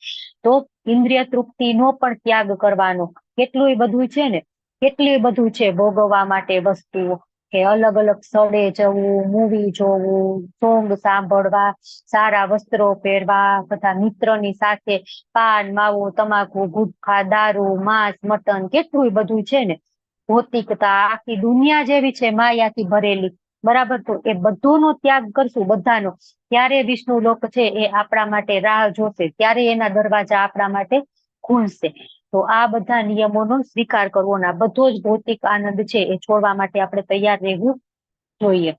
તો ઇન્દ્રિય તૃપ્તિનો પણ ત્યાગ કરવાનો, કેટલું બધું છે ને, કેટલી બધું છે ભોગવવા માટે વસ્તુઓ, કે અલગ અલગ સ્થળે જવું, મૂવી જોવું, સોંગ સાંભળવા, સારા વસ્ત્રો પહેરવા, બધા મિત્રોની સાથે પાન, માવો, તમાકુ, ગુટખા, દારૂ, માંસ, મટન, કેટલું બધું છે ને. ભૌતિકતા આખી દુનિયા જેવી છે માયાથી ભરેલી, બરાબર. તો એ બધોનો ત્યાગ કરશું બધાનો, ત્યારે વિષ્ણુ લોક છે એ આપણા માટે રાહ જોશે, ત્યારે એના દરવાજા આપણા માટે ખુલશે. તો આ બધા નિયમોનો સ્વીકાર કરવો અને આ બધો જ ભૌતિક આનંદ છે એ છોડવા માટે આપણે તૈયાર રહેવું જોઈએ.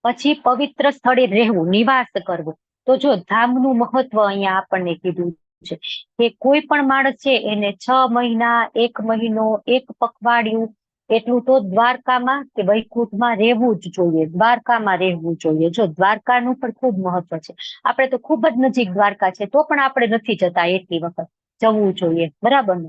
પછી પવિત્ર સ્થળે રહેવું, નિવાસ કરવો. તો જો ધામનું મહત્વ અહીંયા આપણને કીધું છે કે કોઈ પણ માણસ છે એને 6 મહિના, 1 મહિનો, 1 પખવાડિયું એટલું તો દ્વારકામાં કે વૈકુંઠમાં રહેવું જ જોઈએ, દ્વારકામાં રહેવું જોઈએ. જો દ્વારકાનું પણ ખૂબ મહત્વ છે, આપણે તો ખૂબ જ નજીક દ્વારકા છે તો પણ આપણે નથી જતા એટલી વખત, જવું જોઈએ, બરાબર ને.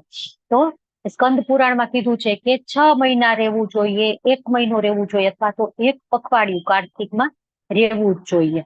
તો સ્કંદ પુરાણમાં કીધું છે કે 6 મહિના રહેવું જોઈએ, 1 મહિનો રહેવું જોઈએ, અથવા તો 1 પખવાડિયું કાર્તિકમાં રહેવું જ જોઈએ.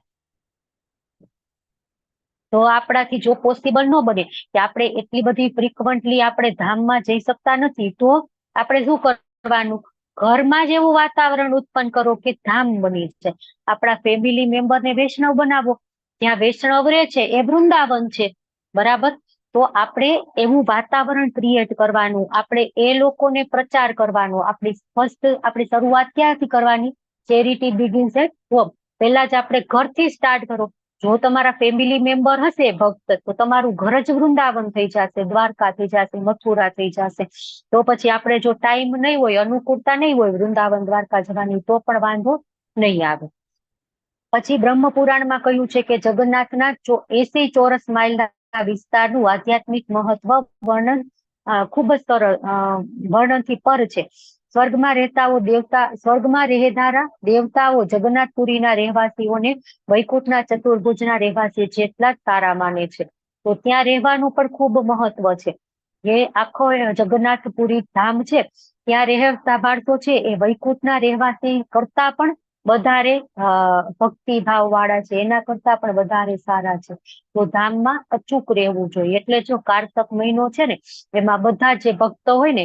તો આપણાથી જો પોસિબલ ન બને કે આપણે એટલી બધી ફ્રિકવન્ટલી આપણે ધામમાં જઈ શકતા નથી, તો આપણે શું કરવાનું, ઘરમાં જ એવું વાતાવરણ ઉત્પન્ન કરો કે ધામ બની જાય. આપણા ફેમિલી મેમ્બરને વૈષ્ણવ બનાવો, ત્યાં વૈષ્ણવ રહે છે એ વૃંદાવન છે, બરાબર. તો આપણે એવું વાતાવરણ ક્રિએટ કરવાનું, આપણે એ લોકોને પ્રચાર કરવાનો. આપણી ફર્સ્ટ આપણી શરૂઆત ક્યાંથી કરવાની? Charity begins at home. પહેલા જ આપણે ઘરથી સ્ટાર્ટ કરો. જો તમારા ફેમિલી મેમ્બર હશે ભક્ત, તો તમારું ઘર જ વૃંદાવન થઈ જશે, દ્વારકા થઈ જશે, મથુરા થઈ જશે. તો પછી આપણે જો ટાઈમ નહીં હોય, અનુકૂળતા નહીં હોય વૃંદાવન દ્વારકા જવાની, તો પણ વાંધો નહીં આવે. પછી બ્રહ્મ પુરાણમાં કહ્યું છે કે જગન્નાથના 80 ચોરસ માઇલના વિસ્તારનું આધ્યાત્મિક મહત્વ વર્ણન ખૂબ જ સરળ વર્ણનથી પર છે. સ્વર્ગમાં રહેતાઓ દેવતા, સ્વર્ગમાં રહેનારા દેવતાઓ જગન્નાથપુરીના રહેવાસીઓને વૈકુંઠના ચતુર્ભુજના રહેવાસી જેટલા જ સારા માને છે. તો ત્યાં રહેવાનું પણ ખૂબ મહત્વ છે. જે આખો જગન્નાથપુરી ધામ છે ત્યાં રહેતા માણસો છે એ વૈકુંઠના રહેવાસી કરતા પણ વધારે ભક્તિભાવ વાળા છે, એના કરતા પણ વધારે સારા છે. તો ધામમાં અચૂક રહેવું જોઈએ. એટલે જો કારતક મહિનો છે ને એમાં બધા જે ભક્ત હોય ને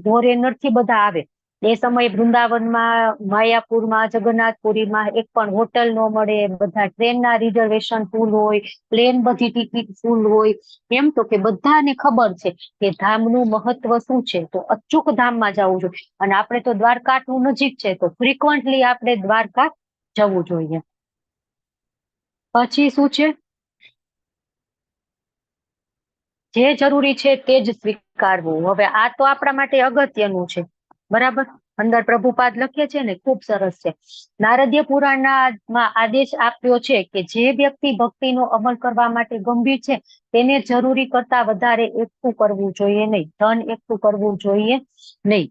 ભોરે નરથી બધા આવે. એ સમયે વૃંદાવનમાં, માયાપુરમાં, જગન્નાથપુરીમાં એક પણ હોટલ ન મળે, બધા ટ્રેનના રિઝર્વેશન ફૂલ હોય, પ્લેન બધી ટિકિટ ફૂલ હોય. એમ તો કે બધાને ખબર છે કે ધામનું મહત્વ શું છે, તો અચૂક ધામમાં જવું જોઈએ. અને આપણે તો દ્વારકા આટલું નજીક છે તો ફ્રિકવન્ટલી આપણે દ્વારકા જવું જોઈએ. પછી શું છે, જે જરૂરી છે તે જ સ્વીકારવું. હવે આ તો આપણા માટે અગત્યનું છે, બરાબર. અંદર પ્રભુપાદ લખે છે ને, ખૂબ સરસ છે. નારદીય પુરાણમાં આદેશ આપ્યો છે કે જે વ્યક્તિ ભક્તિનો અમલ કરવા માટે ગંભીર છે તેને જરૂરી કરતા વધારે એકઠું કરવું જોઈએ નહીં, ધન એકઠું કરવું જોઈએ નહીં.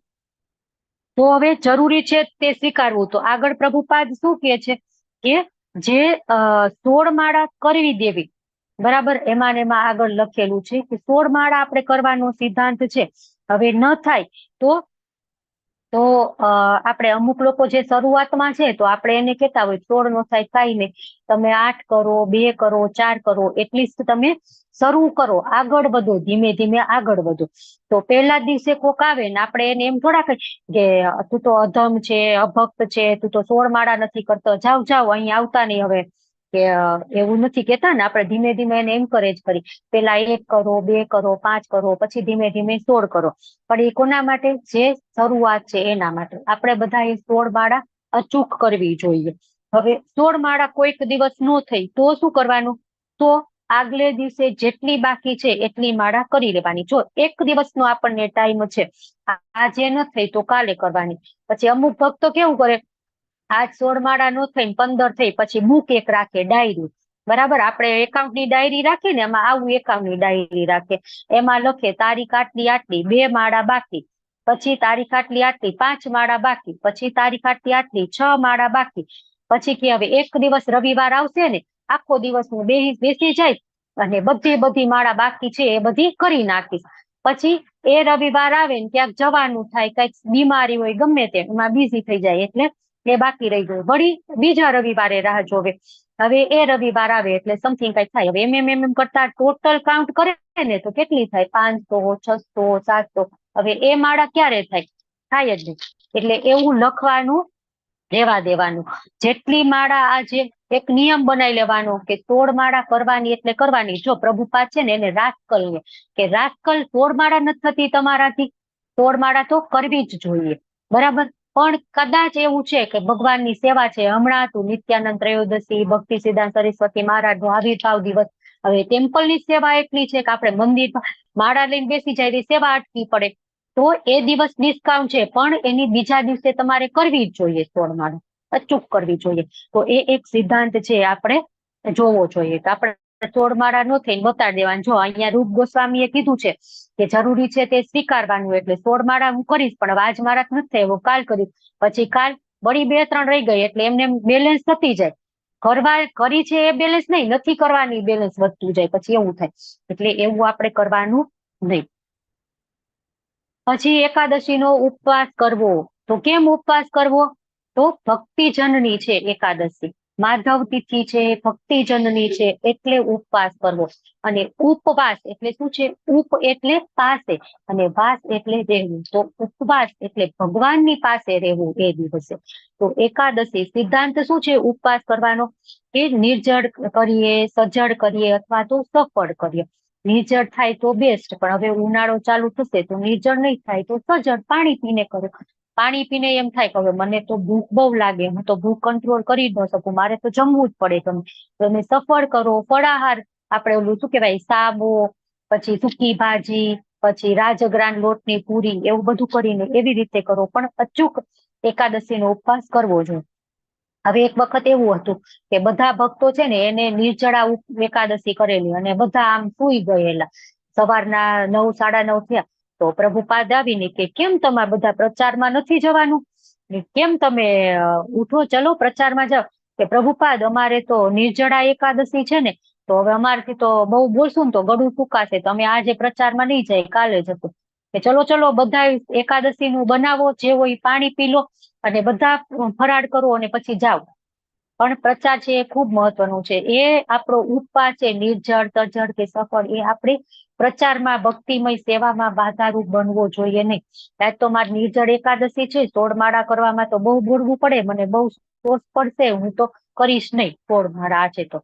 તો હવે જરૂરી છે તે સ્વીકારવું. તો આગળ પ્રભુપાદ શું કહે છે કે જે 16 માળા કરવી દેવી, બરાબર? એમાં ને એમાં આગળ લખેલું છે કે 16 માળા આપણે કરવાનો સિદ્ધાંત છે. હવે ન થાય તો તો આપણે અમુક લોકો જે શરૂઆતમાં છે તો આપણે એને કહેતા હોય 16 નો થાય કાંઈ નહીં, તમે 8 કરો, 2 કરો, 4 કરો, એટલીસ્ટ તમે શરૂ કરો, આગળ વધો, ધીમે ધીમે આગળ વધો. તો પહેલા દિવસે કોક આવે ને આપણે એને એમ થોડા કહીએ કે તું તો અધમ છે, અભક્ત છે, તું તો 16 માળા નથી કરતો, જાવ જાવ અહીં આવતા નહીં હવે, કે એવું નથી કેતા ને. આપણે ધીમે ધીમે એને એન્કરેજ કરી, પેલા 1 કરો, 2 કરો, 5 કરો, પછી ધીમે ધીમે 16 કરો. પણ એ કોના માટે? જે શરૂઆત છે એના માટે. આપણે બધા એ 16 માળા અચૂક કરવી જોઈએ. હવે 16 માળા કોઈક દિવસ ન થઈ તો શું કરવાનું? તો આગલે દિવસે જેટલી બાકી છે એટલી માળા કરી લેવાની. જો એક દિવસનો આપણને ટાઈમ છે, આજે ન થઈ તો કાલે કરવાની. પછી અમુક ભક્તો કેવું કરે, આજ 16 માળા નો થઈ 15 થઈ, પછી બુક એક રાખે, ડાયરી, બરાબર? આપણે એકાઉન્ટની ડાયરી રાખીએ ને, એમાં આવું એકાઉન્ટની ડાયરી રાખે, એમાં લખે તારીખ આટલી આટલી 2 માળા બાકી, પછી તારીખ આટલી આટલી 5 માળા બાકી, પછી તારીખ આટલી આટલી 6 માળા બાકી. પછી કે હવે એક દિવસ રવિવાર આવશે ને, આખો દિવસ હું બેસી જઈશ અને બધી બધી માળા બાકી છે એ બધી કરી નાખીશ. પછી એ રવિવાર આવે ને ક્યાંક જવાનું થાય, કંઈક બીમારી હોય, ગમે તે એમાં બિઝી થઈ જાય, એટલે એ બાકી રહી ગયું. વળી બીજા રવિવારે રાહ જોવે, હવે એ રવિવાર આવે એટલે સમથિંગ કઈ થાય. હવે એમ એમ એમ એમ કરતા ટોટલ કાઉન્ટ કરે ને તો કેટલી થાય? 500, 600, 700. હવે એ માળા ક્યારે થાય? થાય જ નહીં. એટલે એવું લખવાનું રહેવા દેવાનું. જેટલી માળા આજે એક નિયમ બનાવી લેવાનો કે 16 માળા કરવાની એટલે કરવાની. જો પ્રભુપાદ છે ને એને રાસકલ ને કે રાસકલ 16 માળા નથી થતી તમારાથી, 16 માળા તો કરવી જ જોઈએ, બરાબર? પણ કદાચ એવું છે કે ભગવાનની સેવા છે, હમણાં હતું નિત્યાનંદ ત્રયોદશી, ભક્તિ સિદ્ધાંત સરસ્વતી મહારાજ નો આવિર્ભાવ દિવસ, હવે ટેમ્પલની સેવા એટલી છે કે આપણે મંદિર માળા લઈને બેસી જાય તો સેવા અટકી પડે, તો એ દિવસ ડિસ્કાઉન્ટ છે, પણ એની બીજા દિવસે તમારે કરવી જ જોઈએ, 16 માળા અચૂક કરવી જોઈએ. તો એ એક સિદ્ધાંત છે, આપણે જોવો જોઈએ કે આપણે 16 માળા ન થઈને બતાડી દેવાનું. જો અહીંયા રૂપ ગોસ્વામીએ કીધું છે કે જરૂરી છે તે સ્વીકારવાનું, એટલે 16 માળા હું કરીશ, પણ હવે આજ મારા નથી થાય, હું કાલ કરીશ, પછી કાલ વળી 2-3 રહી ગઈ, એટલે એમને એમ બેલેન્સ થતી જાય. કરી છે એ બેલેન્સ નહીં, નથી કરવાની બેલેન્સ વધતું જાય, પછી એવું થાય. એટલે એવું આપણે કરવાનું નહીં. પછી એકાદશીનો ઉપવાસ કરવો. તો કેમ ઉપવાસ કરવો? તો ભક્તિજનની છે એકાદશી, માધવ તિથિ છે, ભક્તિજનની છે, એટલે ઉપવાસ કરવો. અને ઉપવાસ એટલે શું છે? ઉપ એટલે પાસે અને વાસ એટલે રહેવું. તો ઉપવાસ એટલે ભગવાનની પાસે રહેવું એ દિવસે. તો એકાદશી સિદ્ધાંત શું છે ઉપવાસ કરવાનો? કે નિર્જળ કરીએ, સજળ કરીએ અથવા તો સફળ કરીએ. નિર્જળ થાય તો બેસ્ટ, પણ હવે ઉનાળો ચાલુ થશે તો નિર્જળ નહીં થાય તો સજળ પાણી પીને કરો. પાણી પીને એમ થાય કે હવે મને તો ભૂખ બહુ લાગે, હું તો ભૂખ કંટ્રોલ કરી જ ન શકું, મારે તો જમવું જ પડે. તમે સફળ કરો, ફળાહાર આપણે ઓલું શું કહેવાય, સાબો, પછી સૂકી ભાજી, પછી રાજગરાન લોટની પૂરી, એવું બધું કરીને એવી રીતે કરો, પણ અચૂક એકાદશીનો ઉપવાસ કરવો જોઈએ. હવે એક વખત એવું હતું કે બધા ભક્તો છે ને એને નિર્જળા એકાદશી કરેલી અને બધા આમ સૂઈ ગયેલા. સવારના 9, 9:30 થયા તો પ્રભુપાદ આવીને કે કેમ તમારે બધા પ્રચારમાં નથી જવાનું, કેમ તમે ઉઠો ચલો પ્રચારમાં જાઓ. કે પ્રભુપાદ અમારે તો નિર્જળા એકાદશી છે ને, તો હવે અમારથી તો બહુ બોલશું ને તો ગળું ફૂંકાશે, તો અમે આજે પ્રચારમાં નહીં જાય, કાલે જશું. કે ચલો ચલો બધા એકાદશી નું બનાવો, જે હોય પાણી પી લો અને બધા ફરાળ કરો અને પછી જાઓ. પણ પ્રચાર છે એ ખૂબ મહત્વનું છે. એ આપણો ઉપવાસ છે, નિર્જળ, તજળ કે સફળ, એ આપણે પ્રચારમાં ભક્તિમય સેવામાં બાધારૂપ બનવો જોઈએ નહીં. આજ તો મારી નિર્જળ એકાદશી છે, 16 માળા કરવામાં તો બહુ બોલવું પડે, મને બહુ સોસ પડશે, હું તો કરીશ નહીં 16 માળા આજે તો,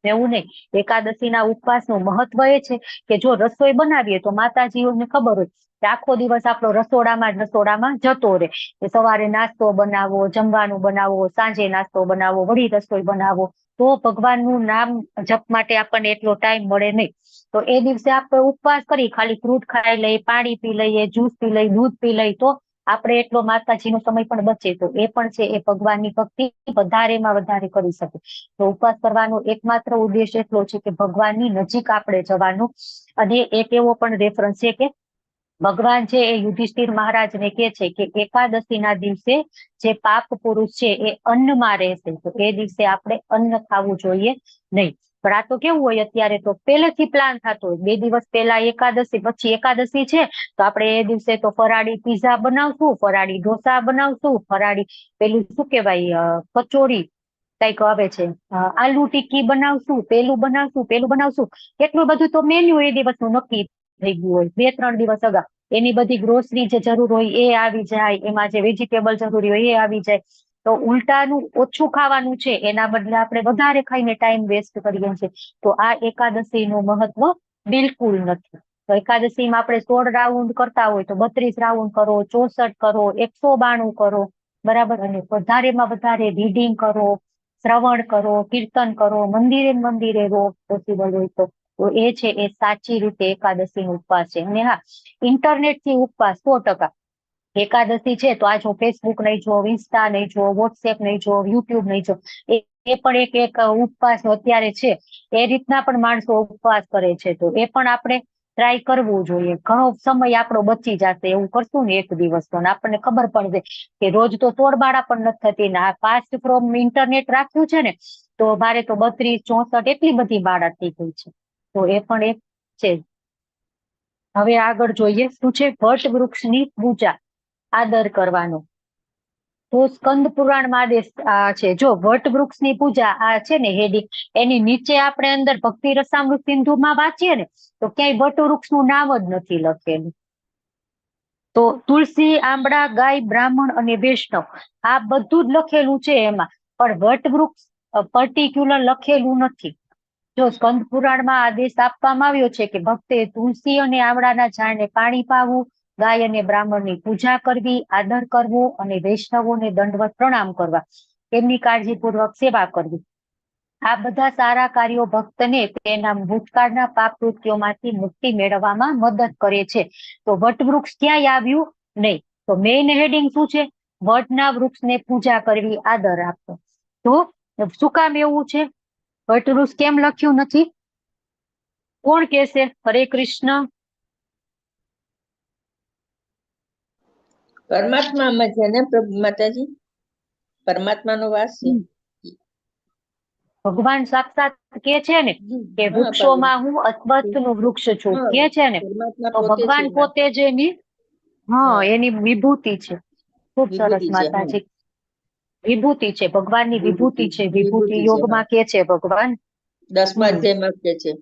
એવું નહીં. એકાદશીના ઉપવાસનું મહત્વ એ છે કે જો રસોઈ બનાવીએ તો માતાજીઓને ખબર હોય કે આખો દિવસ આપણો રસોડામાં જ રસોડામાં જતો રહે. કે સવારે નાસ્તો બનાવો, જમવાનું બનાવો, સાંજે નાસ્તો બનાવો, વળી રસોઈ બનાવો, તો ભગવાનનું નામ જપ માટે આપણને એટલો ટાઈમ મળે નહીં. તો એ દિવસે આપણે ઉપવાસ કરી ખાલી ફ્રૂટ ખાઈ લઈએ, પાણી પી લઈએ, જ્યુસ પી લઈએ, દૂધ પી લઈએ, તો આપણે એટલો માતાજીનો સમય પણ બચે, તો એ પણ છે એ ભગવાનની ભક્તિ વધારેમાં વધારે કરી શકે. તો ઉપવાસ કરવાનો એકમાત્ર ઉદ્દેશ એટલો છે કે ભગવાનની નજીક આપણે જવાનું. અને એક એવો પણ રેફરન્સ છે કે ભગવાન છે એ યુધિષ્ઠિર મહારાજને કહે છે કે એકાદશીના દિવસે જે પાપ પુરુષ છે એ અન્નમાં રહેશે, તો એ દિવસે આપણે અન્ન ખાવું જોઈએ નહીં. પણ આ તો કેવું હોય, અત્યારે તો પહેલેથી પ્લાન થતો હોય, 2 દિવસ પહેલા એકાદશી, પછી એકાદશી છે તો આપણે એ દિવસે તો ફરાળી પીઝા બનાવશું, ફરાળી ઢોસા બનાવશું, ફરાળી પેલું શું કહેવાય કચોરી કઈક આવે છે, આલુ ટિક્કી બનાવશું, પેલું બનાવશું, પેલું બનાવશું, એટલું બધું તો મેન્યુ એ દિવસનું નક્કી થઈ ગયું હોય 2-3 દિવસ અગાઉ. એની બધી ગ્રોસરી જે જરૂર હોય એ આવી જાય, એમાં જે વેજીટેબલ જરૂરી હોય એ આવી જાય. તો ઉલટાનું ઓછું ખાવાનું છે એના બદલે આપણે વધારે ખાઈને ટાઈમ વેસ્ટ કરીએ છીએ. તો આ એકાદશીનું મહત્વ બિલકુલ નથી. તો એકાદશીમાં આપણે 16 રાઉન્ડ કરતા હોય તો 32 રાઉન્ડ કરો, 64 કરો, 192 કરો, બરાબર? અને વધારેમાં વધારે રીડિંગ કરો, શ્રવણ કરો, કીર્તન કરો, મંદિરે મંદિરે રહો પોસિબલ હોય તો. તો એ છે એ સાચી રીતે એકાદશીનો ઉપવાસ છે. અને હા, ઇન્ટરનેટ થી ઉપવાસ 100%. એકાદશી છે તો આજ હું ફેસબુક નહીં જોઉં, ઇન્સ્ટા નહીં જોઉં, વોટ્સએપ નહીં જોઉં, યુટ્યુબ નહીં જોઉં, એ પણ એક એક ઉપવાસ અત્યારે છે. એ રીતના પણ માણસો ઉપવાસ કરે છે, તો એ પણ આપણે ટ્રાય કરવું જોઈએ. ઘણો સમય આપણો બચી જશે એવું કરશું ને એક દિવસ તો. આપણને ખબર પડશે કે રોજ તો 16 માળા પણ નથી થતી ને આ fast from internet રાખ્યું છે ને તો મારે તો 32, 64 એટલી બધી માળા થઈ ગઈ છે. તો એ પણ એક છે. હવે આગળ જોઈએ શું છે, વટ વૃક્ષની પૂજા આદર કરવાનો. તો સ્કંદ પુરાણમાં આદેશ આ છે. જો વટ વૃક્ષની પૂજા આ છે ને હેડિંગ, એની નીચે આપણે અંદર ભક્તિ રસામૃત સિંધુમાં વાંચીએ ને તો ક્યાંય વટ વૃક્ષનું નામ જ નથી લખેલું. તો તુલસી, આંબળા, ગાય, બ્રાહ્મણ અને વૈષ્ણવ આ બધું જ લખેલું છે એમાં, પણ વટ વૃક્ષ પર્ટિક્યુલર લખેલું નથી. જો સ્કંદ પુરાણમાં આદેશ આપવામાં આવ્યો છે કે ભક્તે તુલસી અને આંબળાના ઝાડને પાણી પાવું, ગાય અને બ્રાહ્મણની પૂજા કરવી, આદર કરવો અને વૈષ્ણવોને દંડવત પ્રણામ કરવા, તેમની કાળજીપૂર્વક સેવા કરવી. આ બધા સારા કાર્યો ભક્તને તેના ભૂતકાળના પાપ કૃત્યોમાંથી મુક્તિ મેળવવામાં મદદ કરે છે. તો વટવૃક્ષ ક્યાંય આવ્યું નહીં. તો મેઇન હેડિંગ શું છે? વટના વૃક્ષને પૂજા કરવી, આદર આપવો. તો શું કામ એવું છે? વટવૃક્ષ કેમ લખ્યું નથી? કોણ કહેશે? હરે કૃષ્ણ. પરમાત્મામાં છે ને પ્રભુ માતાજી, પરમાત્માનો વાસ છે. ભગવાન સાક્ષાત કે છે ને કે વૃક્ષોમાં હું અશ્વત્થ નું વૃક્ષ છું, કે છે ને, તો ભગવાન પોતે જ એની હા એની વિભૂતિ છે. ખૂબ સરસ માતાજી, વિભૂતિ છે, ભગવાનની વિભૂતિ છે. વિભૂતિ યોગમાં કે છે ભગવાન, 10મા અધ્યાયમાં કે છે.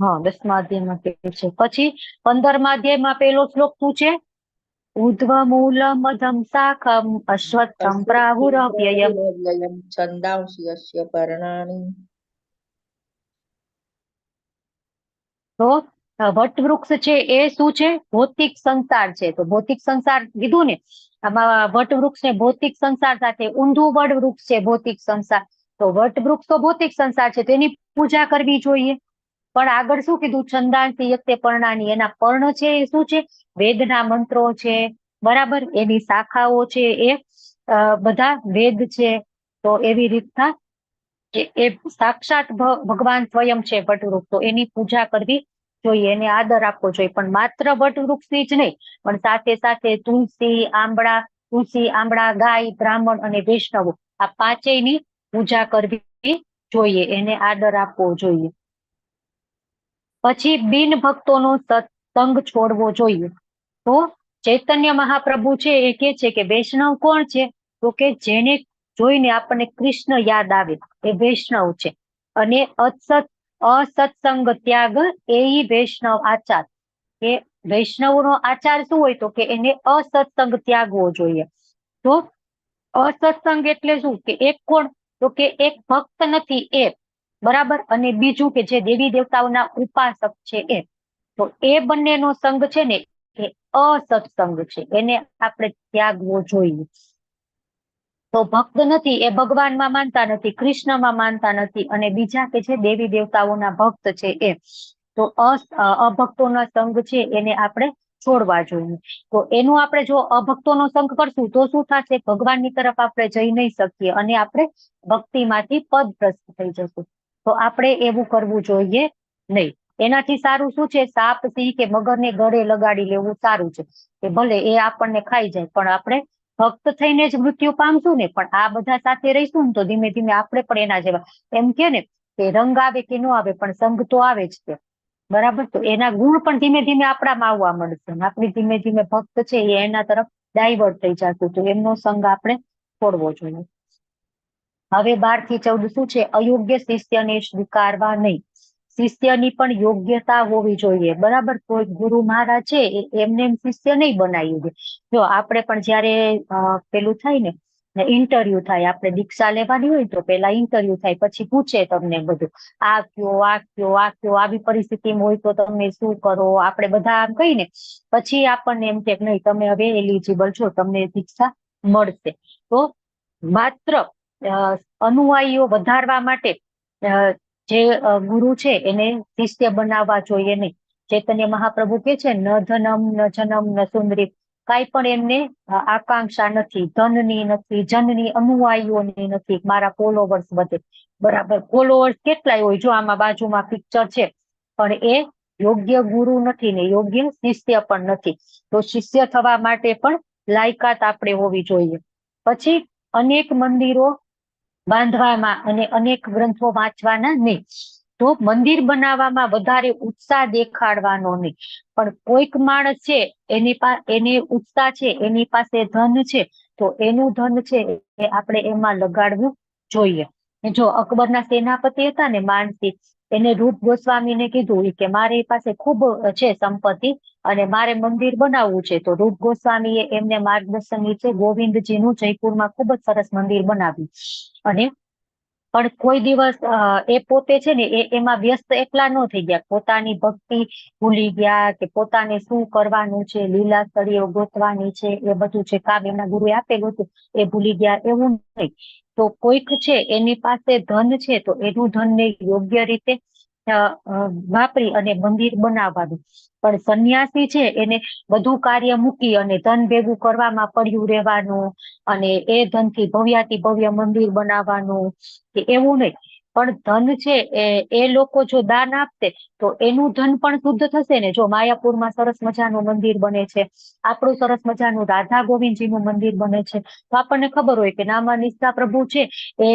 હા, 10મા અધ્યાયમાં કે છે. પછી 15મા અધ્યાયમાં પેલો શ્લોક શું છે? ઉર્ધ્વમૂલમધમ શાખમ અશ્વત્થમ પ્રાહુરવ્યયમ છંદાંસી યસ્ય પર્ણાની. તો વટવૃક્ષ છે એ શું છે? ભૌતિક સંસાર છે. તો ભૌતિક સંસાર કીધું ને, આમાં વટવૃક્ષ ને ભૌતિક સંસાર સાથે ઊંધું વડવૃક્ષ છે ભૌતિક સંસાર. તો વટવૃક્ષ તો ભૌતિક સંસાર છે, તેની પૂજા કરવી જોઈએ. પણ આગળ શું કીધું? છંદાંસી યસ્ય પર્ણાની, એના પર્ણ છે એ શું છે? વેદના મંત્રો છે, બરાબર? એની શાખાઓ છે એ બધા વેદ છે. તો એવી રીતના એ સાક્ષાત ભગવાન સ્વયં છે વટવૃક્ષ, તો એની પૂજા કરવી જોઈએ, એને આદર આપવો જોઈએ. પણ માત્ર વટવૃક્ષની જ નહીં, પણ સાથે સાથે તુલસી, આંબળા, ગાય, બ્રાહ્મણ અને વૈષ્ણવો, આ પાંચેયની પૂજા કરવી જોઈએ, એને આદર આપવો જોઈએ. પછી બિન ભક્તોનો સત્સંગ છોડવો જોઈએ. તો ચૈતન્ય મહાપ્રભુ છે એ કે છે કે વૈષ્ણવ કોણ છે? તો કે જેને જોઈને આપણને કૃષ્ણ યાદ આવે એ વૈષ્ણવ છે. અને અસત્સંગ ત્યાગ એ વૈષ્ણવ આચાર. કે વૈષ્ણવનો આચાર શું હોય? તો કે એને અસત્સંગ ત્યાગવો જોઈએ. તો અસત્સંગ એટલે શું? કે એક કોણ? તો કે એક ભક્ત નથી એ, બરાબર? અને બીજું કે જે દેવી દેવતાઓના ઉપાસક છે એ. તો એ બંનેનો સંગ છે ને એ અસત્સંગ છે, એને આપણે ત્યાગવો જોઈએ. તો ભક્ત નથી એ ભગવાનમાં માનતા નથી, કૃષ્ણમાં માનતા નથી, અને બીજા કે જે દેવી દેવતાઓના ભક્ત છે એ, તો અભક્તોના સંગ છે એને આપણે છોડવા જોઈએ. તો એનું આપણે જો અભક્તોનો સંગ કરશું તો શું થશે? ભગવાનની તરફ આપણે જઈ નહીં શકીએ અને આપણે ભક્તિમાંથી પદભ્રષ્ટ થઈ જશું. તો આપણે એવું કરવું જોઈએ નહીં. એનાથી સારું શું છે? સાપ, સિંહ કે મગરને ગળે લગાડી લેવું સારું છે, કે ભલે એ આપણને ખાઈ જાય, પણ આપણે ભક્ત થઈને જ મૃત્યુ પામશું ને. પણ આ બધા સાથે રહીશું ને તો ધીમે ધીમે આપણે પણ એના જેવા, એમ કે ને કે રંગ આવે કે ન આવે પણ સંગ તો આવે જ તે, બરાબર? તો એના ગુણ પણ ધીમે ધીમે આપણામાં આવવા મળશે, આપણે ધીમે ધીમે ભક્ત છે એ એના તરફ ડાયવર્ટ થઈ જશું. તો એમનો સંગ આપણે છોડવો જોઈએ. હવે 12 થી 14 શું છે? અયોગ્ય શિષ્યને સ્વીકારવા નહીં. શિષ્યની પણ યોગ્યતા હોવી જોઈએ, બરાબર? કોઈ ગુરુ મહારાજ છે એ એમને એમ શિષ્ય નહીં બનાવી દે. જો આપણે પણ જયારે પેલું થાય ને, ઇન્ટરવ્યુ થાય, આપણે દીક્ષા લેવાની હોય તો પેલા ઇન્ટરવ્યુ થાય, પછી પૂછે તમને બધું, આ કયો, આ કયો, આ કયો, આવી પરિસ્થિતિમાં હોય તો તમે શું કરો, આપણે બધા આમ કહીને પછી આપણને એમ કે નહીં, તમે હવે એલિજિબલ છો, તમને દીક્ષા મળશે. તો માત્ર અનુયાયીઓ વધારવા માટે જે ગુરુ છે એને શિષ્ય બનાવવા જોઈએ નહીં. ચૈતન્ય મહાપ્રભુ કે છે, ન ધનમ ન જનમ ન સુંદરી, કાંઈ પણ એમને આકાંક્ષા નથી, ધનની નથી, જનની, અનુયાયીઓની નથી, મારા ફોલોવર્સ વધે, બરાબર? ફોલોવર્સ કેટલાય હોય, જો આમાં બાજુમાં પિક્ચર છે, પણ એ યોગ્ય ગુરુ નથી ને યોગ્ય શિષ્ય પણ નથી. તો શિષ્ય થવા માટે પણ લાયકાત આપણે હોવી જોઈએ. પછી અનેક મંદિરો બાંધવામાં અને અનેક ગ્રંથો વાંચવાના નહીં. તો મંદિર બનાવવામાં વધારે ઉત્સાહ દેખાડવાનો નહીં. પણ કોઈક માણસ છે એની એને ઉત્સાહ છે, એની પાસે ધન છે, તો એનું ધન છે એ આપણે એમાં લગાડવું જોઈએ. જો અકબરના સેનાપતિ હતા ને માનસી, એને રૂપ ગોસ્વામીને કીધું કે મારી પાસે ખૂબ છે સંપત્તિ અને મારે મંદિર બનાવવું છે. તો રૂપ ગોસ્વામીએ એમને માર્ગદર્શન નીચે ગોવિંદજીનું જયપુરમાં ખૂબ જ સરસ મંદિર બનાવ્યું. અને પણ કોઈ દિવસ એ પોતે છે ને એ એમાં વ્યસ્ત એટલા ન થઈ ગયા, પોતાની ભક્તિ ભૂલી ગયા કે પોતાને શું કરવાનું છે, લીલા સ્થળીઓ ગોતવાની છે, એ બધું જે કામ એમના ગુરુએ આપેલું હતું એ ભૂલી ગયા, એવું નહીં. તો કોઈક છે એની પાસે ધન છે તો એનું ધનને યોગ્ય રીતે વાપરી અને મંદિર બનાવવાનું. પણ સંન્યાસી છે એને બધું કાર્ય મૂકી અને ધન ભેગું કરવામાં પડ્યું રહેવાનું અને એ ધનથી ભવ્યાતિ ભવ્ય મંદિર બનાવવાનું કે એવું નહીં. પણ ધન છે એ લોકો જો દાન આપશે તો એનું ધન પણ શુદ્ધ થશે ને. જો માયાપુરમાં સરસ મજાનું મંદિર બને છે, આપણું સરસ મજાનું રાધા ગોવિંદજીનું મંદિર બને છે, તો આપણને ખબર હોય કે નામા નિષ્ઠા પ્રભુ છે એ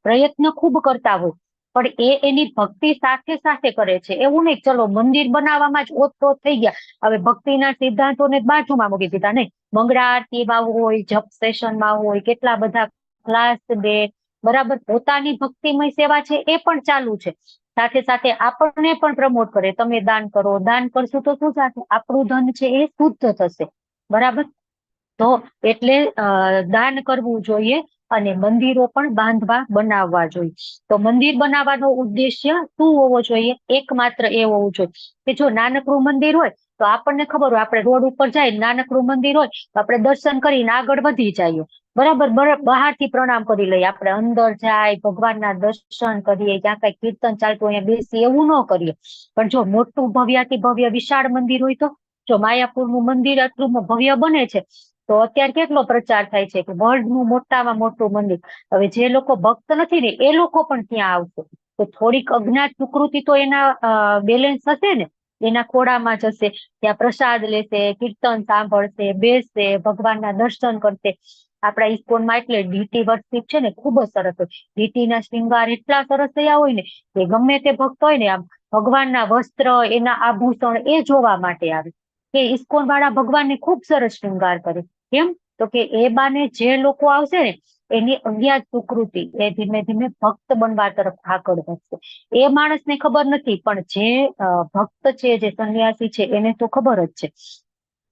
પ્રયત્ન ખૂબ કરતા હોય, પણ એ એની ભક્તિ સાથે સાથે કરે છે. એવું નહીં ચલો મંદિર બનાવવામાં જ ઓતપ્રોત થઈ ગયા, હવે ભક્તિના સિદ્ધાંતોને બાજુમાં મૂકી દીધા, નહીં. મંગળા આરતીમાં હોય, જપ સેશનમાં હોય, કેટલા બધા ક્લાસ દે, બરાબર? પોતાની ભક્તિમય સેવા છે એ પણ ચાલુ છે, સાથે સાથે આપણને પણ પ્રમોટ કરે, તમે દાન કરો, દાન કરશું તો શું થશે? આપણું ધન છે એ શુદ્ધ થશે, બરાબર? તો એટલે દાન કરવું જોઈએ અને મંદિરો પણ બાંધવા બનાવવા જોઈએ. તો મંદિર બનાવવાનો ઉદ્દેશ્ય શું હોવો જોઈએ? એકમાત્ર એ હોવું જોઈએ કે જો નાનકડું મંદિર હોય તો આપણને ખબર હોય, આપણે રોડ ઉપર જાય, નાનકડું મંદિર હોય તો આપણે દર્શન કરીને આગળ વધી જઈએ, બરાબર? બહારથી પ્રણામ કરી લઈએ, આપણે અંદર જાય, ભગવાનના દર્શન કરીએ, જ્યાં કઈ કીર્તન ચાલતું હોય બેસી, એવું ન કરીએ. પણ જો મોટું ભવ્યાથી ભવ્ય વિશાળ મંદિર હોય તો, જો માયાપુરનું મંદિર આટલું ભવ્ય બને છે તો અત્યારે કેટલો પ્રચાર થાય છે કે વર્લ્ડનું મોટામાં મોટું મંદિર. હવે જે લોકો ભક્ત નથી ને એ લોકો પણ ત્યાં આવશે, તો થોડીક અજ્ઞાત સુકૃતિ તો એના બેલેન્સ હશે ને, એના ખોળામાં જશે, ત્યાં પ્રસાદ લેશે, કીર્તન સાંભળશે, બેસશે, ભગવાનના દર્શન કરશે. આપણા ઇસ્કોનમાં એટલે ડીટી વર્શિપ છે ને ખૂબ જ સરસ હોય, ડીટીના શૃંગાર એટલા સરસ થયા હોય ને કે ગમે તે ભક્ત હોય ને આમ ભગવાનના વસ્ત્ર, એના આભૂષણ એ જોવા માટે આવે કે ઇસ્કોન વાળા ભગવાનને ખૂબ સરસ શૃંગાર કરે. કેમ? તો કે એ બાને જે લોકો આવશે ને એની અજ્ઞાત સુકૃતિ એ ધીમે ધીમે ભક્ત બનવા તરફ આગળ વધશે. એ માણસને ખબર નથી, પણ જે ભક્ત છે, જે સંન્યાસી છે એને તો ખબર જ છે.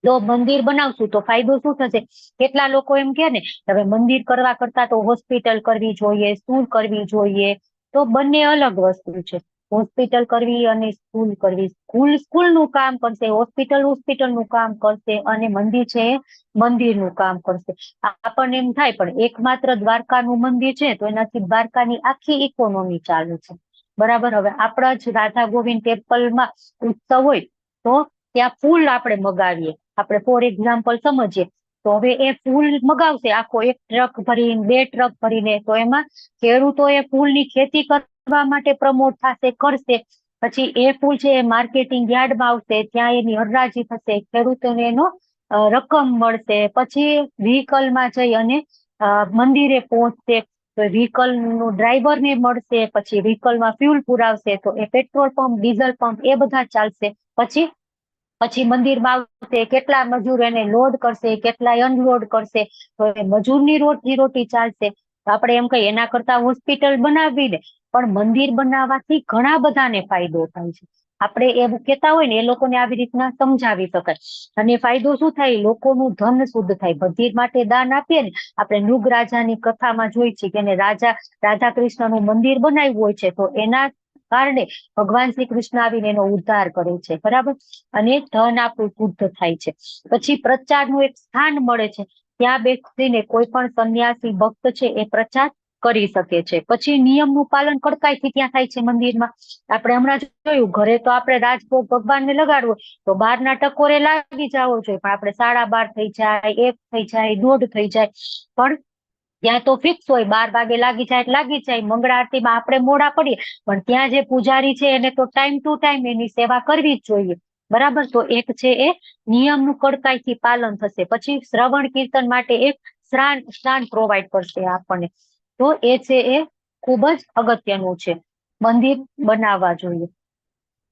તો મંદિર બનાવશું તો ફાયદો શું થશે? કેટલા લોકો એમ કે ને હવે મંદિર કરવા કરતા તો હોસ્પિટલ કરવી જોઈએ, સ્કૂલ કરવી જોઈએ. તો બંને અલગ વસ્તુ છે, હોસ્પિટલ કરવી અને સ્કૂલ કરવી. સ્કૂલ સ્કૂલનું કામ કરશે, હોસ્પિટલ હોસ્પિટલનું કામ કરશે અને મંદિર છે એ મંદિરનું કામ કરશે. આપણને એમ થાય પણ એકમાત્ર દ્વારકાનું મંદિર છે તો એનાથી દ્વારકાની આખી ઇકોનોમી ચાલે છે, બરાબર? હવે આપણા જ રાધા ગોવિંદ ટેમ્પલમાં ઉત્સવ હોય તો ત્યાં ફૂલ આપણે મગાવીએ, આપણે ફોર એક્ઝામ્પલ સમજીએ તો હવે એ ફૂલ મગાવશે આખો એક ટ્રક ભરીને, બે ટ્રક ભરીને, તો એમાં ખેડૂતો એ ફૂલની ખેતી કરવા માટે પ્રમોટ થશે, કરશે. પછી એ ફૂલ છે એ માર્કેટિંગ યાર્ડમાં આવશે, ત્યાં એની હરાજી થશે, ખેડૂતોને એનો રકમ મળશે. પછી વ્હીકલમાં જઈ અને મંદિરે પહોંચશે, તો વ્હીકલ નું ડ્રાઈવર ને મળશે, પછી વ્હીકલમાં ફ્યુલ પુરાવશે, તો એ petrol pump, diesel pump એ બધા ચાલશે. પછી પછી મંદિરમાં આવશે, કેટલા મજૂર એને લોડ કરશે, કેટલા અનલોડ કરશે, તો એ મજૂરની રોજી રોટી ચાલશે. આપણે એમ કહીએ એના કરતા હોસ્પિટલ બનાવવી ને, પણ મંદિર બનાવવાથી ઘણા બધાને ફાયદો થાય છે. આપણે એવું કહેતા હોય ને એ લોકોને આવી રીતના સમજાવી શકાય. અને ફાયદો શું થાય? લોકોનું ધન શુદ્ધ થાય. મંદિર માટે દાન આપીએ ને, આપણે નૃગ રાજાની કથામાં જોઈ છે કે એને રાજા રાધા કૃષ્ણનું મંદિર બનાવ્યું હોય છે, તો એના કારણે ભગવાન શ્રી કૃષ્ણ આવીને એનો ઉદ્ધાર કરે છે, બરાબર? અને ધન આપણું શુદ્ધ થાય છે. પછી પ્રચારનું એક સ્થાન મળે છે, ત્યાં બેસીને કોઈ પણ સંન્યાસી ભક્ત છે એ પ્રચાર કરી શકે છે. પછી નિયમનું પાલન કડકાઈથી ત્યાં થાય છે મંદિરમાં. આપણે હમણાં જોયું, ઘરે તો આપણે રાજભોગ ભગવાનને લગાડવો તો 12ના ટકોરે લાગી જવો જોઈએ, પણ આપણે 12:30 થઈ જાય, 1 થઈ જાય, 1:30 થઈ જાય, પણ ત્યાં તો ફિક્સ હોય, 12 વાગે લાગી જાય લાગી જાય. મંગળા આરતીમાં આપણે મોડા પડીએ, પણ ત્યાં જે પૂજારી છે એને તો time to time એની સેવા કરવી જ જોઈએ, બરાબર? તો એક છે એ નિયમનું કડકાઈથી પાલન થશે. પછી શ્રવણ કીર્તન માટે એક સ્નાન પ્રોવાઈડ કરશે આપણને. તો એ છે એ ખૂબ જ અગત્યનું છે, મંદિર બનાવવા જોઈએ.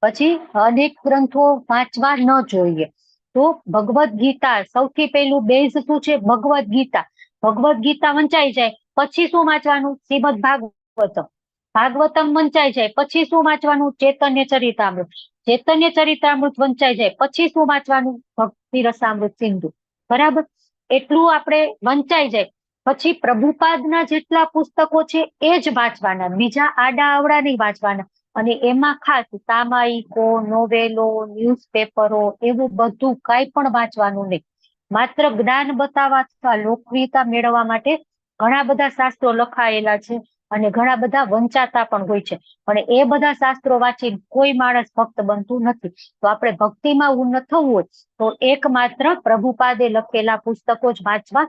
પછી અનેક ગ્રંથો વાંચવા ન જોઈએ. તો ભગવદ્ ગીતા સૌથી પહેલું બેઝ શું છે? ભગવદ્ ગીતા. ભગવદ્ ગીતા વંચાઈ જાય પછી શું વાંચવાનું? શ્રીમદ ભાગવતમ. ભાગવતમ વંચાઈ જાય પછી શું વાંચવાનું? ચૈતન્ય ચરિતામૃત. ચૈતન્ય ચરિતામૃત વંચાઈ જાય પછી શું વાંચવાનું? ભક્તિ રસામૃત સિંધુ, બરાબર? એટલું આપણે વંચાઈ જાય પછી પ્રભુપાદના જેટલા પુસ્તકો છે એ જ વાંચવાના, બીજા આડા અવડા નહીં વાંચવાના. અને એમાં ખાસ સામાયિકો, નોવેલો, ન્યૂઝપેપરો એવું બધું કાંઈ પણ વાંચવાનું નહીં. માત્ર જ્ઞાન બતાવવા અથવા લોકપ્રિયતા મેળવવા માટે ઘણા બધા શાસ્ત્રો લખાયેલા છે અને ઘણા બધા વંચાતા પણ હોય છે, પણ એ બધા શાસ્ત્રો વાંચી કોઈ માણસ ભક્ત બનતું નથી. તો આપણે ભક્તિમાં ઉન્નત થવું હોય તો એકમાત્ર પ્રભુપાદે લખેલા પુસ્તકો જ વાંચવા.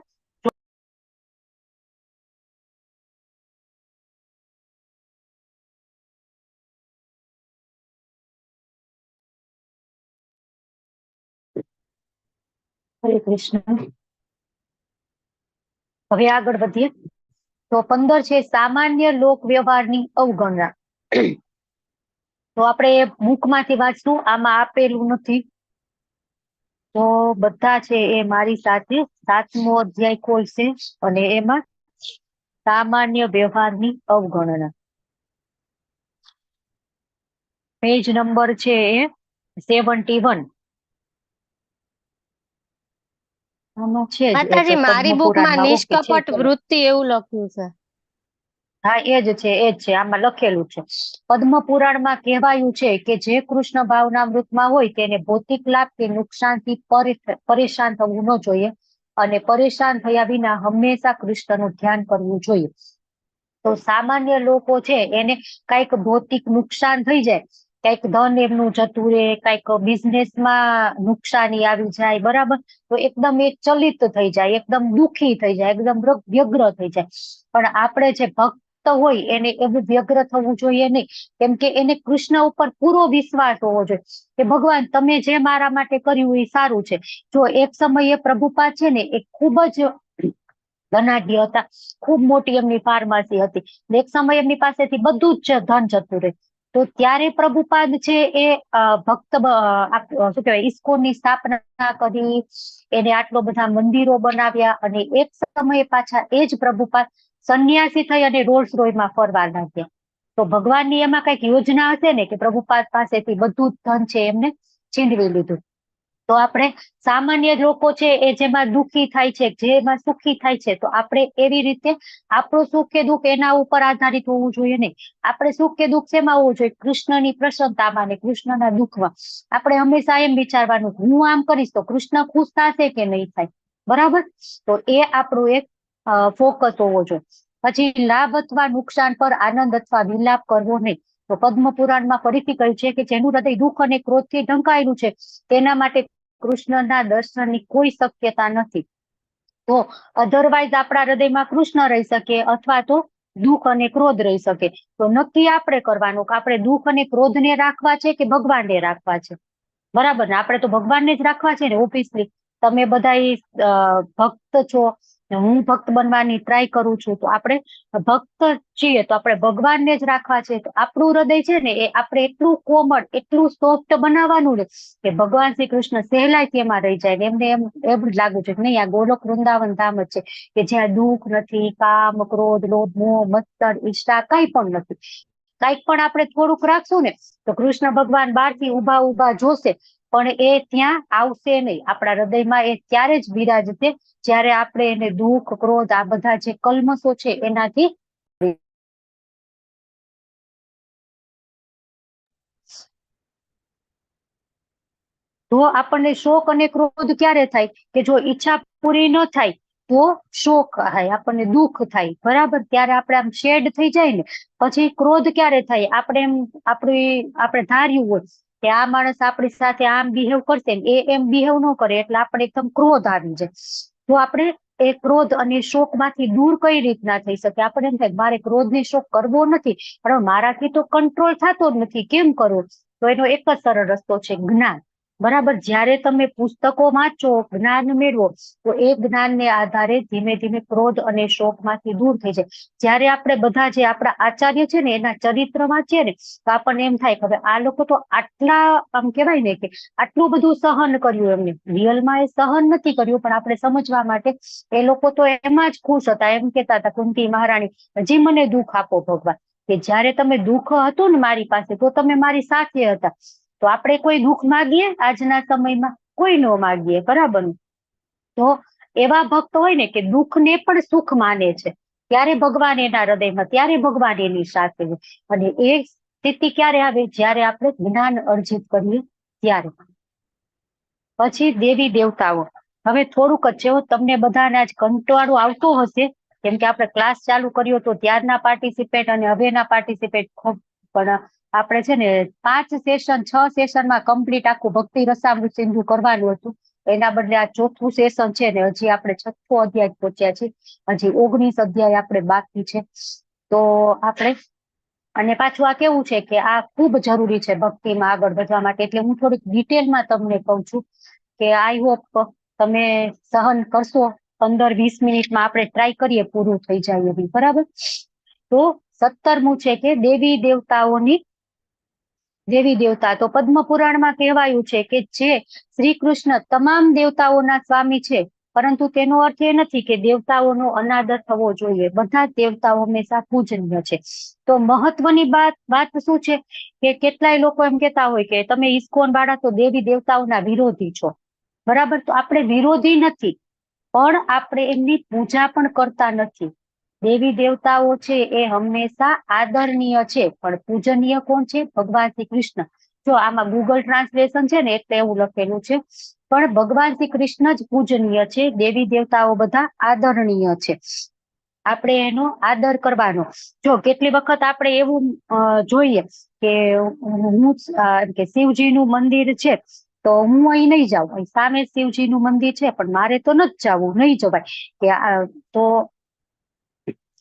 હરે કૃષ્ણ. હવે આગળ વધીએ તો 15 છે સામાન્ય લોક વ્યવહારની અવગણના. તો આપણે બુકમાંથી વાંચશું, આમાં આપેલું નથી. તો બધા છે એ મારી સાથે 7મો અધ્યાય ખોલશે અને એમાં સામાન્ય વ્યવહારની અવગણના, પેજ નંબર છે એ 71. આમાં છે જ એ તો માતાજી, મારી બુકમાં પદ્મપુરાણમાં. ઓકે છે, નિષ્કપટ ચલો. વૃત્તિ એવું લખ્યું છે. હા, એ જ છે, એ જ છે, આમાં લખેલું છે. પદ્મપુરાણમાં કહેવાયું છે કે જે કૃષ્ણ ભાવનામૃતમાં હોય તેને ભૌતિક લાભ કે નુકસાનથી પરેશાન થવું ન જોઈએ અને પરેશાન થયા વિના હંમેશા કૃષ્ણનું ધ્યાન કરવું જોઈએ. તો સામાન્ય લોકો છે એને કઈક ભૌતિક નુકસાન થઈ જાય, કઈક ધન એમનું જતું રહે, કઈક બિઝનેસમાં નુકસાની આવી જાય, બરાબર? તો એકદમ એ ચલિત થઈ જાય, એકદમ દુખી થઈ જાય, એકદમ વ્યગ્ર થઈ જાય. પણ આપણે જે ભક્ત હોય એને એવું વ્યગ્ર થવું જોઈએ નહીં, કેમ કે એને કૃષ્ણ ઉપર પૂરો વિશ્વાસ હોવો જોઈએ કે ભગવાન તમે જે મારા માટે કર્યું એ સારું છે. જો એક સમયે પ્રભુપાદ છે ને એ ખૂબ જ ધનાઢ્ય હતા, ખૂબ મોટી એમની ફાર્મસી હતી, એક સમય એમની પાસેથી બધું જ ધન જતું રહે. તો ત્યારે પ્રભુપાદ છે એ ભક્ત શું કહેવાય, ઇસ્કોનની સ્થાપના કરી, એને આટલો બધા મંદિરો બનાવ્યા અને એક સમયે પાછા એ જ પ્રભુપાદ સંન્યાસી થઈ અને રોલ્સ રોયમાં ફરવા લાગ્યા. તો ભગવાનની એમાં કઈક યોજના હશે ને કે પ્રભુપાદ પાસેથી બધું જ ધન છે એમને છીનવી લીધું. તો આપણે સામાન્ય લોકો છે એ જેમાં દુખી થાય છે, જેમાં સુખી થાય છે, તો આપણે એવી રીતે આપણું સુખ કે દુઃખ એના ઉપર આધારિત હોવું જોઈએ નહીં. આપણે સુખ કે દુઃખ શેમાં હોવું જોઈએ? કૃષ્ણની પ્રસન્નતામાં ને કૃષ્ણના દુઃખમાં. આપણે હંમેશા એમ વિચારવાનું, હું આમ કરીશ તો કૃષ્ણ ખુશ થશે કે નહીં થાય, બરાબર? તો એ આપણું એક ફોકસ હોવો જોઈએ. પછી લાભ અથવા નુકસાન પર આનંદ અથવા વિલાપ કરવો નહીં. તો પદ્મ પુરાણમાં ફરીથી કહ્યું છે કે જેનું હૃદય દુઃખ અને ક્રોધથી ઢંકાયેલું છે તેના માટે કૃષ્ણના દર્શનની કોઈ શક્યતા નથી. તો અધરવાઇઝ આપણા હૃદયમાં કૃષ્ણ રહી શકે અથવા તો દુઃખ અને ક્રોધ રહી શકે. તો નક્કી આપણે કરવાનું કે આપણે દુઃખ અને ક્રોધને રાખવા છે કે ભગવાનને રાખવા છે. બરાબર ને? આપણે તો ભગવાનને જ રાખવા છે ને. ઓબ્વિયસલી તમે બધા ભક્ત છો, હું ભક્ત બનવાની ટ્રાય કરું છું, તો આપણે ભક્ત છીએ તો આપણે ભગવાનને જ રાખવા છે. તો આપણું હૃદય છે ને એ આપણે એટલું કોમળ, એટલું સોફ્ટ બનાવવાનું ને કે ભગવાન શ્રી કૃષ્ણ સહેલાઈથી એમાં રહી જાય ને એમને એમ એમ જ લાગુ છે કે નહીં, આ ગોલોક વૃંદાવન ધામ જ છે કે જ્યાં દુઃખ નથી, કામ, ક્રોધ, લોભ, મોહ, મત્સર, ઈર્ષા કઈ પણ નથી. કંઈક પણ આપણે થોડુંક રાખશું ને તો કૃષ્ણ ભગવાન બહારથી ઉભા ઉભા જોશે પણ એ ત્યાં આવશે નહીં. આપણા હૃદયમાં એ ત્યારે જ બિરાજશે જ્યારે આપણે એને દુઃખ, ક્રોધ, આ બધા જે કલ્મષો છે એનાથી. તો આપણને શોક અને ક્રોધ ક્યારે થાય? કે જો ઈચ્છા પૂરી ન થાય તો શોક થાય, આપણને દુઃખ થાય, બરાબર? ત્યારે આપણે આમ શેડ થઈ જાય ને. પછી ક્રોધ ક્યારે થાય? આપણે એમ આપણે ધાર્યું હોય કે આ માણસ આપણી સાથે આમ બિહેવ કરશે ને એ એમ બિહેવ ન કરે એટલે આપણે એકદમ ક્રોધ આવી જાય. તો આપણે એ ક્રોધ અને શોક માંથી દૂર કઈ રીતના થઈ શકે? આપણે એમ થાય મારે ક્રોધ ને શોક કરવો નથી, પણ મારાથી તો કંટ્રોલ થતો જ નથી, કેમ કરવો? તો એનો એક જ સરળ રસ્તો છે, જ્ઞાન. બરાબર? જ્યારે તમે પુસ્તકો વાંચો, જ્ઞાન મેળવો, તો એ જ્ઞાનને આધારે ધીમે ધીમે ક્રોધ અને શોકમાંથી દૂર થઈ જાય. જ્યારે આપણે બધા જે આપણા આચાર્ય છે ને એના ચરિત્ર વાંચીએ ને તો આપણને એમ થાય કે હવે આ લોકો તો આટલા, આમ કહેવાય ને કે આટલું બધું સહન કર્યું એમને. રિયલમાં એ સહન નથી કર્યું, પણ આપણે સમજવા માટે એ લોકો તો એમાં જ ખુશ હતા. એમ કહેતા હતા કુંતી મહારાણી, હજી મને દુઃખ આપો ભગવાન, કે જ્યારે તમે દુઃખ હતું ને મારી પાસે તો તમે મારી સાથે હતા. તો આપણે કોઈ દુઃખ માગીએ આજના સમયમાં? કોઈ ન માગીએ, બરાબર? તો એવા ભક્ત હોય ને કે દુઃખને પણ સુખ માને છે, ત્યારે ભગવાન એના હૃદયમાં, ત્યારે ભગવાન એની સાથે. અને એ સ્થિતિ ક્યારે આવે? જ્યારે આપણે જ્ઞાન અર્જિત કરીએ ત્યારે. પછી દેવી દેવતાઓ. હવે થોડુંક જ છે, તમને બધાને આજ કંટાળો આવતો હશે, કેમ કે આપણે ક્લાસ ચાલુ કર્યો તો ત્યારના પાર્ટિસિપેટ અને હવેના પાર્ટિસિપેટ ખૂબ, પણ આપણે છે ને 5 સેશન 6 સેશનમાં કમ્પ્લીટ આખું ભક્તિ રસામૃત સિંધુ કરવાનું હતું. એના બદલે આ ચોથું સેશન છે ને હજી આપણે 6મો અધ્યાય પહોંચ્યા છે, હજી 19 અધ્યાય આપણે બાકી છે. તો આપણે, અને પાછું આ કેવું છે કે આ ખૂબ જરૂરી છે ભક્તિમાં આગળ વધવા માટે, એટલે હું થોડીક ડિટેલમાં તમને કહું છું કે I hope તમે સહન કરશો. 15-20 મિનિટમાં આપણે ટ્રાય કરીએ પૂરું થઈ જાય એવી, બરાબર? તો 17મું છે કે દેવી દેવતાઓની, દેવી દેવતા. તો પદ્મ પુરાણમાં કહેવાયું છે કે જે શ્રી કૃષ્ણ તમામ દેવતાઓના સ્વામી છે, પરંતુ તેનો અર્થ એ નથી કે દેવતાઓનો અનાદર થવો જોઈએ. બધા દેવતાઓ હંમેશા પૂજનીય છે. તો મહત્વની વાત શું છે કે કેટલાય લોકો એમ કહેતા હોય કે તમે ઇસ્કોન વાળા તો દેવી દેવતાઓના વિરોધી છો, બરાબર? તો આપણે વિરોધી નથી, પણ આપણે એમની પૂજા પણ કરતા નથી. દેવી દેવતાઓ છે એ હંમેશા આદરણીય છે, પણ પૂજનીય કોણ છે? ભગવાન શ્રી કૃષ્ણ. જો આમાં ગૂગલ ટ્રાન્સલેશન છે ને એટલે એવું લખેલું છે, પણ ભગવાન શ્રી કૃષ્ણ જ પૂજનીય છે, દેવી દેવતાઓ બધા આદરણીય છે, આપણે એનો આદર કરવાનો. જો કેટલી વખત આપણે એવું જોઈએ કે હું કે શિવજી નું મંદિર છે તો હું અહીં નહીં જાઉં, અહીં સામે શિવજી નું મંદિર છે પણ મારે તો નથી જવું, નહીં જવાય, કે તો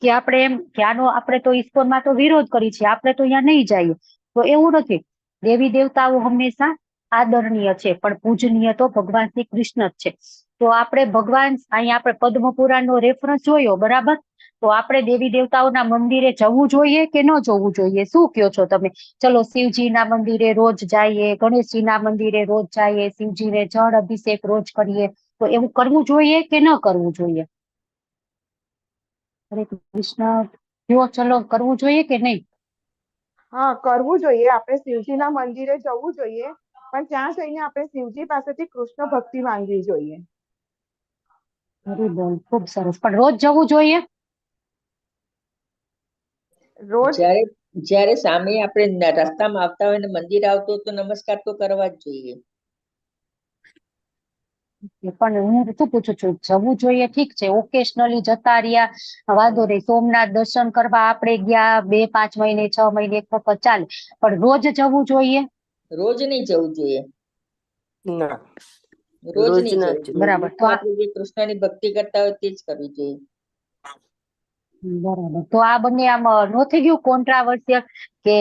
કે આપણે એમ કે આનો આપણે તો ઇસ્કોનમાં તો વિરોધ કરી છે, આપણે તો અહીંયા નહીં જઈએ. તો એવું નથી, દેવી દેવતાઓ હંમેશા આદરણીય છે, પણ પૂજનીય તો ભગવાન શ્રી કૃષ્ણ જ છે. તો આપણે ભગવાન, અહીંયા આપણે પદ્મ પુરાણ નો રેફરન્સ જોયો, બરાબર? તો આપણે દેવી દેવતાઓના મંદિરે જવું જોઈએ કે ન જવું જોઈએ? શું કહો છો તમે? ચલો શિવજીના મંદિરે રોજ જઈએ, ગણેશજીના મંદિરે રોજ જઈએ, શિવજીને જળ અભિષેક રોજ કરીએ, તો એવું કરવું જોઈએ કે ન કરવું જોઈએ? હરે કૃષ્ણ. જો ચલો, કરવું જોઈએ કે નહીં? હા, કરવું જોઈએ. આપણે શિવજીના મંદિરે જવું જોઈએ, પણ ત્યાં જઈને આપણે શિવજી પાસેથી કૃષ્ણ ભક્તિ માંગવી જોઈએ. હરી બોલ, ખૂબ સરસ. પણ રોજ જવું જોઈએ? રોજ જ્યારે જ્યારે સામે આપણે રસ્તામાં આવતા હોય ને મંદિર આવતું હોય તો નમસ્કાર તો કરવા જ જોઈએ. પણ હું શું પૂછું છું, જવું જોઈએ ઠીક છે, ઓકેશનલી જતા રહ્યા વાંધો નહીં, સોમનાથ દર્શન કરવા આપણે ગયા 2 5 મહિને 6 મહિને એક વખત ચાલે, પણ રોજ જવું જોઈએ? રોજ નહીં જવું જોઈએ. ના, રોજ નહીં ના જવું જોઈએ. બરાબર. તો આપણે જે કૃષ્ણની ભક્તિ કરતા હોય તે જ કરવી જોઈએ. બરાબર. તો આ બંને આમ નો થઈ ગયું કોન્ટ્રાવર્સિયલ, કે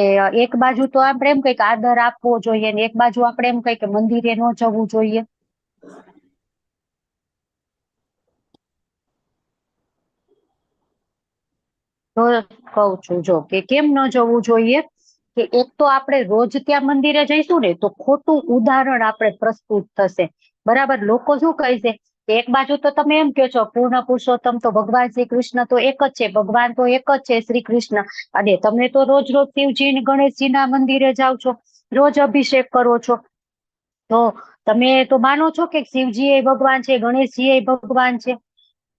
એક બાજુ તો આપણે એમ કઈ કે આદર આપવો જોઈએ ને એક બાજુ આપણે એમ કઈ કે મંદિરે ન જવું જોઈએ. તો કઉ છું જો કે કેમ ન જવું જોઈએ, કે એક તો આપણે રોજ ત્યાં મંદિરે જઈશું ને તો ખોટું ઉદાહરણ આપણે પ્રસ્તુત થશે. બરાબર. લોકો શું કહેશે કે એક બાજુ તો તમે એમ કહો છો પૂર્ણ પુરુષોત્તમ તો ભગવાન શ્રી કૃષ્ણ તો એક જ છે, ભગવાન તો એક જ છે શ્રી કૃષ્ણ, અને તમે તો રોજ રોજ શિવજી ને ગણેશજી ના મંદિરે જાઓ છો, રોજ અભિષેક કરો છો, તો તમે તો માનો છો કે શિવજી એ ભગવાન છે, ગણેશજી એ ભગવાન છે.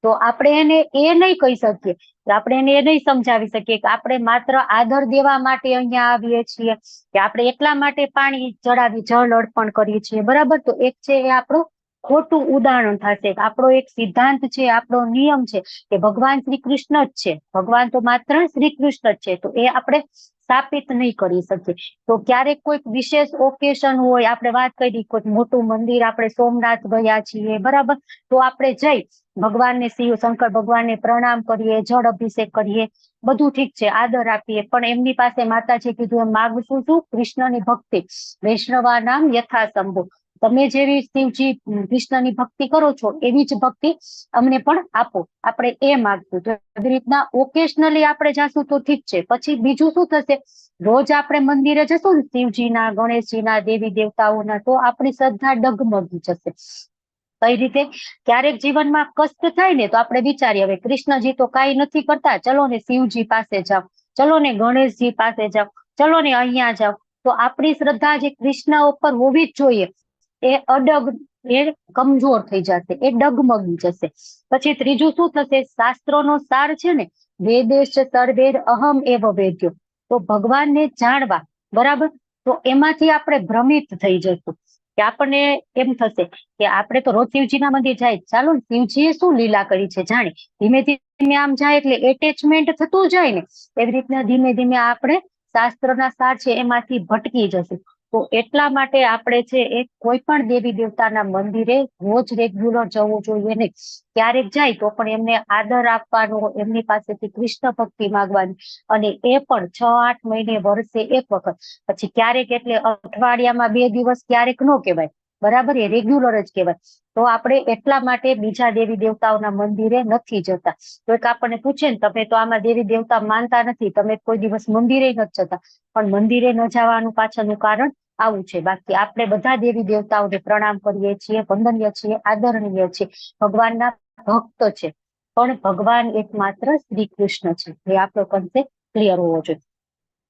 તો આપણે એને એ નહીં કહી શકીએ, આપણે એને એ નહીં સમજાવી શકીએ કે આપણે માત્ર આદર દેવા માટે અહીંયા આવીએ છીએ, કે આપણે એટલા માટે પાણી ચડાવી જળ અર્પણ કરીએ છીએ. બરાબર. તો એક છે એ આપણું ખોટું ઉદાહરણ થશે. આપણો એક સિદ્ધાંત છે, આપણો નિયમ છે કે ભગવાન શ્રી કૃષ્ણ જ છે, ભગવાન તો માત્ર શ્રી કૃષ્ણ જ છે, તો એ આપણે સ્થાપિત નહીં કરી શકીએ. તો ક્યારેક કોઈક વિશેષ ઓકેશન હોય, આપણે વાત કરી કોઈક મોટું મંદિર, આપણે સોમનાથ ગયા છીએ, બરાબર, તો આપણે જઈ ભગવાનને શિવ શંકર ભગવાનને પ્રણામ કરીએ, જળ અભિષેક કરીએ, બધું ઠીક છે, આદર આપીએ, પણ એમની પાસે માતાજી કીધું એમ માગશું શું? કૃષ્ણની ભક્તિ, વૈષ્ણવા નામ યથાશંભુ. તમે જેવી શિવજી કૃષ્ણની ભક્તિ કરો છો એવી જ ભક્તિ અમને પણ આપો, આપણે એ માગશું. તો એવી રીતના ઓકેશનલી આપણે જાશું તો ઠીક છે. પછી બીજું શું થશે, રોજ આપણે મંદિરે જશું ને શિવજીના, ગણેશજીના, દેવી દેવતાઓના, તો આપણી શ્રદ્ધા ડગમગી જશે. કઈ રીતે? ક્યારેક જીવનમાં કષ્ટ થાય ને તો આપણે વિચારીએ હવે કૃષ્ણજી તો કાંઈ નથી કરતા, ચલો ને શિવજી પાસે જાઓ, ચલો ને ગણેશજી પાસે જાઓ, ચલો ને અહીંયા જાઓ, તો આપણી શ્રદ્ધા જે કૃષ્ણ ઉપર હોવી જ જોઈએ એ અડગ, એ કમજોર થઈ જશે, એ ડગમગી જશે. પછી ત્રીજું શું થશે, શાસ્ત્રોનો સાર છે ને, વેદેશ સર્વેર અહમ એવ વેદ્યો, તો ભગવાનને જાણવા, બરાબર, તો એમાંથી આપણે ભ્રમિત થઈ જશું, કે આપણને એમ થશે કે આપણે તો રોજ શિવજીના મંદિર જાય, ચાલો ને શિવજીએ શું લીલા કરી છે જાણી, ધીમે ધીમે આમ જાય એટલે એટેચમેન્ટ થતું જાય ને, એવી રીતના ધીમે ધીમે આપણે શાસ્ત્રના સાર છે એમાંથી ભટકી જશું. તો એટલા માટે આપણે છે એ કોઈ પણ દેવી દેવતાના મંદિરે રોજ રેગ્યુલર જવું જોઈએ નહીં. ક્યારેક જાય તો પણ એમને આદર આપવાનો, એમની પાસેથી કૃષ્ણ ભક્તિ માંગવાની, અને એ પણ 6 8 મહિને વર્ષે એક વખત. પછી ક્યારેક એટલે અઠવાડિયામાં 2 દિવસ ક્યારેક નો કહેવાય, બરાબર, એ રેગ્યુલર જ કહેવાય. તો આપણે એટલા માટે બીજા દેવી દેવતાઓના મંદિરે નથી જતા. તો એક આપણને પૂછે ને, તમે તો આમાં દેવી દેવતા માનતા નથી, તમે કોઈ દિવસ મંદિરે નથી જતા, પણ મંદિરે ન જવાનું પાછળનું કારણ આવું છે. બાકી આપણે બધા દેવી દેવતાઓને પ્રણામ કરીએ છીએ, વંદનીય છીએ, આદરણીય છે, ભગવાનના ભક્ત છે, પણ ભગવાન એકમાત્ર શ્રી કૃષ્ણ છે, એ આપણો કન્સેપ્ટ ક્લિયર હોવો જોઈએ.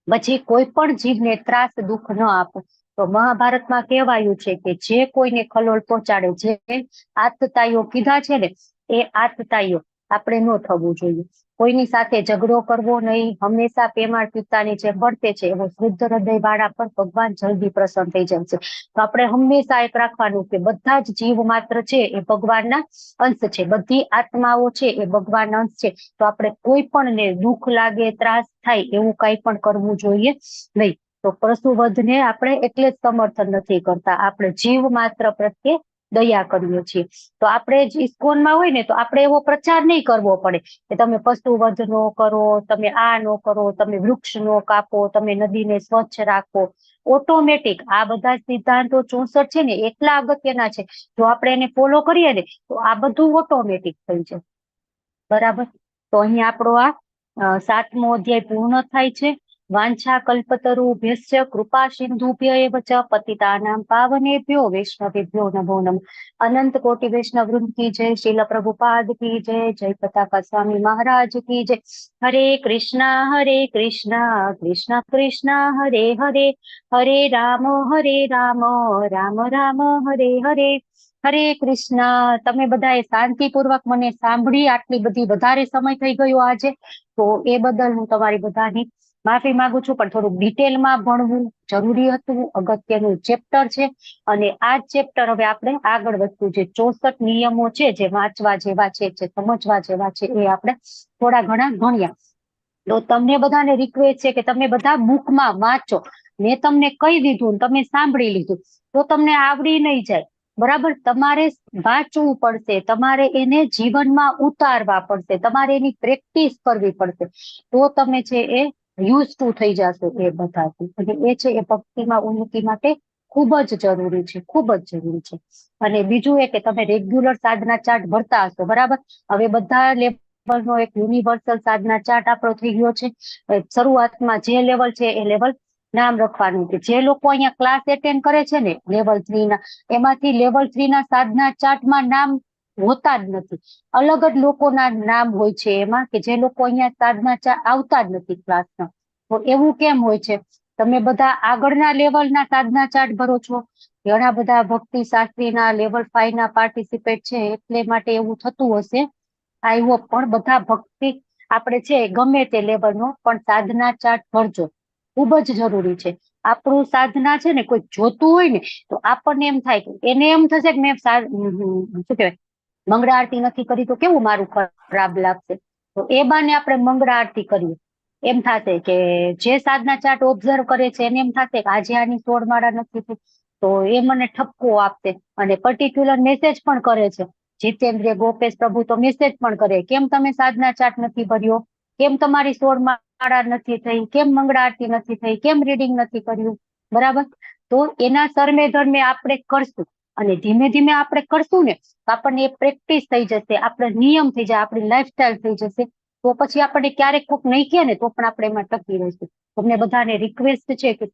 પછી કોઈ પણ જીવને ત્રાસ દુઃખ ન આપો. તો મહાભારતમાં કહેવાયું છે કે જે કોઈને ખલોલ પહોંચાડે, જે આતતાઈઓ કીધા છે ને, એ આતતાઈઓ આપણે ન થવું જોઈએ. કોઈની સાથે ઝઘડો કરવો નહીં, હંમેશા પ્રેમાળ પિતાની જેમ વર્તે છે એવો શુદ્ધ હૃદય વાળા પર ભગવાન જલ્દી પ્રસન્ન થઈ જાય છે. તો આપણે હંમેશા એક રાખવાનું કે બધા જ જીવ માત્ર છે એ ભગવાનના અંશ છે, બધી આત્માઓ છે એ ભગવાનના અંશ છે. તો આપણે કોઈ પણ ને દુઃખ લાગે, ત્રાસ થાય એવું કઈ પણ કરવું જોઈએ નહીં. તો પશુવધને આપણે એટલે જ સમર્થન નથી કરતા, આપણે જીવ માત્ર પ્રત્યે દયા કરીએ છીએ. તો આપણે જ ઇસ્કોનમાં હોય ને તો આપણે એવો પ્રચાર નહીં કરવો પડે કે તમે પશુવધ નો કરો, તમે આ નો કરો, તમે વૃક્ષ નો કાપો, તમે નદીને સ્વચ્છ રાખો. ઓટોમેટિક આ બધા સિદ્ધાંતો 64 છે ને એટલા અગત્યના છે, જો આપણે એને ફોલો કરીએ ને તો આ બધું ઓટોમેટિક થઈ જાય. બરાબર. તો અહીં આપણો આ 7મો અધ્યાય પૂર્ણ થાય છે. વાંછા કલ્પતરુભ્યશ્ચ કૃપા સિંધુભ્ય એવ ચ પતિતાનાં પાવનેભ્યો વૈષ્ણવેભ્યો નમો નમઃ. અનંત કોટી વૈષ્ણવ વૃંદ કી જય, શીલ પ્રભુપાદ કી જય, જય પતાકા સ્વામી મહારાજ કી જય. હરે કૃષ્ણ હરે કૃષ્ણ કૃષ્ણ કૃષ્ણ હરે હરે, હરે રામ હરે રામ રામ રામ હરે હરે. હરે કૃષ્ણ. તમે બધાએ શાંતિપૂર્વક મને સાંભળી, આટલી બધી વધારે સમય થઈ ગયો આજે, તો એ બદલ હું તમારી બધાની માફી માંગુ છું, પણ થોડુંક ડિટેલમાં ભણવું જરૂરી હતું, અગત્યનું ચેપ્ટર છે. અને આ ચેપ્ટર હવે આપણે આગળ વધતું જે 64 નિયમો છે, જે વાંચવા જેવા છે, જે સમજવા જેવા છે, એ આપણે થોડા ઘણા ભણ્યા. તો તમને બધાને રિક્વેસ્ટ છે કે તમે બધા બુકમાં વાંચો. મેં તમને કહી દીધું, તમે સાંભળી લીધું તો તમને આવડી નહીં જાય, બરાબર? તમારે વાંચવું પડશે, તમારે એને જીવનમાં ઉતારવા પડશે, તમારે એની પ્રેક્ટિસ કરવી પડશે, તો તમે છે એ યુઝ ટુ થઈ જશો એ બધાથી. અને એ છે એ ભક્તિમાં ઉન્નતિ માટે ખૂબ જ જરૂરી છે, ખૂબ જ જરૂરી છે. અને બીજું એ કે તમે રેગ્યુલર સાધના ચાર્ટ ભરતા હશો, બરાબર? હવે બધા લેવલનો એક યુનિવર્સલ સાધના ચાર્ટ આપણો થઈ ગયો છે. શરૂઆતમાં જે લેવલ છે એ લેવલ નામ લખવાનું, કે જે લોકો અહીંયા ક્લાસ એટેન્ડ કરે છે ને લેવલ 3 ના, એમાંથી લેવલ 3 ના સાધના ચાર્ટમાં નામ હોતા જ નથી, અલગ જ લોકોના નામ હોય છે એમાં, કે જે લોકો અહીંયા સાધના આવતા જ નથી ક્લાસમાં. તો એવું કેમ હોય છે? તમે બધા આગળના લેવલના સાધના ચાર્ટ ભરો છો, ઘણા બધા ભક્તિ શાસ્ત્રીના લેવલ 5 ના પાર્ટિસિપેટ છે, એટલે માટે એવું થતું હશે, I hope. પણ બધા ભક્તિ આપણે છે ગમે તે લેવલનો, પણ સાધના ચાર્ટ ભરજો, ખૂબ જ જરૂરી છે. આપણું સાધના છે ને કોઈ જોતું હોય ને તો આપણને એમ થાય કે એને એમ થશે કે મેં શું કહેવાય મંગળા આરતી નથી કરી તો કેવું મારું ખરાબ લાગશે, તો એ બાને આપણે મંગળા આરતી કરીએ. એમ થશે કે જે સાધના ચાર્ટ ઓબ્ઝર્વ કરે છે એને એમ થશે કે આજે આની 16 માળા નથી થઈ, તો એ મને ઠપકો આપશે. અને પર્ટિક્યુલર મેસેજ પણ કરે છે જીતેન્દ્રિય ગોપેશ પ્રભુ, તો મેસેજ પણ કરે, કેમ તમે સાધના ચાર્ટ નથી ભર્યો, કેમ તમારી 16 માળા નથી થઈ, કેમ મંગળા આરતી નથી થઈ, કેમ રીડિંગ નથી કર્યું, બરાબર? તો એના સરમે ધર્મે આપણે કરશું અને ધીમે ધીમે આપણે કરશું ને તો આપણને એ પ્રેક્ટિસ થઈ જશે, આપણે નિયમ થઈ જાય, આપણી લાઈફસ્ટાઈલ થઈ જશે. તો પછી આપણને ક્યારેક કોક નહીં કહે ને તો પણ આપણે એમાં ટકી રહીશું. તમને બધાને રિક્વેસ્ટ છે કે